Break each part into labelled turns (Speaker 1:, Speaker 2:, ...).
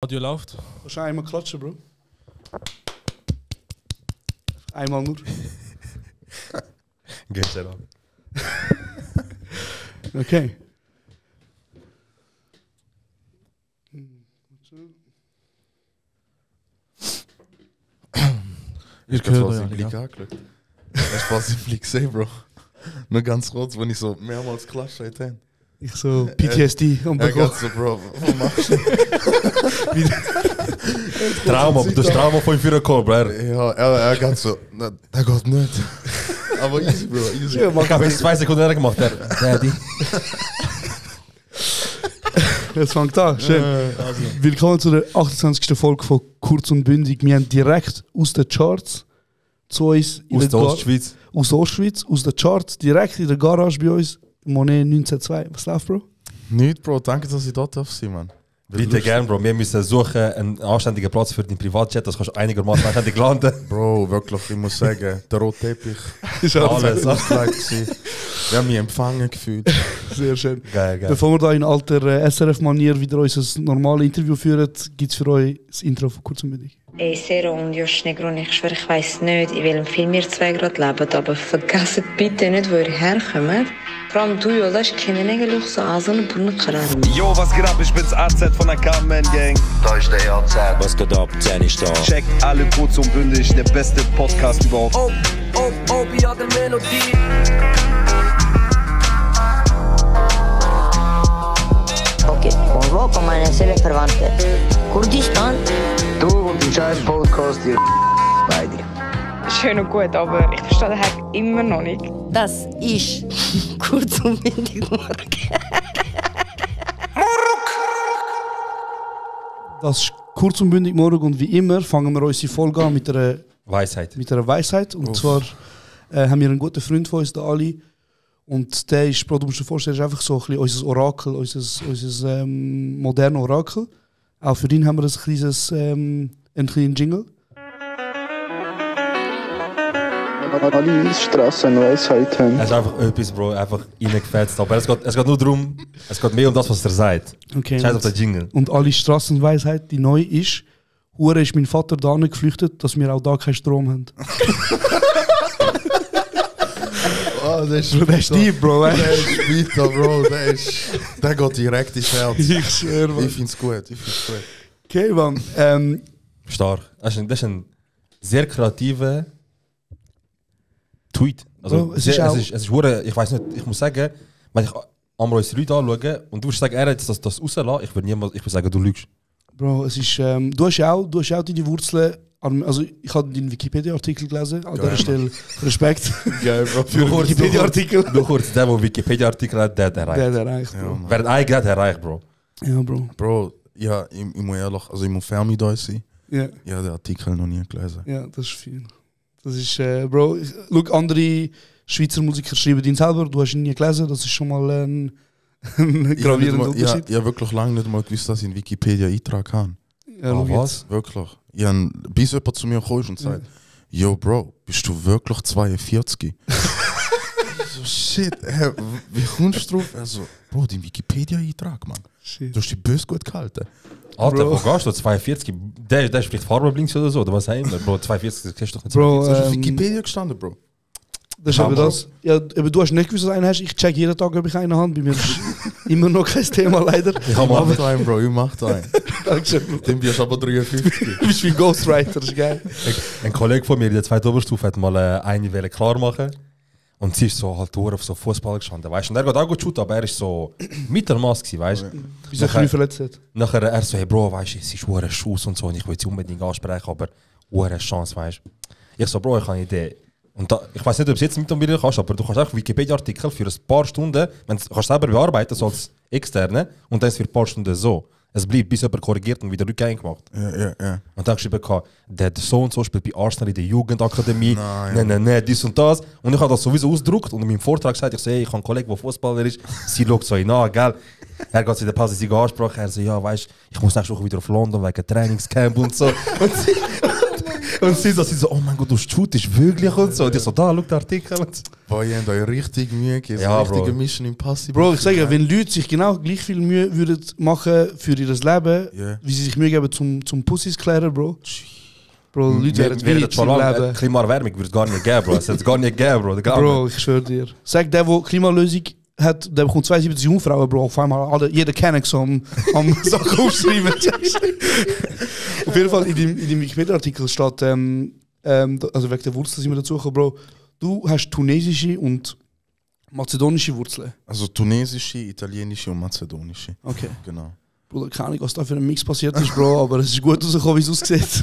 Speaker 1: Audio läuft.
Speaker 2: Kannst du einmal klatschen, Bro? Einmal nur.
Speaker 1: Geht ja dann.
Speaker 2: Okay.
Speaker 3: Ich kann was im Blick angeschaut. Hast du was im Blick gesehen, Bro? Nur ganz kurz, wenn ich so mehrmals klatsche hätte.
Speaker 2: Ich so PTSD und
Speaker 3: Er geht so, Bro, was machst du?
Speaker 1: Trauma, das Trauma von früher gekommen, Bro.
Speaker 3: Ja, er geht so, na, der geht nicht. Aber easy, Bro, easy.
Speaker 2: Ja,
Speaker 1: Ich habe jetzt 2 Sekunden gemacht, der Daddy.
Speaker 2: es fängt an. Schön.
Speaker 3: Also.
Speaker 2: Willkommen zu der 28. Folge von Kurz und Bündig. Wir haben direkt aus den Charts zu uns in
Speaker 1: Aus der Ostschweiz.
Speaker 2: Aus Ostschweiz, aus den Charts, direkt in der Garage bei uns. Monet 1902. Was läuft, Bro?
Speaker 3: Nicht, Bro, danke, dass ich dort darf sein, Mann.
Speaker 1: Bitte gern, Bro. Wir müssen suchen einen anständigen Platz für deinen Privatjet, das kannst du einigermaßen anständig landen.
Speaker 3: Bro, wirklich, ich muss sagen, der rote Teppich,
Speaker 2: Ist
Speaker 1: Alles.
Speaker 3: wir haben mich empfangen gefühlt.
Speaker 2: Sehr schön.
Speaker 1: Geil, geil.
Speaker 2: Bevor wir da in alter SRF-Manier wieder unser normales Interview führen, gibt es für euch das Intro von Kurz und Bündig.
Speaker 4: Ey, Sero und Josh Negron, ich schwöre, ich weiss nicht, in welchem Film ihr zwei gerade lebt, aber vergesst bitte nicht, wo ihr herkommt. Vor allem du, Jolas, kennen eigentlich so Asen und Brunnenkarren.
Speaker 5: Yo, was geht ab? Ich bin's AZ von der Carmen Gang.
Speaker 6: Da ist der AZ. Was geht ab? 10 ist da.
Speaker 5: Checkt alle kurz und bündig, der beste Podcast überhaupt.
Speaker 7: ja, der Melodie.
Speaker 4: Okay, von wo kommen meine Seelenverwandte? Kurdistan?
Speaker 6: Du und dein scheiß Podcast, ihr beide.
Speaker 8: Schön und gut, aber ich verstehe den Hack immer noch nicht.
Speaker 4: Das ist Kurz und Bündig morgen.
Speaker 2: Das ist Kurz und Bündig morgen und wie immer fangen wir unsere Folge an mit einer
Speaker 1: Weisheit.
Speaker 2: Und zwar haben wir einen guten Freund von uns, der Ali. Und der ist, Bro, du musst dir vorstellen, ist einfach so ein bisschen unser Orakel, unser modernes Orakel. Auch für ihn haben wir einen kleinen Jingle.
Speaker 9: Alle Straßenweisheiten.
Speaker 1: Es ist einfach etwas, Bro, einfach reingefetzt. Aber es geht nur darum, es geht mehr um das, was er sagt.
Speaker 2: Okay,
Speaker 1: Scheiß auf den Jingle.
Speaker 2: Und alle Straßenweisheit, die neu ist, Hure ist mein Vater da geflüchtet, dass wir auch da keinen Strom haben.
Speaker 3: Oh, der ist
Speaker 2: deep, Bro.
Speaker 3: Der ist bitter, Bro. Der geht direkt ins Herz.
Speaker 2: Ich schwöre, Mann.
Speaker 3: Ich find's gut.
Speaker 2: Okay, Mann.
Speaker 1: Stark. Das ist ein sehr kreativer Tweet. Also,
Speaker 2: Bro, es
Speaker 1: es
Speaker 2: ist
Speaker 1: ist hure, ich weiß nicht, ich muss sagen, wenn ich einmal unsere Leute anschaue und du würdest sagen, er hat das rauslassen, ich würde sagen, du lügst.
Speaker 2: Bro, es ist, du hast ja auch deine Wurzeln. Also ich habe deinen Wikipedia-Artikel gelesen, an dieser Stelle Respekt
Speaker 3: Geil, Bro.
Speaker 2: für den Wikipedia-Artikel.
Speaker 1: Nur kurz, der Wikipedia-Artikel hat, der hat erreicht.
Speaker 2: Der hat erreicht, Bro.
Speaker 1: Wer hat eigentlich hat erreicht, Bro.
Speaker 2: Ja, Bro.
Speaker 3: Bro, ja, ich muss ehrlich, also ich muss fair mit euch sein.
Speaker 2: Ja,
Speaker 3: Ich habe den Artikel noch nie gelesen.
Speaker 2: ja, das ist viel. Das ist, Bro, schau, andere Schweizer Musiker schreiben ihn selber, du hast ihn nie gelesen, das ist schon mal ein gravierender Unterschied.
Speaker 3: Ich habe wirklich lange nicht mal gewusst, dass ich einen Wikipedia-Eintrag habe.
Speaker 2: Ja, schau
Speaker 1: was?
Speaker 2: jetzt.
Speaker 3: Wirklich. Bis jemand zu mir kommt und sagt, yo Bro, bist du wirklich 42? So shit, wie kommst du drauf? Also, Bro, dein Wikipedia-Eintrag, Mann.
Speaker 2: Shit.
Speaker 3: Du hast dich böse gut gehalten.
Speaker 1: Alter,
Speaker 2: Bro.
Speaker 1: wo gehst du? 42? Der spricht farbenblinks oder so, oder was auch immer. Bro, 42, das kriegst du doch nicht.
Speaker 2: Bro,
Speaker 3: Das ist auf Wikipedia gestanden, Bro.
Speaker 2: das ist eben das. Ja, eben, du hast nicht gewusst, dass du einen hast. Ich check jeden Tag, ob ich einen habe. Bei mir ist immer noch kein Thema, leider.
Speaker 3: Ich mach einen, Bro, ich mach einen.
Speaker 2: Dankeschön, Bro.
Speaker 3: Dann bist du aber 53.
Speaker 2: Du bist wie ein Ghostwriter, das ist geil.
Speaker 1: Ein Kollege von mir in der zweiten Oberstufe hat mal eine Welle klar machen. Und sie ist so halt auf so Fußball gestanden, weißt du? Und er geht auch gut shooten, aber er ist so Mittelmaß gewesen, weißt du?
Speaker 2: Wieso ein bisschen verletzt hat.
Speaker 1: Nachher er so, hey Bro, weißt du, es ist hure Schuss und so, und ich will sie unbedingt ansprechen, aber hure Chance, weißt du? Ich so, Bro, ich habe eine Idee. Und da, ich weiß nicht, ob du es jetzt mit dem Video kannst, aber du kannst auch Wikipedia-Artikel für ein paar Stunden, wenn du kannst selber bearbeiten, so als Externe, und dann ist für ein paar Stunden so. Es bleibt, bis jemand korrigiert und wieder rückgängig gemacht.
Speaker 3: Ja.
Speaker 1: Und dann geschrieben, der so und so spielt bei Arsenal in der Jugendakademie. Nein, dies und das. Und ich habe das sowieso ausgedruckt und in meinem Vortrag gesagt, ich so, hey, ich habe einen Kollegen, der Fußballer ist. Sie schaut so hin an, gell? Er geht in der Pause sie ansprechen. Er so, ja, weißt du, ich muss nächste Woche wieder auf London wegen Trainingscamp und so. Und sie so, oh mein Gott, du shootest wirklich und so. Und ich so, da, schau den Artikel.
Speaker 3: Boah, ihr habt euch richtig Mühe gegeben.
Speaker 1: Ja,
Speaker 3: So richtige
Speaker 1: Bro.
Speaker 3: Mission Impossible.
Speaker 2: Bro, ich sage ja, wenn Leute sich genau gleich viel Mühe würden machen für ihr Leben,
Speaker 3: Ja.
Speaker 2: wie sie sich Mühe geben zum Pussys klären, Bro. Bro, Leute wären
Speaker 1: Wir
Speaker 2: weit
Speaker 1: schon
Speaker 2: im
Speaker 1: lange,
Speaker 2: Leben.
Speaker 1: Klimaerwärmung würde es gar nicht geben, Bro. Es hätte es gar nicht geben, Bro. Der
Speaker 2: Bro, ich schwöre dir. Sag, der Klimalösung hat, der bekommt 72 Jungfrauen, Bro. Auf einmal jeder kennt so am Sachen aufschreiben. Auf jeden Fall in dem Wikipedia-Artikel steht, also wegen der Wurzeln sind wir dazu gekommen, Bro. Du hast tunesische und mazedonische Wurzeln.
Speaker 3: Also tunesische, italienische und mazedonische.
Speaker 2: Okay.
Speaker 3: Genau.
Speaker 2: Bruder, keine Ahnung, was da für ein Mix passiert ist, Bro, aber es ist gut rausgekommen, wie es aussieht.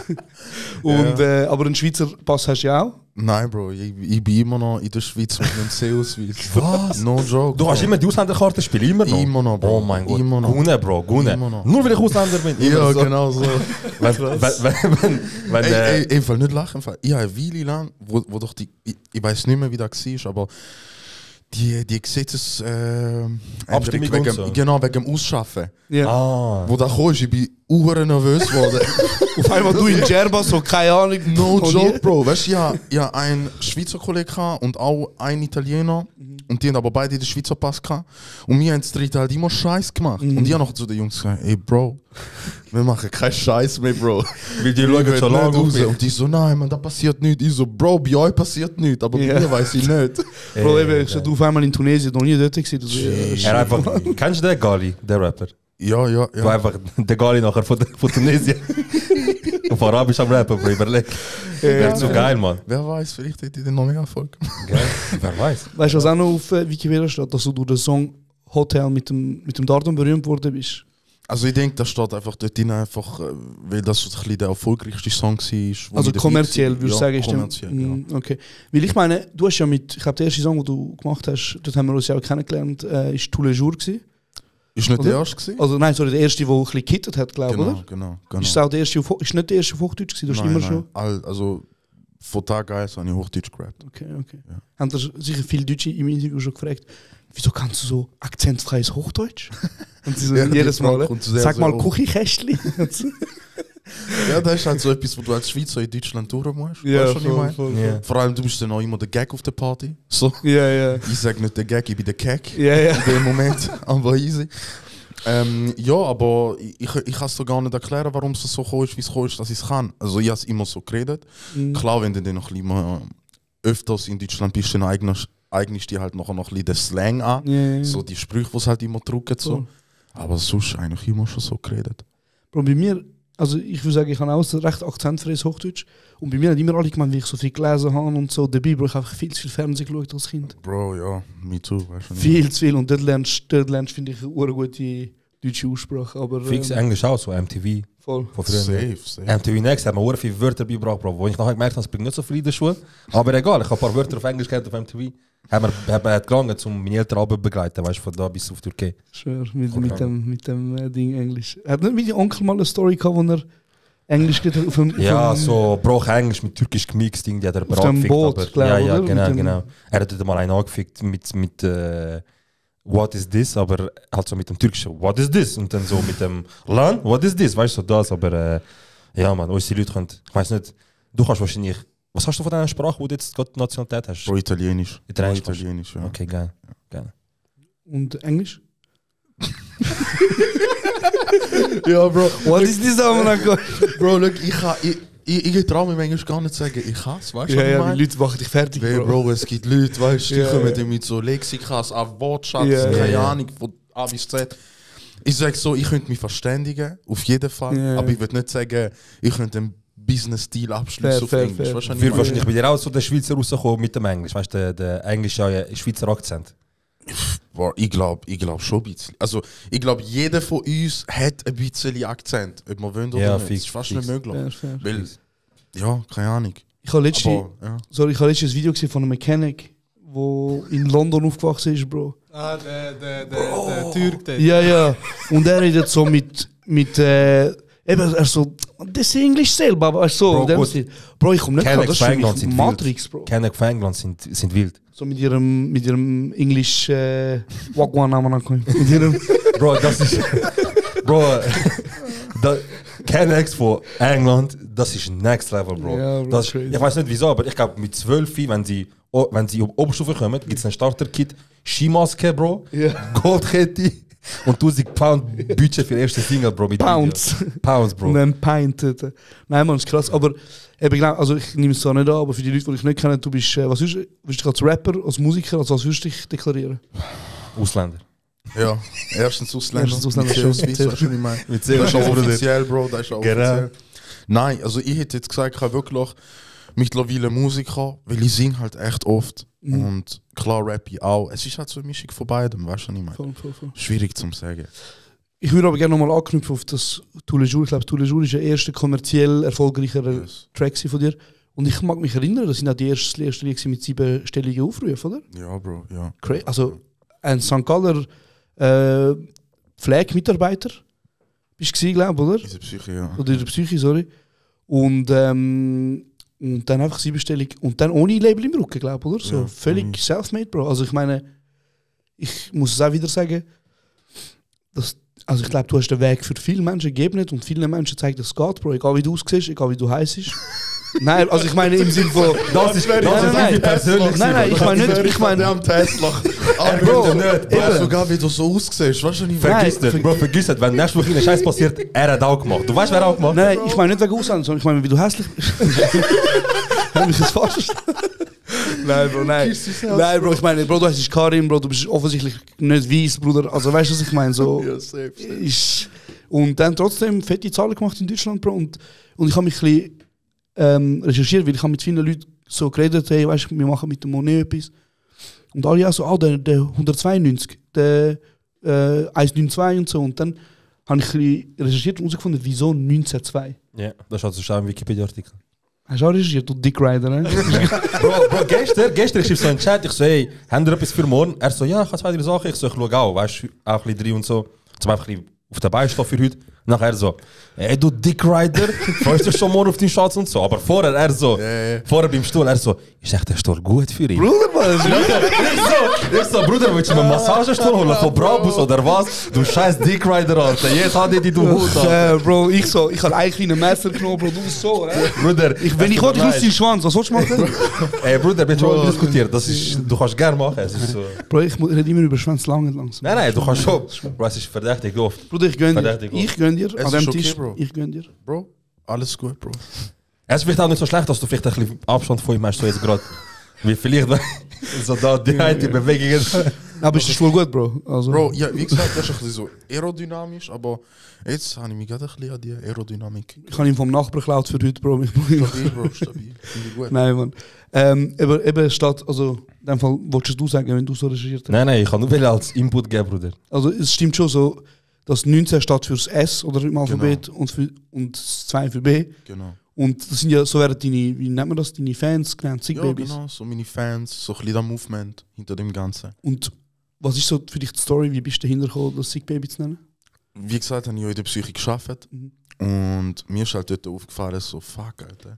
Speaker 2: Und, aber einen Schweizer Pass hast du ja auch.
Speaker 3: Nein, Bro, ich bin immer noch in der Schweiz mit einem C-Ausweis.
Speaker 1: Was?
Speaker 3: No joke.
Speaker 1: Du hast immer die Ausländerkarte spielen, immer noch?
Speaker 3: Immer noch, Bro.
Speaker 1: Oh mein Gott.
Speaker 3: Immer noch.
Speaker 1: Gune, Bro, Gune.
Speaker 3: Immer noch.
Speaker 1: Nur weil ich Ausländer bin.
Speaker 3: Ja,
Speaker 1: immer so.
Speaker 3: genau so.
Speaker 1: Wenn
Speaker 3: Ey, Fall nicht lachen. Ich habe eine Weile lang, wo doch ich weiß nicht mehr, wie das war, aber die Gesetzes...
Speaker 1: Abstimmung
Speaker 3: wegen,
Speaker 1: und so.
Speaker 3: Genau, wegen dem Ausschaffen.
Speaker 2: Ja.
Speaker 1: Ah.
Speaker 3: Wo da kommst, ich bin nervös geworden.
Speaker 2: Auf einmal du in Djerba, so keine Ahnung.
Speaker 3: No
Speaker 2: noch
Speaker 3: joke,
Speaker 2: nie.
Speaker 3: Bro. Weißt du, ja, einen Schweizer Kollegen gehabt und auch einen Italiener. Und die haben aber beide den Schweizer Pass gehabt. Und wir haben das dritte halt immer Scheiß gemacht. Und ich habe noch zu den Jungs gesagt, ey Bro, wir machen keinen Scheiß mehr, Bro.
Speaker 1: Weil die
Speaker 3: Wir
Speaker 1: schauen
Speaker 3: gehen
Speaker 1: schon lange
Speaker 3: nicht
Speaker 1: auf
Speaker 3: raus.
Speaker 1: mich.
Speaker 3: Und die so, nein, man, da passiert nichts. Ich so, Bro, bei euch passiert nichts, aber bei
Speaker 2: Ja.
Speaker 3: mir weiß ich nicht.
Speaker 2: Bro, eben, ich du auf einmal in Tunesien, noch nie dort gewesen. Du so,
Speaker 1: Er einfach, kennst du den Gali, der Rapper?
Speaker 3: Ja.
Speaker 1: Du einfach der Gali nachher von Tunesien. Auf Arabisch am Rappen, Bro, überleg. Wäre so geil, Mann.
Speaker 3: Wer weiß, vielleicht hätte ich den noch mehr Erfolg.
Speaker 1: Geil. Wer weiß.
Speaker 2: Weißt du, was auch noch auf Wikipedia steht, dass du durch den Song Hotel mit dem Dardan berühmt worden bist?
Speaker 3: Also ich denke, das steht einfach dort drin, einfach, weil das so ein bisschen der erfolgreichste Song war. wo
Speaker 2: Also
Speaker 3: ich dabei
Speaker 2: kommerziell,
Speaker 3: war.
Speaker 2: würdest du sagen? ist
Speaker 3: kommerziell,
Speaker 2: der,
Speaker 3: genau.
Speaker 2: Okay. Weil ich meine, du hast ja ich glaube, der erste Song, den du gemacht hast, dort haben wir uns ja auch kennengelernt, ist Tous les jours gewesen.
Speaker 3: Ist nicht
Speaker 2: Oder?
Speaker 3: der erste gewesen?
Speaker 2: Also nein, sorry, der erste, der ein bisschen gekittet hat, glaube ich, oder?
Speaker 3: Genau.
Speaker 2: Ist es auch der erste, ist nicht der erste auf Hochdeutsch gewesen? Du hast immer schon...
Speaker 3: Also von Tag 1 habe ich Hochdeutsch gerappt.
Speaker 2: Okay.
Speaker 3: Ja.
Speaker 2: Haben da sicher viele Deutsche im Interview schon gefragt, wieso kannst du so akzentfreies Hochdeutsch? Und sie so
Speaker 3: Ja,
Speaker 2: jedes
Speaker 3: die
Speaker 2: Mal,
Speaker 3: Frage kommt sehr,
Speaker 2: sag mal
Speaker 3: sehr oft.
Speaker 2: Küchenkästchen.
Speaker 3: Ja, das ist halt so etwas, wo du als Schweizer in Deutschland durch musst.
Speaker 2: Ja,
Speaker 3: Weißt du, was ich meine?
Speaker 2: voll.
Speaker 1: Ja.
Speaker 3: Vor allem, du bist dann auch immer der Gag auf der Party. So.
Speaker 2: Ja.
Speaker 3: Ich sage nicht der Gag, ich bin der Gag.
Speaker 2: Ja.
Speaker 3: In dem Moment, aber easy. Ja, aber ich kann es dir gar nicht erklären, warum es so gekommen ist, wie es gekommen ist, dass ich es kann. Also ich habe es immer so geredet. Klar, wenn du dann noch ein bisschen öfters in Deutschland bist, dann eignest dir halt noch ein bisschen den Slang an.
Speaker 2: Ja.
Speaker 3: So die Sprüche, die es halt immer drücken. So. Aber sonst eigentlich immer schon so geredet.
Speaker 2: Bro, bei mir, also ich würde sagen, ich habe auch recht akzentfreies Hochdeutsch. Und bei mir haben immer alle gemeint, wie ich so viel gelesen habe und so. Dabei, Bro, ich habe einfach viel zu viel Fernsehen geschaut als Kind.
Speaker 3: Bro, ja, me too. Weißt du nicht.
Speaker 2: Viel zu viel. Und dort lernst finde ich, eine gute deutsche Aussprache. Aber,
Speaker 1: Fix Englisch auch, so MTV.
Speaker 2: voll.
Speaker 1: Von früher.
Speaker 3: Safe.
Speaker 1: MTV Next hat mir sehr viele Wörter beigebracht, Bro. Wo ich nachher gemerkt habe, es bringt nicht so viel in der Schule. Aber egal, ich habe ein paar Wörter auf Englisch gelernt auf MTV. Hat gelangen, um meine Eltern zu begleiten, weißt du, von da bis auf Türkei.
Speaker 2: Schwör, mit dem Ding Englisch. Hat nicht mein Onkel mal eine Story gehabt, wo er Englisch geredet hat?
Speaker 1: Ja, so Bruch Englisch mit Türkisch gemixt, die hat er
Speaker 2: Auf dem Boot,
Speaker 1: aber,
Speaker 2: glaub,
Speaker 1: ja,
Speaker 2: oder?
Speaker 1: genau,
Speaker 2: Mit dem-
Speaker 1: genau. Er hat dort mal einen angefickt mit What is this, aber halt so mit dem Türkischen What is this? Und dann so mit dem Lan, What is this? Weißt du, so das, aber ja, man, unsere Leute können, ich weiß nicht, du kannst wahrscheinlich, was hast du von deiner Sprache, wo du jetzt gerade Nationalität hast?
Speaker 3: Bro, Italienisch.
Speaker 1: Italienisch,
Speaker 3: Bro, Italienisch, ja.
Speaker 1: Okay, geil.
Speaker 2: Und Englisch?
Speaker 3: Ja, Bro.
Speaker 2: What is this, Amanako?
Speaker 3: Bro, look, ich traue mich manchmal gar nicht zu sagen, ich kann es, weißt du, was ich
Speaker 2: Ja,
Speaker 3: meine?
Speaker 2: die Leute machen dich fertig,
Speaker 3: Weil,
Speaker 2: Bro.
Speaker 3: Bro, es gibt Leute, weißt du, die
Speaker 2: Ja,
Speaker 3: kommen
Speaker 2: ja.
Speaker 3: dann mit so Lexikas, an Wortschatz,
Speaker 2: Ja,
Speaker 3: keine
Speaker 2: ja.
Speaker 3: Ahnung, von A bis Z. Ich sage so, ich könnte mich verständigen, auf jeden Fall,
Speaker 2: Ja.
Speaker 3: aber ich würde nicht sagen, ich könnte einen Business-Deal abschließen auf
Speaker 2: Fair,
Speaker 3: Englisch.
Speaker 2: fair.
Speaker 3: Weißt du, was ich
Speaker 1: Wird
Speaker 3: meine?
Speaker 1: wahrscheinlich bei dir auch so der Schweizer rauskommen mit dem Englisch, weißt du, der Englisch ja ein Schweizer Akzent.
Speaker 3: Boah, ich glaub schon ein bisschen. Also, ich glaube, jeder von uns hat ein bisschen Akzent, ob man will oder
Speaker 1: Ja,
Speaker 3: nicht.
Speaker 1: fix,
Speaker 3: Das ist fast
Speaker 1: fix.
Speaker 3: nicht möglich.
Speaker 2: Fair.
Speaker 3: Weil, ja, keine Ahnung.
Speaker 2: Ich habe letztens
Speaker 3: Aber, ja.
Speaker 2: ein Video gesehen von einem Mechanic, der in London aufgewachsen ist, Bro.
Speaker 10: Ah, der Türk, der.
Speaker 2: Ja. Und er redet so mit eben, er so, das ist Englisch selber, aber so,
Speaker 1: Bro,
Speaker 2: in dem
Speaker 1: gut.
Speaker 2: Stil. Bro, ich komme nicht klar,
Speaker 1: Kenneck
Speaker 2: das ist
Speaker 1: von
Speaker 2: für
Speaker 1: England
Speaker 2: mich
Speaker 1: sind
Speaker 2: Matrix,
Speaker 1: wild.
Speaker 2: Bro.
Speaker 1: Kenneck von England sind wild.
Speaker 2: So mit ihrem Englisch, Wagwan mit ihrem,
Speaker 1: Bro, das ist. Bro, Kennex von England, das ist next level, Bro.
Speaker 2: Ja, Bro,
Speaker 1: Das,
Speaker 2: crazy.
Speaker 1: ich weiß nicht wieso, aber ich glaube mit 12, wenn sie wenn sie auf Oberstufe kommen, gibt es ein Starter-Kit, Skimaske, Bro, Goldkette und 1000 Pound Budget für die erste Single, Bro. Mit
Speaker 2: Pounds, Bro. Und dann Pint. Nein, man, ist krass. Aber eben genau, also ich nehme es zwar nicht an, aber für die Leute, die ich nicht kenne, du bist, was willst du dich als Rapper, als Musiker, als würdest du dich deklarieren?
Speaker 1: Ausländer.
Speaker 3: Ja, erstens Ausländer.
Speaker 2: Weißt du,
Speaker 3: was ich meine? Das ist auch offiziell, Bro, das ist auch offiziell. Nein, also ich hätte jetzt gesagt, ich habe wirklich mittlerweile Musiker, weil ich singe halt echt oft. Und klar rap ich auch. Es ist halt so eine Mischung von beidem, weißt du, was ich meine?
Speaker 2: Voll.
Speaker 3: Schwierig zu sagen.
Speaker 2: Ich würde aber gerne nochmal anknüpfen auf das Tous les Jours. Ich glaube, Tous les Jours ist der erste kommerziell erfolgreichere Track von dir. Und ich mag mich erinnern, das sind auch die ersten Lieder mit 7-stelligen Aufrufen, oder?
Speaker 3: Ja, Bro, ja.
Speaker 2: Also ein St. Galler Pflegemitarbeiter bist du, glaube ich, oder?
Speaker 3: In der Psyche, ja.
Speaker 2: Oder in der Psyche, sorry. Und dann einfach 7-stellig. Und dann ohne Label im Rücken, glaube ich, oder? So völlig self-made, Bro. Also ich meine, ich muss es auch wieder sagen, also ich glaube, du hast den Weg für viele Menschen gegeben und vielen Menschen zeigt, dass es geht, Bro. Egal wie du aussiehst, egal wie du heißt. Nein, also ich meine im Sinne von...
Speaker 1: Das ist persönlich.
Speaker 2: Nein, ich meine nicht... Ich meine...
Speaker 3: am Tesla. Aber Bro, weißt sogar, wie du so aussiehst. Weißt du nicht?
Speaker 1: Vergiss nicht, Bro, vergiss nicht. Wenn nächste Woche ein Scheiß passiert, er hat auch gemacht. Du weißt, wer auch gemacht hat?
Speaker 2: Nein, ich meine nicht wegen Ausländern, sondern ich meine, wie du hässlich bist. Hab ich das falsch verstanden? Nein, Bro, nein. Nein, Bro, ich meine, Bro, du heißt Karim, Bro, du bist offensichtlich nicht weiss, Bruder. Also weißt du, was ich meine? So,
Speaker 3: ja, safe.
Speaker 2: Und dann trotzdem fette Zahlen gemacht in Deutschland, Bro. Und ich habe mich ein bisschen recherchiert, weil ich habe mit vielen Leuten so geredet, hey, weißt du, wir machen mit dem Monet etwas. Und alle auch so, der 192, der 192 und so. Und dann habe ich ein bisschen recherchiert und herausgefunden, wieso 1902.
Speaker 1: Ja, das ist also schon ein Wikipedia-Artikel.
Speaker 2: Hast du auch recherchiert, du Dick Rider, ne?
Speaker 1: Bro, gestern ich so einen Chat, ich so, hey, haben wir etwas für morgen? Er so, ja, ich habe 2, 3 Sachen, ich so, ich schaue auch, weißt du, auch ein bisschen drin und so. Zum Beispiel auf der Beistoffe für heute. Nachher so, ey du Dick Rider, freust du dich schon morgen auf den Schatz und so. Aber vorher er so, vorher beim Stuhl, er so, ist echt der Stuhl gut für ihn?
Speaker 2: Bruder, Mann!
Speaker 1: Ich so, Bruder, willst du mir einen Massagestuhl holen von Brabus oder was? Du scheiß Dick Rider, Alter. Jetzt hat die du Hut,
Speaker 2: Bro, ich habe eigentlich ein Messer genommen, Bro, du so, ne?
Speaker 1: Bruder,
Speaker 2: wenn ich wollte, ich den Schwanz, was sollst du machen?
Speaker 1: Ey, Bruder, wir haben schon diskutiert, das ist, du kannst gerne machen. Es ist so.
Speaker 2: Bro, ich rede immer über Schwanz langsam.
Speaker 1: Nein, du kannst schon. Bro, es ist verdächtig oft.
Speaker 2: Bruder, ich gönn dir.
Speaker 3: Es
Speaker 2: an dem
Speaker 3: ist okay,
Speaker 2: Tisch,
Speaker 3: Bro.
Speaker 2: ich gönn dir.
Speaker 3: Bro, alles gut, Bro.
Speaker 1: Es ist vielleicht auch nicht so schlecht, dass du vielleicht ein bisschen Abstand von ihm hast, so jetzt gerade. Wie vielleicht so da die Bewegungen.
Speaker 2: Aber ist das voll gut, Bro? Also.
Speaker 3: Bro, ja, wie gesagt, das ist ein bisschen so aerodynamisch, aber jetzt habe ich mich gerade ein bisschen an die Aerodynamik.
Speaker 2: Ich habe ihn vom Nachbar geklaut für heute, Bro.
Speaker 3: Stabil, Bro, stabil. Finde ich gut.
Speaker 2: Nein, Mann. Eben statt, also in dem Fall wolltest du sagen, wenn du so recherchiert hast.
Speaker 1: Nein, ich kann nur als Input geben, Bruder.
Speaker 2: Also es stimmt schon so, dass 19 steht fürs S oder im Alphabet und das 2 für B.
Speaker 3: Genau.
Speaker 2: Und das sind ja, so werden deine, wie nennt man das, deine Fans genannt, Sick Babies.
Speaker 3: Ja, genau, so meine Fans, so ein bisschen das Movement hinter dem Ganzen.
Speaker 2: Und was ist so für dich die Story, wie bist du dahinter gekommen, das Sick Baby zu nennen?
Speaker 3: Wie gesagt, habe ich auch in der Psyche gearbeitet. Und mir ist halt dort aufgefallen, so fuck, Alter.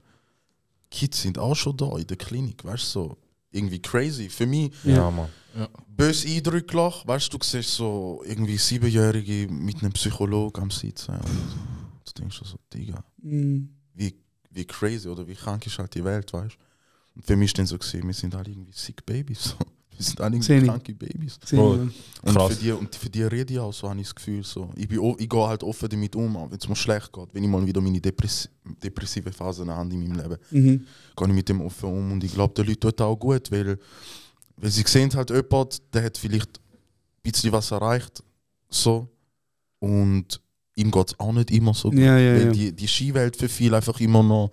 Speaker 3: Kids sind auch schon da in der Klinik, weißt du, so irgendwie crazy. Für mich,
Speaker 1: ja, Mann.
Speaker 3: Ja. Böse Eindrücke, weißt du, siehst so irgendwie 7-Jährige mit einem Psychologen am Sitzen. Und du denkst so, Digga, wie crazy oder wie krank ist halt die Welt, weißt du? Und für mich ist dann so gesehen, wir sind alle irgendwie sick Babys. So. Wir sind alle irgendwie kranke Babys. Und für die rede ich auch so, habe ich das Gefühl. So. Ich gehe halt offen damit um, wenn es mir schlecht geht. Wenn ich mal wieder meine depressive Phasen habe in meinem Leben, gehe ich mit dem offen um. Und ich glaube, den Leuten tut auch gut, weil sie sehen halt jemanden, der hat vielleicht ein bisschen was erreicht. So. Und ihm geht es auch nicht immer so gut. Weil die Skiwelt für viele einfach immer noch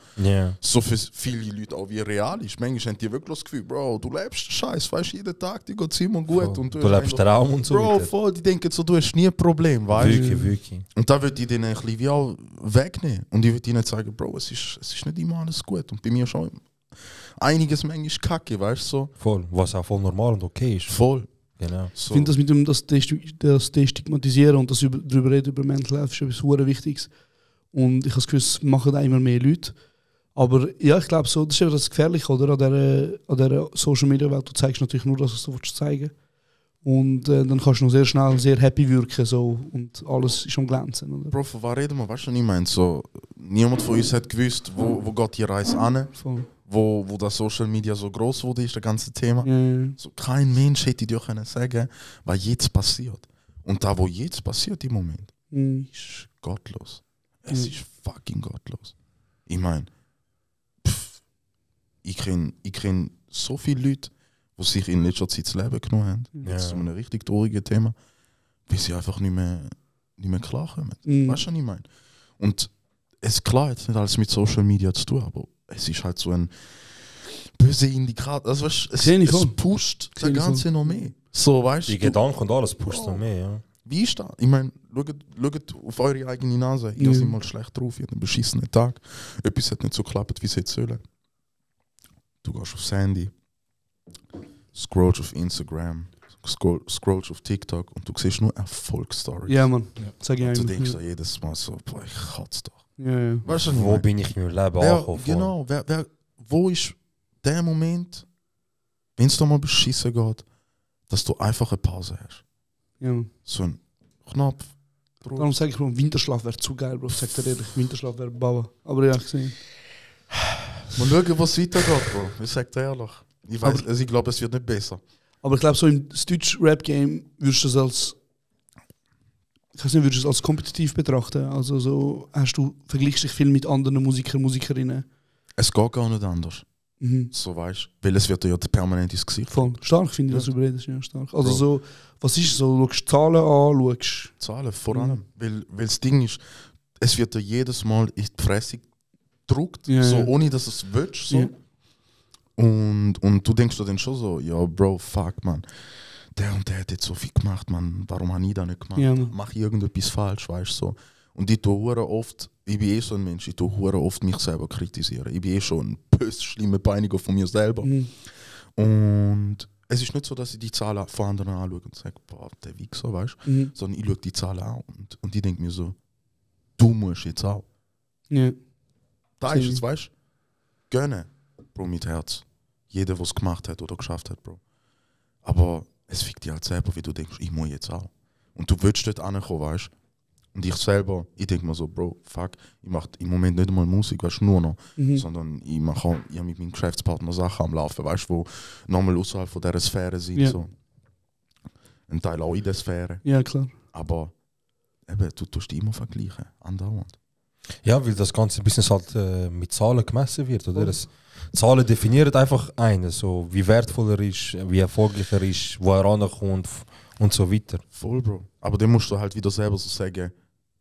Speaker 3: so für viele Leute auch wie real ist. Manchmal haben die wirklich das Gefühl, Bro, du lebst Scheiß, weißt du, jeden Tag, dir geht es immer gut.
Speaker 1: Voll.
Speaker 3: Und
Speaker 1: du lebst Traum und so.
Speaker 3: Bro, voll, die denken so, du hast nie ein Problem, weißt du?
Speaker 1: Wirklich.
Speaker 3: Und da würde ich denen ein bisschen wie auch wegnehmen. Und ich würde ihnen sagen, Bro, es ist nicht immer alles gut. Und bei mir schon einiges manchmal kacke, weißt du? So.
Speaker 1: Voll, was auch voll normal und okay ist.
Speaker 3: Voll.
Speaker 1: Genau.
Speaker 2: So. Ich finde das mit dem das Destigmatisieren und das darüber reden, über Mental Health, ist etwas sehr Wichtiges. Und ich habe das Gefühl, es machen da immer mehr Leute. Aber ja, ich glaube, so, das ist ja das Gefährliche, oder? An dieser Social Media Welt. Du zeigst natürlich nur das, was du zeigen willst. Und dann kannst du noch sehr schnell sehr happy wirken so, und alles ist am Glänzen. Oder?
Speaker 3: Bro, von was reden wir? Weißt du, was ich meine? So, niemand von uns hat gewusst, wo geht die Reise an. wo das Social Media so groß wurde, ist das ganze Thema. So, kein Mensch hätte dir können sagen, was jetzt passiert. Und da, wo jetzt passiert im Moment, ist gottlos. Es ist fucking gottlos. Ich meine, ich kenn so viele Leute, die sich in letzter Zeit das Leben genommen haben. Das ist so ein richtig trauriges Thema, weil sie einfach nicht mehr klarkommen. Weißt du, was ich meine? Und es klar, jetzt nicht alles mit Social Media zu tun, aber es ist halt so ein böser Indikator. Also, weißt, es pusht das Ganze noch mehr. So, weißt,
Speaker 1: die Gedanken und alles pusht noch mehr, ja.
Speaker 3: Wie ist das? Ich meine, schaut auf eure eigene Nase. Ihr seid mal schlecht drauf, ihr habt einen beschissenen Tag. Etwas hat nicht so geklappt, wie es hätte sollen. Du gehst aufs Handy, scrollst auf Instagram, scrollst auf TikTok und du siehst nur Erfolgsstories.
Speaker 2: Ja, Mann. Sag ich
Speaker 3: und du
Speaker 2: eigentlich.
Speaker 3: denkst dir jedes Mal so, boah, ich kotze doch.
Speaker 2: Ja.
Speaker 3: Weißt du,
Speaker 1: wo bin ich in meinem Leben angekommen?
Speaker 3: Genau, wo ist der Moment, wenn es dir mal beschissen geht, dass du einfach eine Pause hast?
Speaker 2: Ja.
Speaker 3: So ein Knopf. Bro.
Speaker 2: Darum sage ich, Bro, Winterschlaf wäre zu geil, Bro. Ich sag dir ehrlich, Winterschlaf wäre bauen. Aber ja, ich sehe.
Speaker 3: Mal schauen, was weitergeht, Bro. Ich sag dir ehrlich. Ich glaube, es wird nicht besser.
Speaker 2: Aber ich glaube, so im Deutsch-Rap-Game würdest du es als. Ich weiß nicht, würdest du es als kompetitiv betrachten? Also so vergleichst dich viel mit anderen Musikerinnen?
Speaker 3: Es geht gar nicht anders. So weißt du, weil es wird ja permanent ins Gesicht.
Speaker 2: Voll stark finde ich, dass du überredest, ja, stark. Also so, was ist so, schaust Zahlen an,
Speaker 3: Zahlen, vor allem. Weil das Ding ist, es wird ja jedes Mal in die Fresse gedruckt, so ohne dass es willst. So. Ja. Und du denkst dir dann schon so, ja Bro, fuck man, der und der hat jetzt so viel gemacht, man, warum habe ich das nicht gemacht? Ja, mach ich irgendetwas falsch, weißt du so. Und ich tue oft, ich bin so ein Mensch, ich tue oft mich selber kritisieren. Ich bin schon ein böse, schlimmer Peiniger von mir selber. Und es ist nicht so, dass ich die Zahlen von anderen anschaue und sage, boah, der Wichser, weißt du? Sondern ich schaue die Zahlen an und ich denke mir so, du musst jetzt auch.
Speaker 2: Ja.
Speaker 3: Da ist es, weißt du? Gönnen, Bro, mit Herz. Jeder, der es gemacht hat oder geschafft hat, Bro. Aber es fickt dich halt selber, wie du denkst, ich muss jetzt auch. Und du willst dort ankommen, weißt du? Und ich selber, ich denke mir so, Bro, fuck, ich mache im Moment nicht einmal Musik, weißt du, nur noch, sondern ich habe mit meinem Geschäftspartner Sachen am Laufen, weißt du, die nochmal außerhalb von dieser Sphäre sind. Ja. So. Ein Teil auch in der Sphäre.
Speaker 2: Ja, klar.
Speaker 3: Aber eben, du tust dich immer vergleichen, andauernd.
Speaker 1: Ja, weil das ganze Business halt mit Zahlen gemessen wird, oder? Zahlen definieren einfach einen, so wie wertvoll er ist, wie erfolgreich er ist, wo er rankommt und so weiter.
Speaker 3: Voll, Bro. Aber dann musst du halt wieder selber so sagen,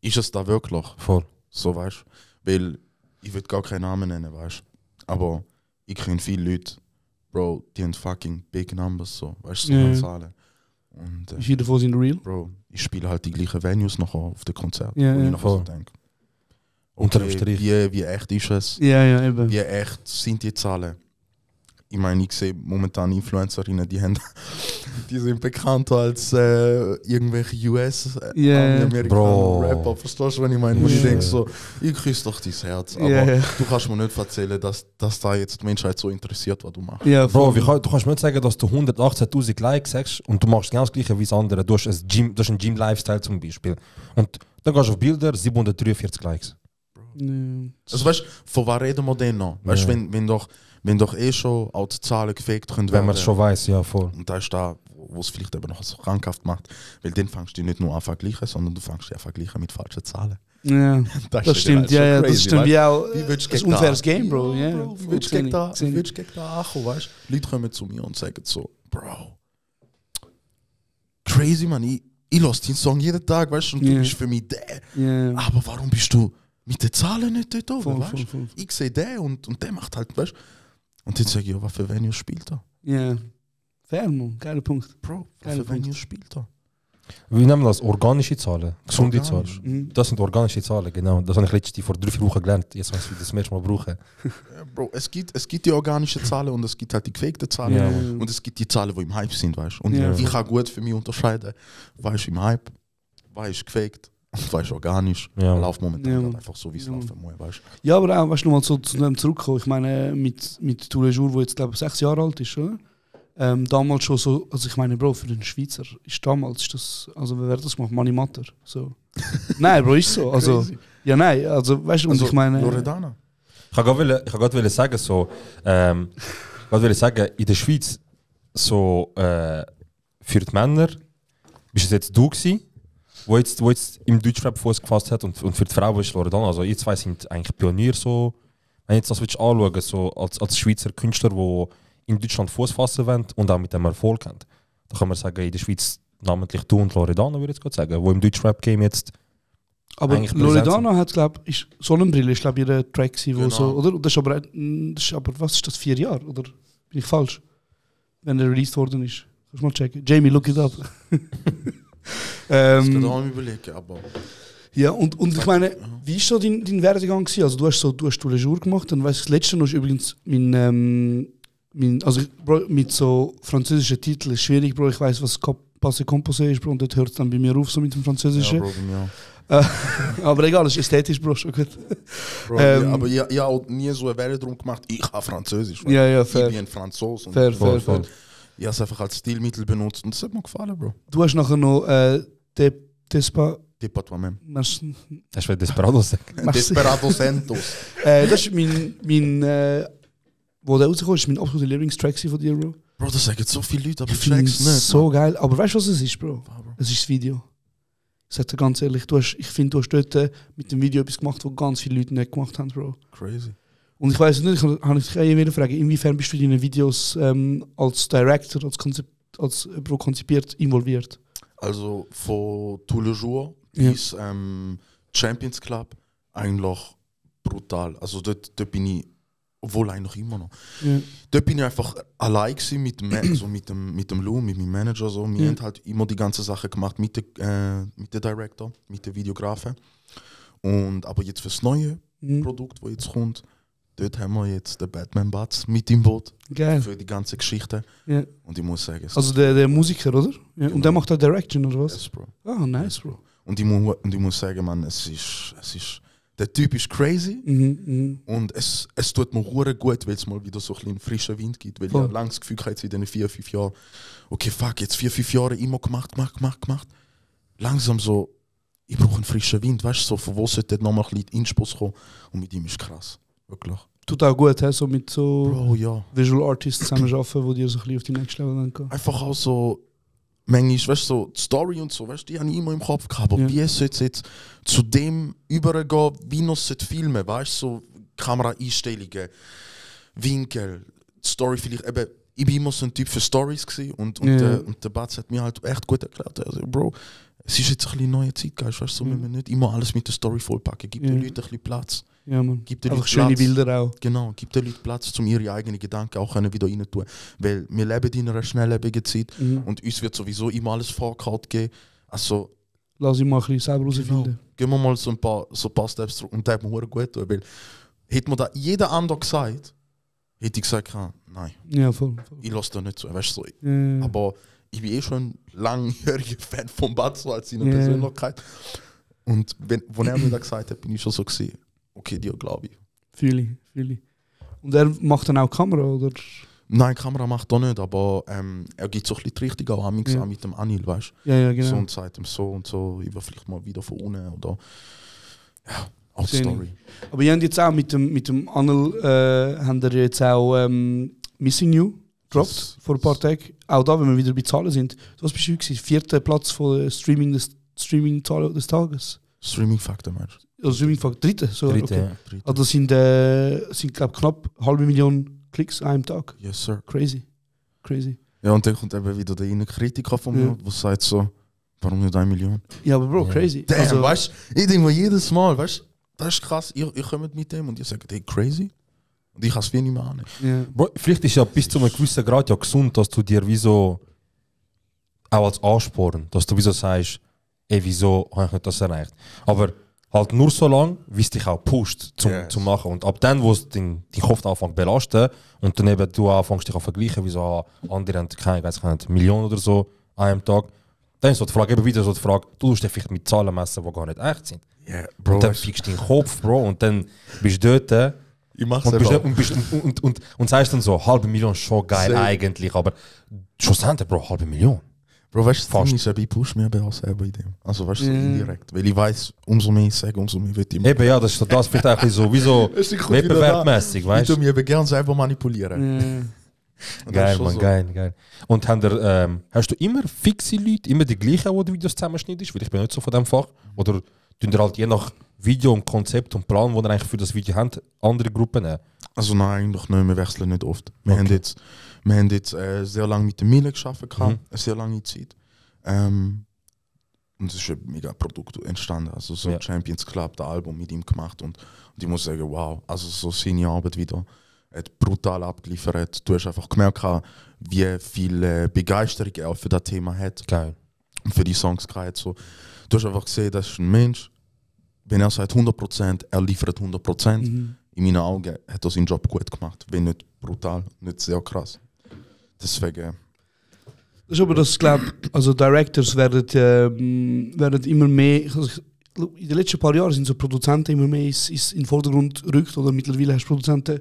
Speaker 3: ist es da wirklich?
Speaker 1: Voll.
Speaker 3: So, weißt du? Weil ich will gar keinen Namen nennen, weißt du? Aber ich kenne viele Leute, Bro, die haben fucking big numbers, so, weißt du, so Zahlen. Und,
Speaker 2: wie viele davon sind real?
Speaker 3: Bro, ich spiele halt die gleichen Venues nachher auf den Konzerten,
Speaker 2: wo
Speaker 3: ich nachher so denke. Okay, wie echt ist es?
Speaker 2: Ja, eben.
Speaker 3: Wie echt sind die Zahlen? Ich meine, ich sehe momentan Influencerinnen, die sind bekannt als irgendwelche US-Amerikaner Rapper. Verstehst du, wenn ich meine? Und ich denke so, ich küsse doch dein Herz. Aber du kannst mir nicht erzählen, dass da jetzt die Menschheit so interessiert, was du machst.
Speaker 1: Ja, Bro, du kannst mir nicht sagen, dass du 118.000 Likes sagst und du machst genau das gleiche wie das andere. Du hast einen Gym-Lifestyle zum Beispiel. Und dann gehst du auf Bilder, 743 Likes.
Speaker 3: Also weißt du, von was reden wir denn noch? Weißt du, wenn doch schon auch die Zahlen gefaked können
Speaker 1: werden. Wenn man es schon weiß, ja, voll.
Speaker 3: Und da ist da, wo es vielleicht eben noch so krankhaft macht. Weil dann fängst du nicht nur an zu vergleichen, sondern du fängst dich an vergleichen mit falschen Zahlen.
Speaker 2: Ja, das stimmt, ja, das stimmt. Wie auch ein unfaires Game, Bro.
Speaker 3: Wie willst du gegen da ankommen, weißt du? Leute kommen zu mir und sagen so, Bro, crazy, man, ich lasse den Song jeden Tag, weißt du, und du bist für mich der. Aber warum bist du mit den Zahlen nicht dort oben, weißt du? Ich sehe den und der macht halt, weißt du? Und dann sage ich, ja, was für Venue spielt er?
Speaker 2: Ja, fair, man, geiler Punkt.
Speaker 3: Bro, was für Venue spielt er?
Speaker 1: Wie nennen wir das? Organische Zahlen, gesunde Zahlen. Das sind organische Zahlen, genau. Das habe ich letztens vor 3-4 Wochen gelernt. Jetzt weiß ich, wie ich das nächste Mal brauche.
Speaker 3: Bro, es gibt die organischen Zahlen und es gibt halt die gefakten Zahlen. Und es gibt die Zahlen, die im Hype sind, weißt du? Und ich kann gut für mich unterscheiden, was ist im Hype, was ist gefaked. Weißt du, organisch, läuft momentan einfach so, wie es laufen muss, weißt du.
Speaker 2: Ja, aber auch, weißt du, nochmal zu dem zurückkommen. Ich meine, mit Tous les Jours, der jetzt, glaube ich, 6 Jahre alt ist, oder? Damals schon so, also ich meine, Bro, für den Schweizer ist das, also wer hat das gemacht? Mani Matter, so. Nein, Bro, ist so, also, ja, nein, also, weißt du, und ich meine...
Speaker 3: Loredana?
Speaker 1: Ich wollte sagen, so, in der Schweiz, so, für die Männer, bist es jetzt du gewesen, wo jetzt im Deutschrap Fuß gefasst hat und für die Frauen ist Loredana. Also ihr zwei sind eigentlich Pionier so, wenn jetzt das willst anschauen, so als Schweizer Künstler, die in Deutschland Fuß fassen wollen und auch mit dem Erfolg haben. Da kann man sagen, in der Schweiz namentlich du und Loredana, würde ich jetzt gerade sagen, wo im Deutschrap-Game jetzt.
Speaker 2: Aber Loredana hat, glaube ich, Sonnenbrille ist, glaube ich, ihr Track gewesen, wo
Speaker 3: Genau.
Speaker 2: so, oder? Das ist aber, was ist das, 4 Jahre, oder? Bin ich falsch? Wenn er released worden ist. Kannst du mal checken. Jamie, look it up.
Speaker 3: Das kann ich auch überlegen, aber...
Speaker 2: Ja, und ich meine, wie ist so dein Werdegang gewesen? Also du hast Tour de Jour gemacht, dann weiss ich, das letzte noch ist übrigens also Bro, mit so französischen Titeln ist schwierig, Bro, ich weiss, was Passé Composé ist, Bro, und dort hört es dann bei mir auf, so mit dem Französischen.
Speaker 3: Ja, Bro, ja.
Speaker 2: Aber egal, das ist ästhetisch, Bro, schon gut.
Speaker 3: Bro, ja, aber ich habe auch nie so eine Welle drum gemacht, ich habe Französisch.
Speaker 2: Ja, fair.
Speaker 3: Ich bin ein Franzose.
Speaker 2: Fair.
Speaker 3: Ich habe es einfach als Stilmittel benutzt und das hat mir gefallen, Bro.
Speaker 2: Du hast nachher noch
Speaker 3: T'es pas toi-même.
Speaker 2: Merci.
Speaker 1: Hast du Desperado sagen?
Speaker 3: Desperado Santos.
Speaker 2: Das ist mein wo der rausgekommen ist, mein absoluter Lieblingstrack von dir, Bro.
Speaker 3: Bro, das sagen so viele Leute, aber
Speaker 2: Ich
Speaker 3: ich
Speaker 2: finde
Speaker 3: check's nicht.
Speaker 2: so
Speaker 3: man.
Speaker 2: geil. Aber weißt du, was es ist, Bro? Es ist das Video. Ich sag dir ganz ehrlich, ich finde, du hast dort mit dem Video etwas gemacht, was ganz viele Leute nicht gemacht haben, Bro.
Speaker 3: Crazy.
Speaker 2: Und ich weiß nicht, ich kann dich wieder fragen, inwiefern bist du in deinen Videos als Director, als Bro konzipiert, involviert?
Speaker 3: Also von Tous les Jours
Speaker 2: Ja.
Speaker 3: bis Champions Club eigentlich brutal. Also dort bin ich, obwohl eigentlich immer noch.
Speaker 2: Ja.
Speaker 3: Dort bin ich einfach allein gewesen mit dem Lou, mit meinem Manager. So. Wir haben halt immer die ganze Sache gemacht mit dem Director, mit dem Videografen. Aber jetzt für das neue Produkt, das jetzt kommt, dort haben wir jetzt den Batman Butts mit im Boot.
Speaker 2: Geil.
Speaker 3: Für die ganze Geschichte.
Speaker 2: Ja.
Speaker 3: Und ich muss sagen, es
Speaker 2: Also der Musiker, oder? Ja.
Speaker 3: Genau.
Speaker 2: Und der macht auch Direction, oder was?
Speaker 3: Yes, Bro.
Speaker 2: Ah, nice, Bro.
Speaker 3: Und ich muss sagen, man, es ist der Typ ist crazy und es tut mir hure gut, weil es mal wieder so ein bisschen frischen Wind gibt, weil ich habe lange das Gefühl hatte, in diesen 4-5 Jahren, okay, fuck, jetzt 4-5 Jahre immer gemacht. Langsam so, ich brauche einen frischen Wind, weißt du, so, von wo sollte nochmal ein bisschen Inspus kommen und mit ihm ist krass, wirklich.
Speaker 2: Tut auch gut, he? So mit so
Speaker 3: Bro, ja.
Speaker 2: Visual Artists zusammenarbeiten, die dir so ein bisschen auf die nächste Level gehen.
Speaker 3: Einfach auch so, manchmal, weißt du, so die Story und so, weißt du, die habe ich immer im Kopf gehabt. Aber wie soll es jetzt zu dem übergehen, wie noch filmen, weißt du, so Kameraeinstellungen, Winkel, die Story vielleicht, eben, ich war immer so ein Typ für Stories gewesen und der Batz hat mir halt echt gut erklärt, also, Bro, es ist jetzt ein bisschen neue Zeitgeist, weißt du, so, wir müssen nicht immer alles mit der Story vollpacken, gib den Leuten ein bisschen Platz.
Speaker 2: Ja, man.
Speaker 3: Gib den
Speaker 2: Einfach
Speaker 3: Leuten
Speaker 2: schöne
Speaker 3: Platz.
Speaker 2: Bilder auch.
Speaker 3: Genau, gib den Leuten Platz, um ihre eigenen Gedanken auch wieder rein tun. Weil wir leben in einer schnelllebigen Zeit und uns wird sowieso immer alles vorgehauen geben. Also,
Speaker 2: lass ich mal ein bisschen selber herausfinden.
Speaker 3: Genau. Gehen wir mal so ein paar Steps zurück und das hat mir verdammt gut getan. Weil hätte mir da jeder andere gesagt, hätte ich gesagt, nein,
Speaker 2: ja, voll.
Speaker 3: ich lasse da nicht so. Weißt du, so.
Speaker 2: Ja.
Speaker 3: Aber ich bin schon ein langjähriger Fan von Batzo als seiner Persönlichkeit. Und wenn er mir das gesagt hat, bin ich schon so gesehen, okay, dir glaube ich.
Speaker 2: Fühle ich. Und er macht dann auch Kamera, oder?
Speaker 3: Nein, Kamera macht er nicht, aber er gibt so ein bisschen die Richtung auch an mit dem Anil, weißt du?
Speaker 2: Ja, genau.
Speaker 3: So und sagt ihm so und so, ich will vielleicht mal wieder von unten oder ja, auch die Story.
Speaker 2: Aber ihr habt jetzt auch mit dem Anil, habt ihr jetzt auch Missing You gedroppt vor ein paar Tagen. Auch da, wenn wir wieder bei Zahlen sind. Was bist du gewesen? 4. Platz von Streaming-Zahlen des Tages.
Speaker 3: Streaming-Faktor, meinst du?
Speaker 2: Also Streaming-Faktor, 3. So,
Speaker 1: Dritte,
Speaker 2: okay.
Speaker 1: ja.
Speaker 2: Also das sind glaube ich, knapp 500.000 Klicks an einem Tag.
Speaker 3: Yes, sir.
Speaker 2: Crazy.
Speaker 3: Ja, und dann kommt eben wieder der eine Kritiker von mir, der sagt so, warum nicht 1 Million?
Speaker 2: Ja, aber Bro, crazy.
Speaker 3: Damn,
Speaker 2: also,
Speaker 3: weißt du, ich denke mir jedes Mal, weißt du, das ist krass, ihr kommt mit dem und ihr sagt, hey, crazy? Und ich kann es wie nicht mehr an.
Speaker 2: Ja.
Speaker 1: Bro, vielleicht ist ja bis zu einem gewissen Grad ja gesund, dass du dir wie so, auch als Ansporn, dass du wie so sagst, ey, wieso habe ich nicht das erreicht? Aber halt nur so lange, wie es dich auch pusht zum machen. Und ab dann, wo es dein Kopf anfängt zu belasten und dann eben du anfängst dich zu vergleichen, wie so andere haben keine, weiß ich nicht, Millionen oder so an einem Tag, dann ist so die Frage, eben wieder so die Frage, du tust dich vielleicht mit Zahlen messen, die gar nicht echt sind.
Speaker 3: Yeah, Bro,
Speaker 1: und dann fickst du deinen Kopf, Bro, und dann bist du dort
Speaker 3: ich mach's
Speaker 1: und sagst dann so, 500.000 schon geil
Speaker 3: Same.
Speaker 1: eigentlich, aber schlussendlich, Bro, 500.000.
Speaker 3: Bro, weißt du, ich push mich auch selber in dem. Also weißt du, so indirekt. Weil ich weiß, umso mehr ich sage, umso mehr wird ich.
Speaker 1: Eben ja, das ist das vielleicht auch so wie so wettbewerbmäßig, weißt du?
Speaker 3: Ich tue mich gerne selber manipulieren.
Speaker 1: Geil, Mann, so. Geil. Und hast du immer fixe Leute, immer die gleichen, die Videos zusammenschneidest? Weil ich bin nicht so von dem Fach. Oder tun ihr halt je nach Video und Konzept und Plan, den ihr eigentlich für das Video habt, andere Gruppen nehmen?
Speaker 3: Also nein, eigentlich nicht, wir wechseln nicht oft. Wir haben jetzt sehr lange mit der Mille gearbeitet, eine sehr lange Zeit. Und es ist ein mega Produkt entstanden. Also so Champions Club, das Album mit ihm gemacht und ich muss sagen, wow, also so seine Arbeit wieder hat brutal abgeliefert. Du hast einfach gemerkt, wie viel Begeisterung er für das Thema hat.
Speaker 1: Geil.
Speaker 3: Und für die Songs gerade so. Du hast einfach gesehen, das ist ein Mensch, wenn er sagt 100%, er liefert 100%. In meinen Augen hat er seinen Job gut gemacht, wenn nicht brutal, nicht sehr krass. Deswegen.
Speaker 2: Das ist aber das, glaube also Directors werden immer mehr. Also in den letzten paar Jahren sind so Produzenten immer mehr in den Vordergrund gerückt. Oder mittlerweile hast du Produzenten,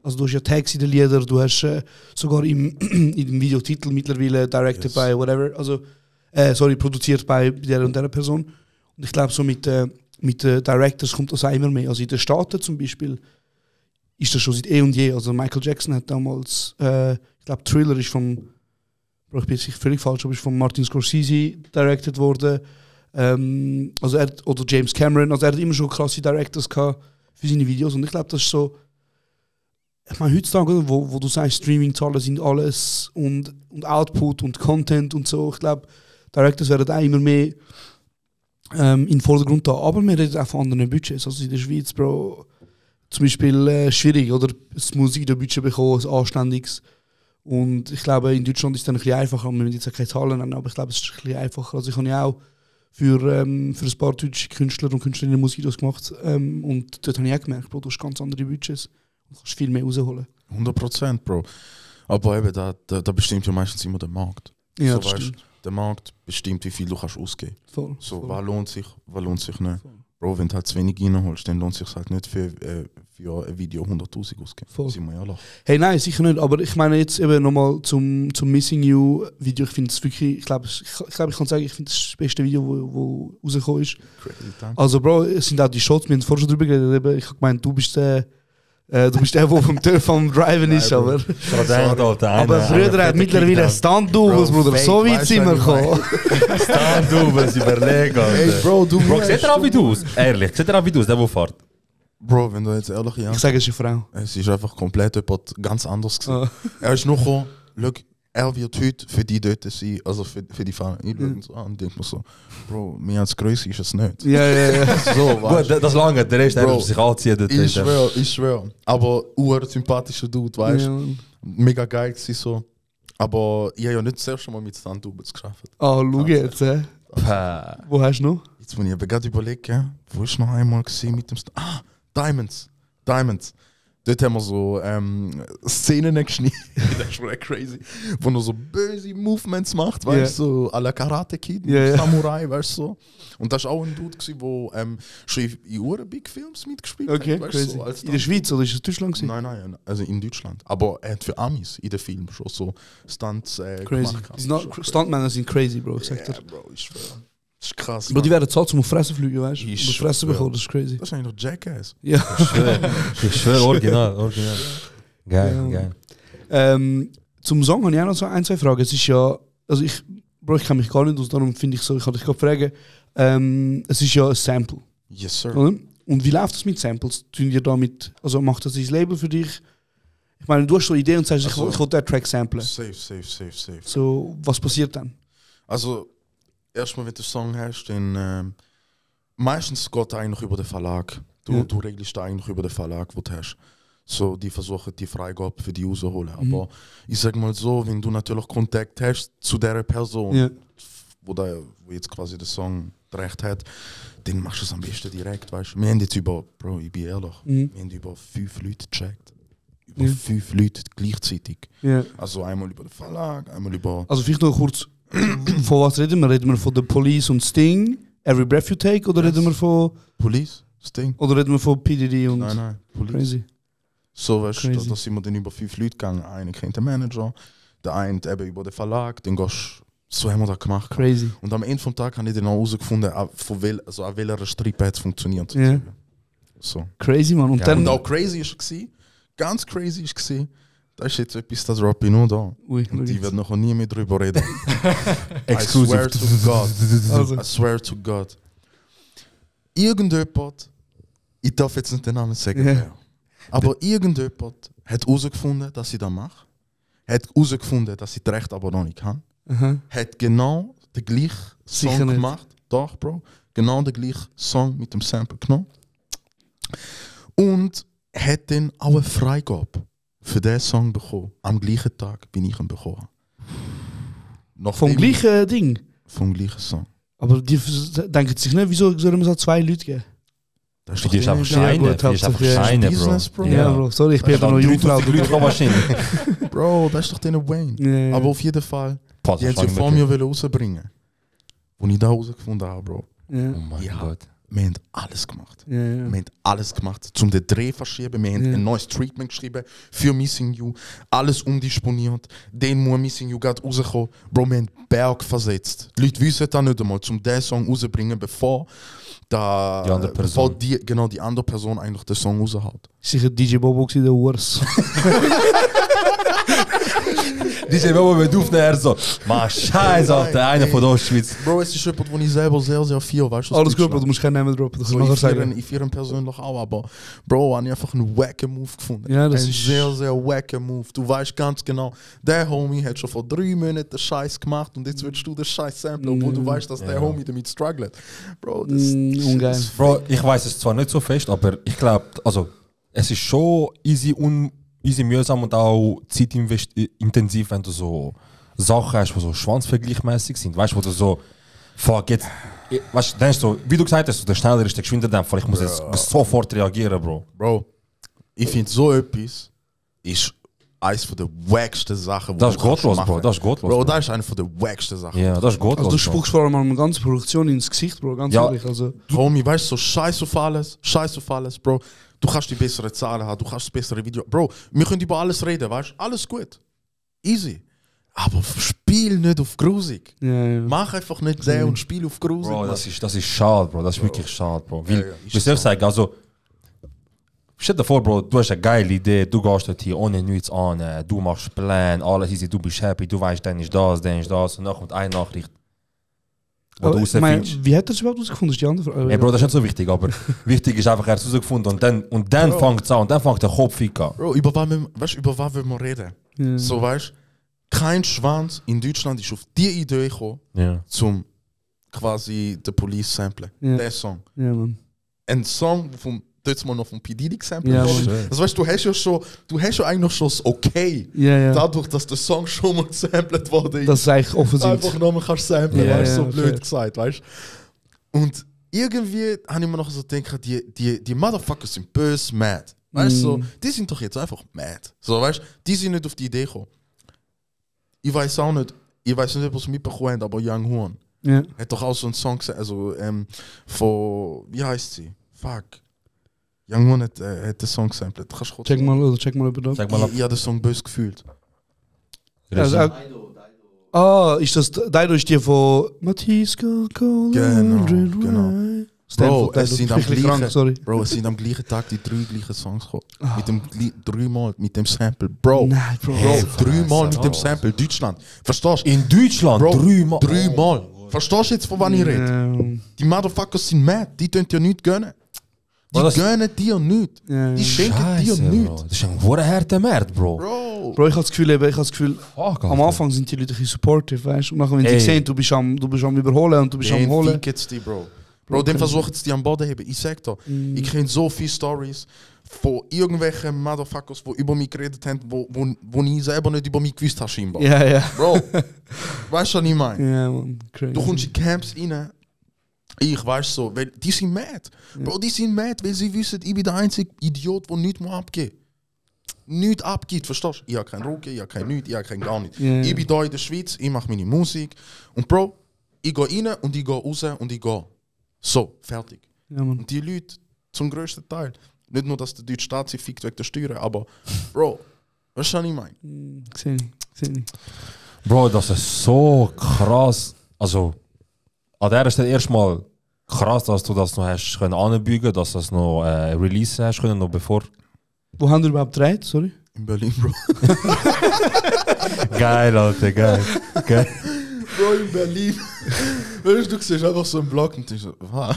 Speaker 2: also du hast ja Tags in den Liedern, du hast sogar in dem Videotitel mittlerweile directed by whatever, also produziert bei der und der Person. Und ich glaube, so mit Directors kommt das auch immer mehr. Also in den Staaten zum Beispiel ist das schon seit eh und je. Also Michael Jackson hat damals, ich glaube, Thriller ist von, ich bin sicher völlig falsch, aber ist von Martin Scorsese directed worden. Also oder James Cameron, also er hat immer schon krasse Directors gehabt für seine Videos. Und ich glaube, das ist so, ich meine, heutzutage, wo du sagst, Streaming-Zahlen sind alles und Output und Content und so, ich glaube, Directors werden auch immer mehr in den Vordergrund da. Aber wir reden auch von anderen Budgets. Also in der Schweiz, Bro, zum Beispiel schwierig, oder? Das Musikbudget bekommen, ein anständiges. Und ich glaube, in Deutschland ist es dann ein bisschen einfacher. Wir müssen jetzt keine Zahlen nennen, aber ich glaube, es ist ein bisschen einfacher. Also ich habe ja auch für ein paar deutsche Künstler und Künstlerinnen Musikvideos gemacht. Und dort habe ich auch gemerkt, Bro, du hast ganz andere Budgets. Du kannst viel mehr rausholen.
Speaker 3: 100%, Bro. Aber eben, da bestimmt ja meistens immer der Markt.
Speaker 2: Ja,
Speaker 3: so, weißt, der Markt bestimmt, wie viel du kannst ausgeben.
Speaker 2: Voll.
Speaker 3: So,
Speaker 2: voll.
Speaker 3: Was lohnt sich nicht. Voll. Bro, wenn du halt zu wenig reinholst, dann lohnt es sich halt nicht für ein Video 100'000 ausgeben.
Speaker 2: Voll.
Speaker 3: Sind wir ehrlich.
Speaker 2: Hey, nein, sicher nicht. Aber ich meine jetzt eben nochmal zum Missing You Video. Ich finde es wirklich, ich glaube, ich kann sagen, ich finde das beste Video, wo rausgekommen ist. Also, Bro, es sind auch die Shots, wir haben vorher schon drüber geredet. Ich habe gemeint, du bist der, der vom Driven ist, aber. Aber früher hat mittlerweile Stunt-Doubles, Bruder. So weit sind wir gekommen.
Speaker 1: Stunt-Doubles, überlegen.
Speaker 3: Hey, Bro,
Speaker 1: sieht er auch wie du aus? Ehrlich, sieht er auch wie du aus, der fährt?
Speaker 3: Bro, wenn du jetzt ehrlich
Speaker 2: Ich sage, es ist eine Frau.
Speaker 3: Es ist einfach komplett jemand ganz anders gewesen. Er ist noch gekommen, er wird heute für die dort sein, also für die Fahrer. Ich schaue so an und denke mir so, Bro, mehr als Größe ist es nicht.
Speaker 2: Ja.
Speaker 3: So,
Speaker 1: gut, das lange, der Rest muss sich anziehen.
Speaker 3: Ich schwör. Aber sympathischer Dude, weißt du? Ja. Mega geil gewesen so. Aber ich habe ja nicht das erste Mal mit Stunt-Doubles gearbeitet.
Speaker 2: Schau jetzt, Wo hast du noch?
Speaker 3: Jetzt muss ich aber gerade überlegen, wo ist noch einmal gesehen mit dem Diamonds. Dort haben wir so Szenen geschnitten, das ist schon crazy, wo er so böse Movements macht, weißt du, so à la Karate Kid, Samurai, weißt du so. Und das war auch ein Dude, der schon in Big Films mitgespielt
Speaker 2: hat.
Speaker 3: Weißt, so,
Speaker 2: in der Schweiz oder ist es Deutschland?
Speaker 3: Nein, also in Deutschland. Aber er hat für Amis in den Filmen schon so Stunts
Speaker 2: gemacht. Stuntmänner sind crazy, Bro, ich sag dir.
Speaker 3: Bro, ich schwöre. Das ist krass.
Speaker 2: Aber die werden zahlt, um auf Fressen fliegen, weißt du? Um Fressen bekommen, das ist crazy.
Speaker 3: Das ist eigentlich noch Jackass.
Speaker 2: Ja.
Speaker 1: Ich schwöre, original. Geil.
Speaker 2: Zum Song habe ich auch noch so ein, zwei Fragen. Es ist ja, also ich kenne mich gar nicht aus, darum finde ich so, ich kann dich gerade fragen. Es ist ja ein Sample.
Speaker 3: Yes, sir.
Speaker 2: Oder? Und wie läuft das mit Samples? Tun ihr damit, also macht das ein Label für dich? Ich meine, du hast so eine Idee und sagst, also, ich will den Track samplen.
Speaker 3: Safe.
Speaker 2: So, was passiert dann?
Speaker 3: Also, erstmal, wenn du einen Song hast, dann meistens geht es eigentlich über den Verlag. Du regelst eigentlich über den Verlag, den du hast. So, die versuchen die Freigabe für die rauszuholen. Aber ich sag mal so, wenn du natürlich Kontakt hast zu der Person, wo jetzt quasi den Song recht hat, dann machst du es am besten direkt, weißt du. Wir haben jetzt Bro, ich bin ehrlich, wir haben über 5 Leute gecheckt. Über 5 Leute gleichzeitig. Also einmal über den Verlag, einmal über...
Speaker 2: Also vielleicht noch kurz, von was reden wir? Reden wir von The Police und Sting, Every Breath You Take, oder reden wir von...
Speaker 3: Police, Sting.
Speaker 2: Oder reden wir von PDD und...
Speaker 3: Nein, Police.
Speaker 2: Crazy.
Speaker 3: So, weißt du, da sind wir dann über 5 Leute gegangen. Einer kennt den Manager, der eine eben über den Verlag, dann gehst du So haben wir das gemacht.
Speaker 2: Crazy.
Speaker 3: Und am Ende vom Tag habe ich dann auch herausgefunden, an welcher Strippe es funktioniert.
Speaker 2: Ja.
Speaker 3: So.
Speaker 2: Crazy, Mann. Und
Speaker 3: Ja,
Speaker 2: dann...
Speaker 3: und auch crazy war, ganz crazy war, da ist jetzt etwas, das droppe ich nur da.
Speaker 2: Ui,
Speaker 3: Und die wird noch nie mehr drüber reden.
Speaker 1: Exclusive.
Speaker 3: I swear to God.
Speaker 2: Also.
Speaker 3: I swear to God. Irgendjemand, ich darf jetzt nicht den Namen sagen,
Speaker 2: Ja.
Speaker 3: wer, aber irgendjemand hat herausgefunden, dass ich das mache. Hat herausgefunden, dass ich das Recht aber noch nicht kann.
Speaker 2: Aha.
Speaker 3: Hat genau den gleichen
Speaker 2: Sicher
Speaker 3: Song
Speaker 2: nicht.
Speaker 3: gemacht. Doch, Bro. Genau den gleichen Song mit dem Sample genommen. Und hat dann auch eine Freigabe für diesen Song bekommen. Am gleichen Tag bin ich ihn bekommen.
Speaker 2: Vom gleichen Ding?
Speaker 3: Vom gleichen Song.
Speaker 2: Aber die denken sich nicht, wieso sollen wir so 2 Leute geben?
Speaker 3: Das
Speaker 1: Für die ist einfach
Speaker 2: Ja,
Speaker 1: Scheine,
Speaker 2: gut,
Speaker 1: für die ist einfach
Speaker 2: hauptsächlich,
Speaker 1: Scheine,
Speaker 3: Business,
Speaker 1: Bro.
Speaker 3: Bro.
Speaker 2: Ja, Bro. Sorry, ich bin
Speaker 1: Da
Speaker 2: einfach noch Jungfrau.
Speaker 1: 3000 Leute wahrscheinlich.
Speaker 3: Bro, das ist doch denen Wayne.
Speaker 2: Ja, ja.
Speaker 3: Aber auf jeden Fall,
Speaker 1: Passt
Speaker 3: die haben sie
Speaker 1: wahrscheinlich
Speaker 3: vor mir
Speaker 1: wirklich.
Speaker 3: rausbringen. Wo ich da rausgefunden habe, Bro.
Speaker 2: Ja.
Speaker 1: Oh mein
Speaker 3: Ja.
Speaker 1: Gott.
Speaker 3: Wir haben alles gemacht.
Speaker 2: Ja, ja.
Speaker 3: Wir haben alles gemacht, um den Dreh zu verschieben. Wir haben
Speaker 2: Ja.
Speaker 3: ein neues Treatment geschrieben für Missing You. Alles umdisponiert. Den muss Missing You gerade rauskommen. Bro, wir haben Berg versetzt. Die Leute wissen das nicht einmal, um diesen Song rauszubringen, bevor
Speaker 1: Die andere Person.
Speaker 3: bevor die andere Person eigentlich den Song raushaut.
Speaker 2: Sicher DJ Bobo gewesen, der Urs.
Speaker 1: DJ Bobo wird aufnehmen, so, man, scheiße, Alter, einer von der Ostschweiz.
Speaker 3: Bro, es ist etwas, wo ich selber sehr, sehr viel, weißt du?
Speaker 2: Alles gut, Bro, du musst keinen Namen droppen, das
Speaker 3: So,
Speaker 2: kann ich nachher sagen.
Speaker 3: ich feiere ihn persönlich auch, aber Bro, habe ich einfach einen wacken Move gefunden.
Speaker 2: Ja, das
Speaker 3: ein
Speaker 2: ist-
Speaker 3: sehr, sehr wacker Move. Du weißt ganz genau, der Homie hat schon vor 3 Monaten den Scheiß gemacht und jetzt willst du den Scheiß samplen, obwohl du weißt, dass der Homie damit struggelt. Bro, das
Speaker 2: ungeil.
Speaker 1: Bro, ich weiß es zwar nicht so fest, aber ich glaube, also, es ist schon easy mühsam und auch zeitintensiv, wenn du so Sachen hast, die so schwanzvergleichmäßig sind. Weißt du, wo du so, fuck, jetzt, weißt du, denkst so, wie du gesagt hast, so, der schneller ist der Geschwinderdämpfer, ich muss jetzt sofort reagieren, Bro.
Speaker 3: Bro, ich finde so etwas ist eines der wacksten Sachen, die
Speaker 1: Das ist
Speaker 3: du kannst
Speaker 1: gottlos,
Speaker 3: machen.
Speaker 1: Bro, das ist gottlos.
Speaker 3: Bro,
Speaker 1: Bro.
Speaker 3: das ist eine der wacksten Sachen.
Speaker 1: Ja, das ist gottlos.
Speaker 2: Also du
Speaker 1: Bro.
Speaker 2: spuckst vor allem eine ganze Produktion ins Gesicht, Bro, ganz
Speaker 1: Ja.
Speaker 2: ehrlich. Also,
Speaker 3: Homie, weißt du, so scheiß auf alles, Bro. Du kannst die besseren Zahlen haben, du kannst das bessere Video. Bro, wir können über alles reden, weißt du? Alles gut. Easy. Aber spiel nicht auf grusig.
Speaker 2: ja, ja.
Speaker 3: Mach einfach nicht den und spiel auf grusig.
Speaker 1: Bro,
Speaker 3: Mann.
Speaker 1: das ist schade, Bro, das ist wirklich schade, Bro. Weil,
Speaker 3: Ja, ist
Speaker 1: wie soll ich
Speaker 3: so.
Speaker 1: sagen, also, stell dir vor, Bro, du hast eine geile Idee, du gehst dort hier ohne nichts an, du machst Plan, alles easy, du bist happy, du weißt, dann ist das, und dann kommt eine Nachricht, wo du
Speaker 2: Aber, ich meine,
Speaker 1: rausfindest.
Speaker 2: wie hat er es überhaupt herausgefunden? Das ist die andere Frage.
Speaker 1: Hey, Bro, das ist nicht so wichtig, aber wichtig ist einfach, er hat es herausgefunden und dann fängt es an, und dann fängt der Kopf an.
Speaker 3: Bro, über was wollen wir reden?
Speaker 2: Ja.
Speaker 3: So, weißt du, kein Schwanz in Deutschland ist auf die Idee gekommen,
Speaker 1: Ja.
Speaker 3: zum quasi den Police samplen.
Speaker 2: Ja.
Speaker 3: Der Song.
Speaker 2: Ja, Mann.
Speaker 3: Ein Song vom dort mal noch vom P. Diddy gesampelt
Speaker 2: Ja,
Speaker 3: worden.
Speaker 1: Mann.
Speaker 3: Das weißt du, du hast ja eigentlich schon das Okay.
Speaker 2: Ja, ja.
Speaker 3: Dadurch, dass der Song schon mal gesampelt wurde.
Speaker 2: Das ist eigentlich offensiv.
Speaker 3: Einfach nochmal kannst samplen,
Speaker 2: Ja,
Speaker 3: weißt du,
Speaker 2: ja,
Speaker 3: so blöd
Speaker 2: fair.
Speaker 3: gesagt, weißt du. Und irgendwie habe ich mir noch so gedacht, die Motherfuckers sind böse mad. Weißt du, so, die sind doch jetzt einfach mad. So, weißt du, die sind nicht auf die Idee gekommen. Ich weiß auch nicht, ob ihr es mitbekommen habt, aber Young Horn
Speaker 2: Ja.
Speaker 3: hat doch auch so einen Song gesagt, also von, wie heißt sie? Fuck. Young Horn hat den Song gesampelt. Kannst du kurz
Speaker 2: Check mal über das.
Speaker 1: Sag mal ab.
Speaker 3: Ich habe den Song böse gefühlt.
Speaker 2: Also, ist das Dido ist die von Matisse
Speaker 3: Genau. Bro, es sind am gleichen,
Speaker 2: sorry.
Speaker 3: Bro, es sind am gleichen Tag die 3 gleichen Songs gekommen. Mit dem 3-mal mit dem Sample. Bro,
Speaker 2: Nein, Bro.
Speaker 3: 3-mal mit dem Sample. Deutschland. Verstehst du?
Speaker 1: In Deutschland,
Speaker 3: Bro,
Speaker 1: 3-mal.
Speaker 3: 3-mal. Verstehst du jetzt, von wann ich rede? Die Motherfuckers sind mad. Die tun dir nichts gönnen. Die
Speaker 1: Bro, das-
Speaker 3: gönnen dir nichts.
Speaker 2: Ja.
Speaker 3: Die schenken dir
Speaker 1: Scheiße, Bro.
Speaker 3: nichts.
Speaker 1: Das ist ein hoher harter Markt, Bro.
Speaker 3: Bro.
Speaker 2: Ich habe das Gefühl,
Speaker 1: Fuck,
Speaker 2: am
Speaker 1: Alter.
Speaker 2: Anfang sind die Leute ein bisschen supportive, weißt du? Und nachher, wenn
Speaker 1: Ey.
Speaker 2: sie sehen, du bist am Überholen und du bist am
Speaker 3: Den
Speaker 2: Holen.
Speaker 3: fick jetzt die, Bro. Bro, den versuchen sie am Boden zu heben. Ich sag dir, ich kenne so viele Stories von irgendwelchen Motherfuckers, die über mich geredet haben, wo ich selber nicht über mich gewusst habe, scheinbar.
Speaker 2: Ja, ja.
Speaker 3: Bro, weißt du, was ich meine?
Speaker 2: Ja, man, crazy.
Speaker 3: Du kommst in Camps rein, ich weiß so, weil die sind mad. Bro, die sind mad, weil sie wissen, ich bin der einzige Idiot, der nichts abgibt. Nichts abgibt, verstehst du? Ich habe keinen Rucken, ich habe kein nichts, ich habe kein gar nichts.
Speaker 2: Ja.
Speaker 3: Ich bin hier in der Schweiz, ich mache meine Musik. Und Bro, ich gehe rein und ich gehe raus und ich gehe. So, fertig.
Speaker 2: Ja, man.
Speaker 3: Und die Leute, zum grössten Teil, nicht nur, dass der deutsche Staat sich fickt wegen der Steuern, aber Bro, weißt du, was ich meine?
Speaker 2: Sehe ich.
Speaker 1: Bro, das ist so krass. Also, an der Stelle erstmal krass, dass du das noch hast können anbügen, dass du das noch release hast können, noch bevor.
Speaker 2: Wo haben wir überhaupt gedreht? Sorry.
Speaker 3: In Berlin, Bro.
Speaker 1: Geil, Alter, geil. Geil.
Speaker 3: Bro, in Berlin. Weißt du, siehst einfach so einen Blog und denkst so, was?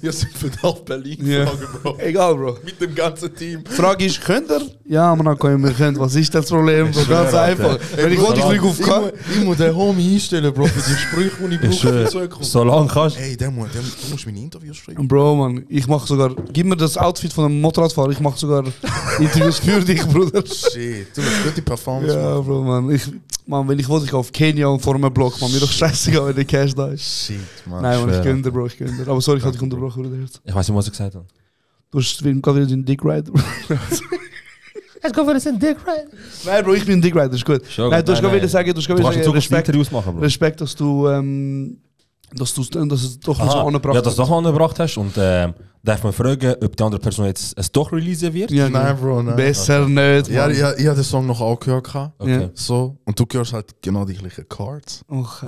Speaker 3: Wir sind verdammt Berlin geflogen, Bro.
Speaker 2: Egal, Bro.
Speaker 3: Mit dem ganzen Team.
Speaker 2: Die Frage ist, könnt ihr? Ja, man können wir können. Was ist das Problem? Bro? Ganz einfach. Wenn ich wollte, ich fliege auf K.
Speaker 3: Ich muss den Homie einstellen, Bro, für die Sprüche, die ich brauche für die Zukunft.
Speaker 1: Solange kannst
Speaker 3: Ey, du musst meine Interviews schreiben.
Speaker 2: Bro, man, ich mache sogar, gib mir das Outfit von einem Motorradfahrer, ich mache sogar Interviews für dich, Bruder.
Speaker 3: Shit, du hast gute Performance,
Speaker 2: Ja,
Speaker 3: Bro.
Speaker 2: Bro, man, wenn ich wollte, ich gehe auf Kenia und vor einem Blog, man, mir doch scheißegal, wenn der Cash da ist.
Speaker 3: Shit, man.
Speaker 2: Nein, man, ich
Speaker 1: schwer.
Speaker 2: gönne dir, Bro, ich gönne dir. Aber sorry, ich hatte dich unterbrochen, Bruder.
Speaker 1: Ich weiß nicht, was ich gesagt habe.
Speaker 2: Du hast gerade wieder den Dick Rider.
Speaker 1: Jetzt kommen wir jetzt in Dick Rider.
Speaker 2: Nein, Bro, ich bin ein Dick Rider, ist gut.
Speaker 1: Schon
Speaker 2: Nein,
Speaker 1: gut,
Speaker 2: du hast gerade wieder sagen,
Speaker 1: Du kannst in Zukunft Interviews machen, Bro.
Speaker 2: Respekt, dass du, dass es doch noch so angebracht
Speaker 1: Ja, dass du doch angebracht hast und darf man fragen, ob die andere Person jetzt es doch releasen wird?
Speaker 2: Ja,
Speaker 3: Nein, Bro, nein.
Speaker 2: Besser nicht,
Speaker 3: Ja,
Speaker 2: Mann.
Speaker 3: ich habe den Song noch auch gehört.
Speaker 1: Okay.
Speaker 3: So. Und du hörst halt genau die gleichen Cards.
Speaker 2: Okay.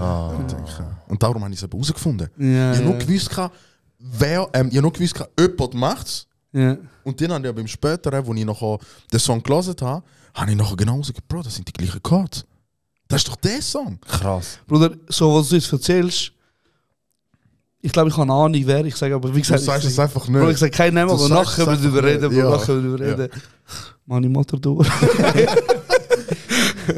Speaker 3: Und darum habe ich es eben herausgefunden.
Speaker 2: Ja,
Speaker 3: Ich habe
Speaker 2: ja.
Speaker 3: nur gewusst, jemand macht es.
Speaker 2: Ja.
Speaker 3: Und dann habe ich beim Späteren, wo ich noch den Song gelesen habe, habe ich nachher genau gesagt, Bro, das sind die gleichen Cards. Das ist doch der Song.
Speaker 1: Krass.
Speaker 2: Bruder, so was du jetzt erzählst, ich glaube, ich habe eine Ahnung, wer. Ich sage aber, wie
Speaker 3: Du
Speaker 2: gesagt,
Speaker 3: sagst es einfach nicht.
Speaker 2: Bro, ich sage keinen Namen,
Speaker 3: Du
Speaker 2: aber
Speaker 3: sagst
Speaker 2: nachher
Speaker 3: es
Speaker 2: wir darüber
Speaker 3: einfach
Speaker 2: reden,
Speaker 3: nicht.
Speaker 2: Bro,
Speaker 3: Ja.
Speaker 2: nachher wir darüber
Speaker 3: Ja.
Speaker 2: reden. Mani Matador.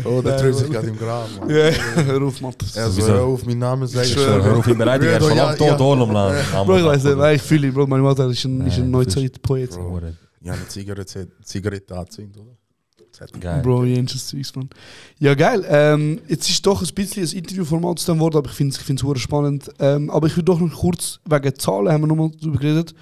Speaker 3: Oh, der dreht sich gerade im Grab, Mann.
Speaker 2: Ja, hör auf, Mann.
Speaker 3: Er soll
Speaker 1: Wieso?
Speaker 3: ja auf meinen Namen sagen.
Speaker 1: Hör auf, ich bereite dich erst schon lange tot Ohren lang.
Speaker 2: Bro, ich weiß nicht, weil ich fühle ihn, Bro, meine Mutter ist ein Neuzeit-Poet.
Speaker 3: Bro. Ja, eine Zigarette anzünden, oder?
Speaker 1: Geil.
Speaker 2: Bro, jenses Zeugs, Mann. Ja, geil. Jetzt ist doch ein bisschen ein Interviewformat zu dem Wort, aber ich finde es super spannend. Aber ich will doch noch kurz, wegen Zahlen haben wir nochmal darüber geredet.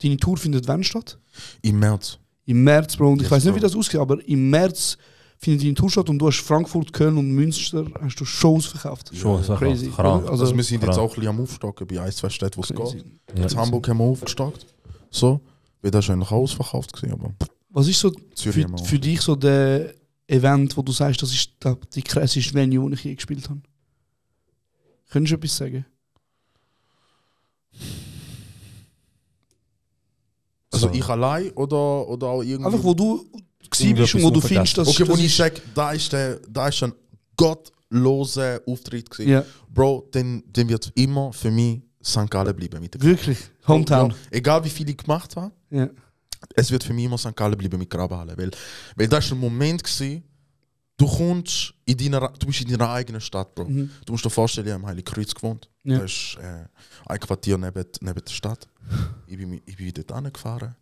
Speaker 2: Deine Tour findet wann statt?
Speaker 3: Im März.
Speaker 2: Im März, Bro. Und ich
Speaker 3: Yes,
Speaker 2: weiß nicht,
Speaker 3: Bro.
Speaker 2: wie das aussieht, aber im März findet deine Tour statt und du hast Frankfurt, Köln und Münster, hast du Shows verkauft.
Speaker 1: Schon, so
Speaker 2: Crazy.
Speaker 1: krank.
Speaker 3: Also wir sind jetzt
Speaker 1: krank.
Speaker 3: auch ein bisschen am Aufstocken bei 1, 2 Städten, wo es
Speaker 2: Crazy.
Speaker 3: geht.
Speaker 1: Ja.
Speaker 3: In Hamburg haben wir aufgestockt. So. Weil das ist eigentlich ausverkauft gewesen, aber
Speaker 2: Was ist so
Speaker 3: Zürich haben wir
Speaker 2: für dich so der Event, wo du sagst, das ist die krasseste Venue, die ich je gespielt habe? Könntest du etwas sagen?
Speaker 3: Also ich allein oder auch irgendwie...
Speaker 2: Einfach, wo du gewesen bist und wo du findest, dass
Speaker 3: Okay, wo
Speaker 2: das
Speaker 3: ich
Speaker 2: ist-
Speaker 3: sage, da ist ein gottloser Auftritt gewesen.
Speaker 2: Ja.
Speaker 3: Bro, dann wird immer für mich St. Gallen bleiben mit der
Speaker 2: Wirklich? Hometown?
Speaker 3: Ja, egal wie viel ich gemacht habe,
Speaker 2: Ja.
Speaker 3: es wird für mich immer St. Gallen bleiben mit Grabenhalle. Weil das war ein Moment, gewesen, du bist in deiner eigenen Stadt, Bro.
Speaker 2: Mhm.
Speaker 3: Du musst dir vorstellen, ich habe im Heiligkreuz gewohnt.
Speaker 2: Ja.
Speaker 3: Das ist ein Quartier neben der Stadt. Ich bin dort angefahren.